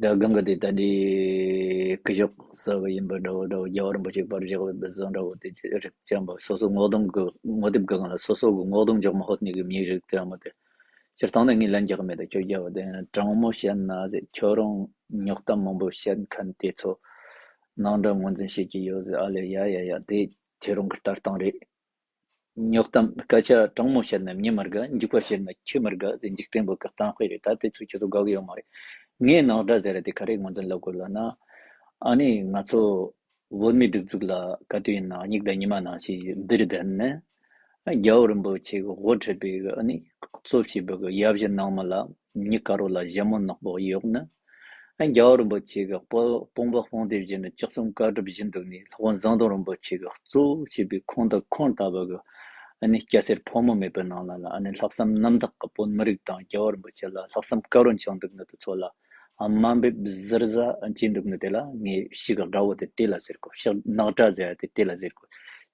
ད་གང་གི་དེ་ད་འདི་སྐུ་ཞབས་ཟེར་བ་ཡིན་པ་འདྲ་བོ་འདྲ་བོ། རྒྱལ་བ་རིན་པོ་ཆེ་པར་བཞག་པའི་བུ་བཟང་འདྲ་བོ་དེ་རིགས་ཅན་པ། སོ་སོ་ངོ་གདོང་གི་ངོ་དེབ་གི་སྒང་ལ་སོ་སོ་གི་ངོ་གདོང་འཇོག་མ་ཧོད་ནི་གི་མིའི་རིགས་དེ་མོ་དེ། སྤྱིར་བཏང་ནི་ངས་ལན་རྒྱག་མེད་དེ། ཁྱོད་རྒྱལ་བ་དེ་དྲང་མོ་བཤད་ན་ཟེར། ཁྱོད་རང་རྙོག་གཏམ་མང་པོ་བཤད་མཁན་དེ་ཚོ་ནང་འདྲ་ངོས་འཛིན་བྱེད་ཀྱི་ཡོད་ཟེར། ཨ་ལེ་ཡ་ཡ་ཡ་དེ་ཁྱེད་རང་གི་ལྟ་སྟངས་རེད། རྙོག་གཏམ་སྐད་ཆ་དྲང་མོ་བཤད་ན་མྱི་མི་དགའ། འཇིགས་པ་བྱེད་ན་ཁྱི་མི་དགའ་ཟེར། འཇིག་རྟེན་པོ་གི་གཏམ་དཔེ་རེད། ད་དེ་ཚོ་ཁྱོད་ཚོ་དགའ་གི་ཡོད་མ་རེད། ངས་ནང་སྒྲ་ཟེར་ར་དེ་ག་རེ་ངོས་འཛིན་ལབ་དགོས་ལབ་ན། ཨ་ནི་ང་ཚོ་བོད་མིའི་སྒྲིག་འཛུགས་ལ་ག་དུས་ཡིན་ན་སྙིགས་དང་ཉི་མ་ནང་བཞིན་འདིར་བསྡད་ནས། རྒྱལ་བ་རིན་པོ་ཆེ་གི་དབུ་ཁྲིད་པའི་ཨ་ནི་གཙོ་བྱས་པའི་གི་ཡབ་གཞིས་ནང་མི་ལ་མྱི་དཀར་པོ་ལ་ཞྭ་མོ་ནག་པོ་གཡོགས་ནས། ཨ་རྒྱལ་བ་རིན་པོ་ཆེ་གི་དཔུང་དཔུང་པ་དཔུང་སྡེ་བཞིན་དུ་ལྕགས་ཟམ་དཀར་སྒྲུབ་བཞིན་འདུག་ནས། སློབ་དཔོན་ཟམ་གདོང་རིན་པོ་ཆེ་གི་གཙོ་བྱས་པའི་ཁོང་དང་ཁོང་ལྟ་བུ་གི་ཨ་ནི་སྐྱ་སེར་ཕོ་མོ་མེད་པའི་ནང་ལ་ལ་ཨ་ནི་ལྷག་བསམ་རྣམ་དག་གི་བོད་མི་རིགས་དང་རྒྱལ་བ་རིན་པོ་ཆེ་ལ་ལྷག་བསམ་དཀར་པོ་བཅངས་འདུག་ནི་དེ་ཚོ་ལ། ཨ་དམའ་འབེབས་ཟུར་ཟ་བྱས་འདུག་ནི་དེ་ལ་ངས་ཕྱི་གི་དགྲ་བོ་དེ་དེ་ལ་ཟེར་གོ། ཕྱི་ནག་དགྲ་ཟེར་ཡ་དེ་དེ་ལ་ཟེར་གོ།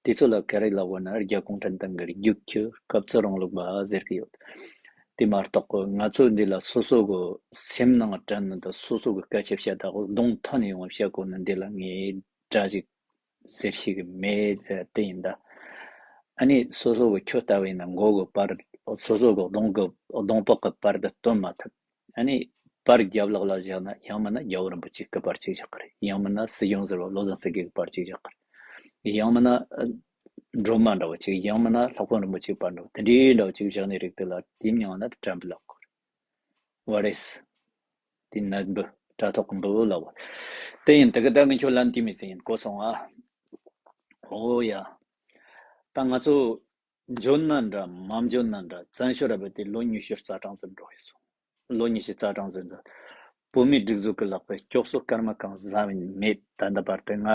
དེ་ཚོ་ལ་ག་རེ་ལབ་དགོས་ན་རྒྱ་གུང་ཁྲན་ཏང་གི་རྒྱུག་ཁྱི་སྐབས་འཚོལ་རིང་ལུགས་པ་ཟེར་གི་ཡོད། དེ་མ་གཏོགས་གི་ང་ཚོ་འདི་ལ་སོ་སོ་གི་སེམས་ནང་དྲན་ནི་དང་སོ་སོ་གི་སྐད་ཆ་བཤད་ད་གདོང་ཐོན་ནས་ཡོང་བ་བཤད་དགོས་ནི་འདི་ལ་ངས་དགྲ་ཞིག་ཟེར་ཤེས་གི་མེད་ཟེར་དེ་ཡིན་ད། ཨ་ནི་སོ་སོ་གི་ཁྱོད་ལྟ་བུ་ཡིན་ན་མགོ་གི་པར། སོ་སོ་གི་གདོང་གི་གདོང་པགས་གི་པར་དེ་སྟོན་མ་ཐུབ། ཨ་ནི་པར་རྒྱབ་ལོགས་ལ་བཞག་ན་ཡང་མིན་ན་རྒྱལ་བ་རིན་པོ་ཆེ་གི་པར་ཅིག་བཞག་གི་རེད། ཡང་མིན་ན་སྲིད་སྐྱོང་ཟེར་བ་བློ་བཟང་སེང་གེ་གི་པར་ཅིག་བཞག་གི་རེད། ཡང་མིན་ན་ཨ་སྒྲོལ་མ་འདྲ་བོ་ཅིག་ཡང་མིན་ན་ལྷག་པ་རིན་པོ་ཆེ་གི་པར་འདྲ་བོ་དེ་འདྲའི་འདྲ་བོ་ཅིག་བཞག་ནས་རིགས་དེ་ལ་དེའི་མྱིང་ལ་དྲན་པ་ལབ་གི་རེད། བ་རེད། དེ་ནད་འབུ་དྲ་ཐོག་གི་འབུ་བོ་ལབ་བ། དེ་ཡིན་དེ་གི་ད་ངས་ཁྱོད་ལན་དེ་མི་ཟེར་ཡིན་གོ་སོང་ཨ། ཨོ་ཡ། ད་ང་ཚོ་འཇོན་ན་འདྲ་མ་འཇོན་ན་འདྲ་བཙན་བྱོལ་ར་བ་དེ་ལོ་ཉི་ཤུ་རྩ་གྲངས་ཙམ་འགྲོ་ཡོད་སོང་། ལོ་ཉི་ཤུ་རྩ་གྲངས་ཙམ་འགྲོ། བོད་མིའི་སྒྲིག་འཛུགས་ཀྱི་ལག་པས་སྐྱོགས་སོ་སྐར་མ་གང་ཟ་བ་མེད། ད་ལྟ་བར་དུ་ང་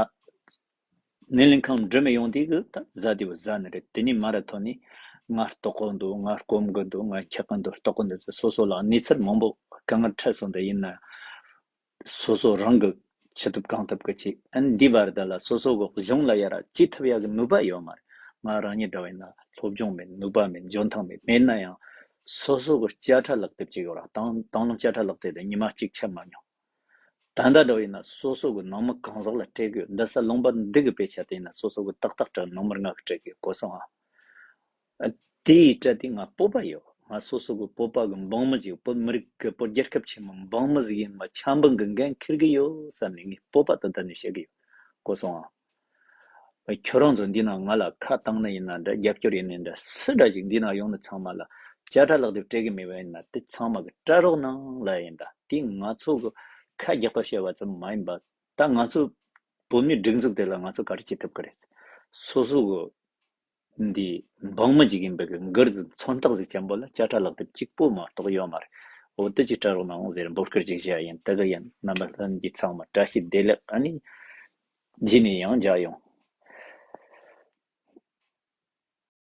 སྣེ་ལེན་ཁང་འགྲིམ་ཡོང་དུས་གི་ད་ཟ་དེ་བ་ཟ་ནི་རེད། དེ་ནས་མ་ར་ཐོན་ནས་ང་ལྟོགས་གི་འདུག་ང་སྐོམ་གི་འདུག་ང་འཁྱག་གི་འདུག་ལྟོགས་གི་འདུག་སོ་སོ་ལ་གནས་ཚུལ་མང་པོ་དཀའ་ངལ་འཕྲད་སོང་། དེ་ཡིན་ན། སོ་སོ་རང་གི་ཅི་ཐུབ་གང་ཐུབ་ཀྱི་བྱེད། ཨ་ནི་འདི་བར་དུ་ལ་སོ་སོ་གི་གཞུང་ལ་ཡ་ར་ཅི་ཐུབ་ཡག་གི་ནུས་པ་ཡོད་མ་རེད། ང་རང་ཉིད་འདྲ་བ་ཡིན་ན་སློབ་སྦྱོང་མེད། ནུས་པ་མེད། འཇོན་ཐང་མེད། མེད་ན་ཡང་སོ་སོ་གི་དཔྱ་ཁྲལ་ལག་དེབ་ཅིག་ཡོད་ར། དང་དང་བླངས་དཔྱ་ཁྲལ་ལག་དེབ་དེ་ཉི་མ་གཅིག་ཆད་མ་མྱོང་། ད་ལྟ་འདྲ་བ་ཡིན་ན་སོ་སོ་གི་ནང་མི་གང་ཟག་ལ་སྤྲད་གི་ཡོད། འདི་ས་ལུང་པ་འདི་གི་དཔེ་ཆ་དེ་ཡིན་ན་སོ་སོ་གི་ཏག་ཏག་སྤྲད། ནང་མི་ལྔ་གི་སྤྲད་གི་ཡོད་གོ་སོང་ཨ། དེའི་སྤྲད་དེ་ང་སྤོབས་པ་ཡོད། ང་སོ་སོ་གི་བོད་པ་གི་འབངས་མི་ཅིག་བོད་མི་རིགས་གི་བོད་རྒྱལ་ཁབ་ཆེན་མོ་འབངས་མི་ཟིག་ཡིན་མ་ཆབ་འབངས་གི་འགན་འཁུར་གི་ཡོད་བསམ་ནས་ངས་བོད་པ་དང་བསྡུར་ནས་བཤད་གི་ཡོད། གོ་སོང་ཨ། ཁྱོད་རང་ཚོ་འདི་ན་ང་ལ་ཁ་བཏང་ན་ཡིན་ན་འདྲ། རྒྱབ་སྐྱོར་ཡིན་ན་འདྲ། སུ་འདྲ་ཞིག་འདི་ན་ཡོང་ནས་ཚང་མ་ལ་དཔྱ་ཁྲལ་ལག་དེབ་སྤྲད་གི་མེད་པ་ཡིན་ན་དེ་ཚང་མ་གི་གྲལ་རོགས་གནང་ལ་ཡིན་ད། དེ་ང་ཚོ་གི་ཁ་རྒྱག་པ་བཤད་པ་ཙམ་མ་ཡིན་པ། ད་ང་ཚོ་བོད་མིའི་སྒྲིག་འཛུགས་དེ་ལ་ང་ཚོ་ག་རེ་བྱེད་ཐུབ་ཀི་རེད། སོ་སོ་གི་འདི་འབངས་མི་ཅིག་ཡིན་པའི་གི་མགུར་ཟིག་མཚོན་རྟགས་ཟིག་ཅན་པོ་ལ་དཔྱ་ཁྲལ་ལག་དེབ་གཅིག་པོ་མ་གཏོགས་ཡོད་མ་རེད། འོ་དེ་ཅིག་སྤྲད་རོགས་གནང་ཟེར་འབོད་སྐུལ་ཅིག་བྱས་ཡིན། དེ་གི་ཡིན། རྣམ་པ་ལྷན་རྒྱས་ཚང་མ་བཀྲ་ཤིས་བདེ་ལེགས། ཨ་ནི་རྗེས་ནས་ཡང་མཇལ་ཡོང་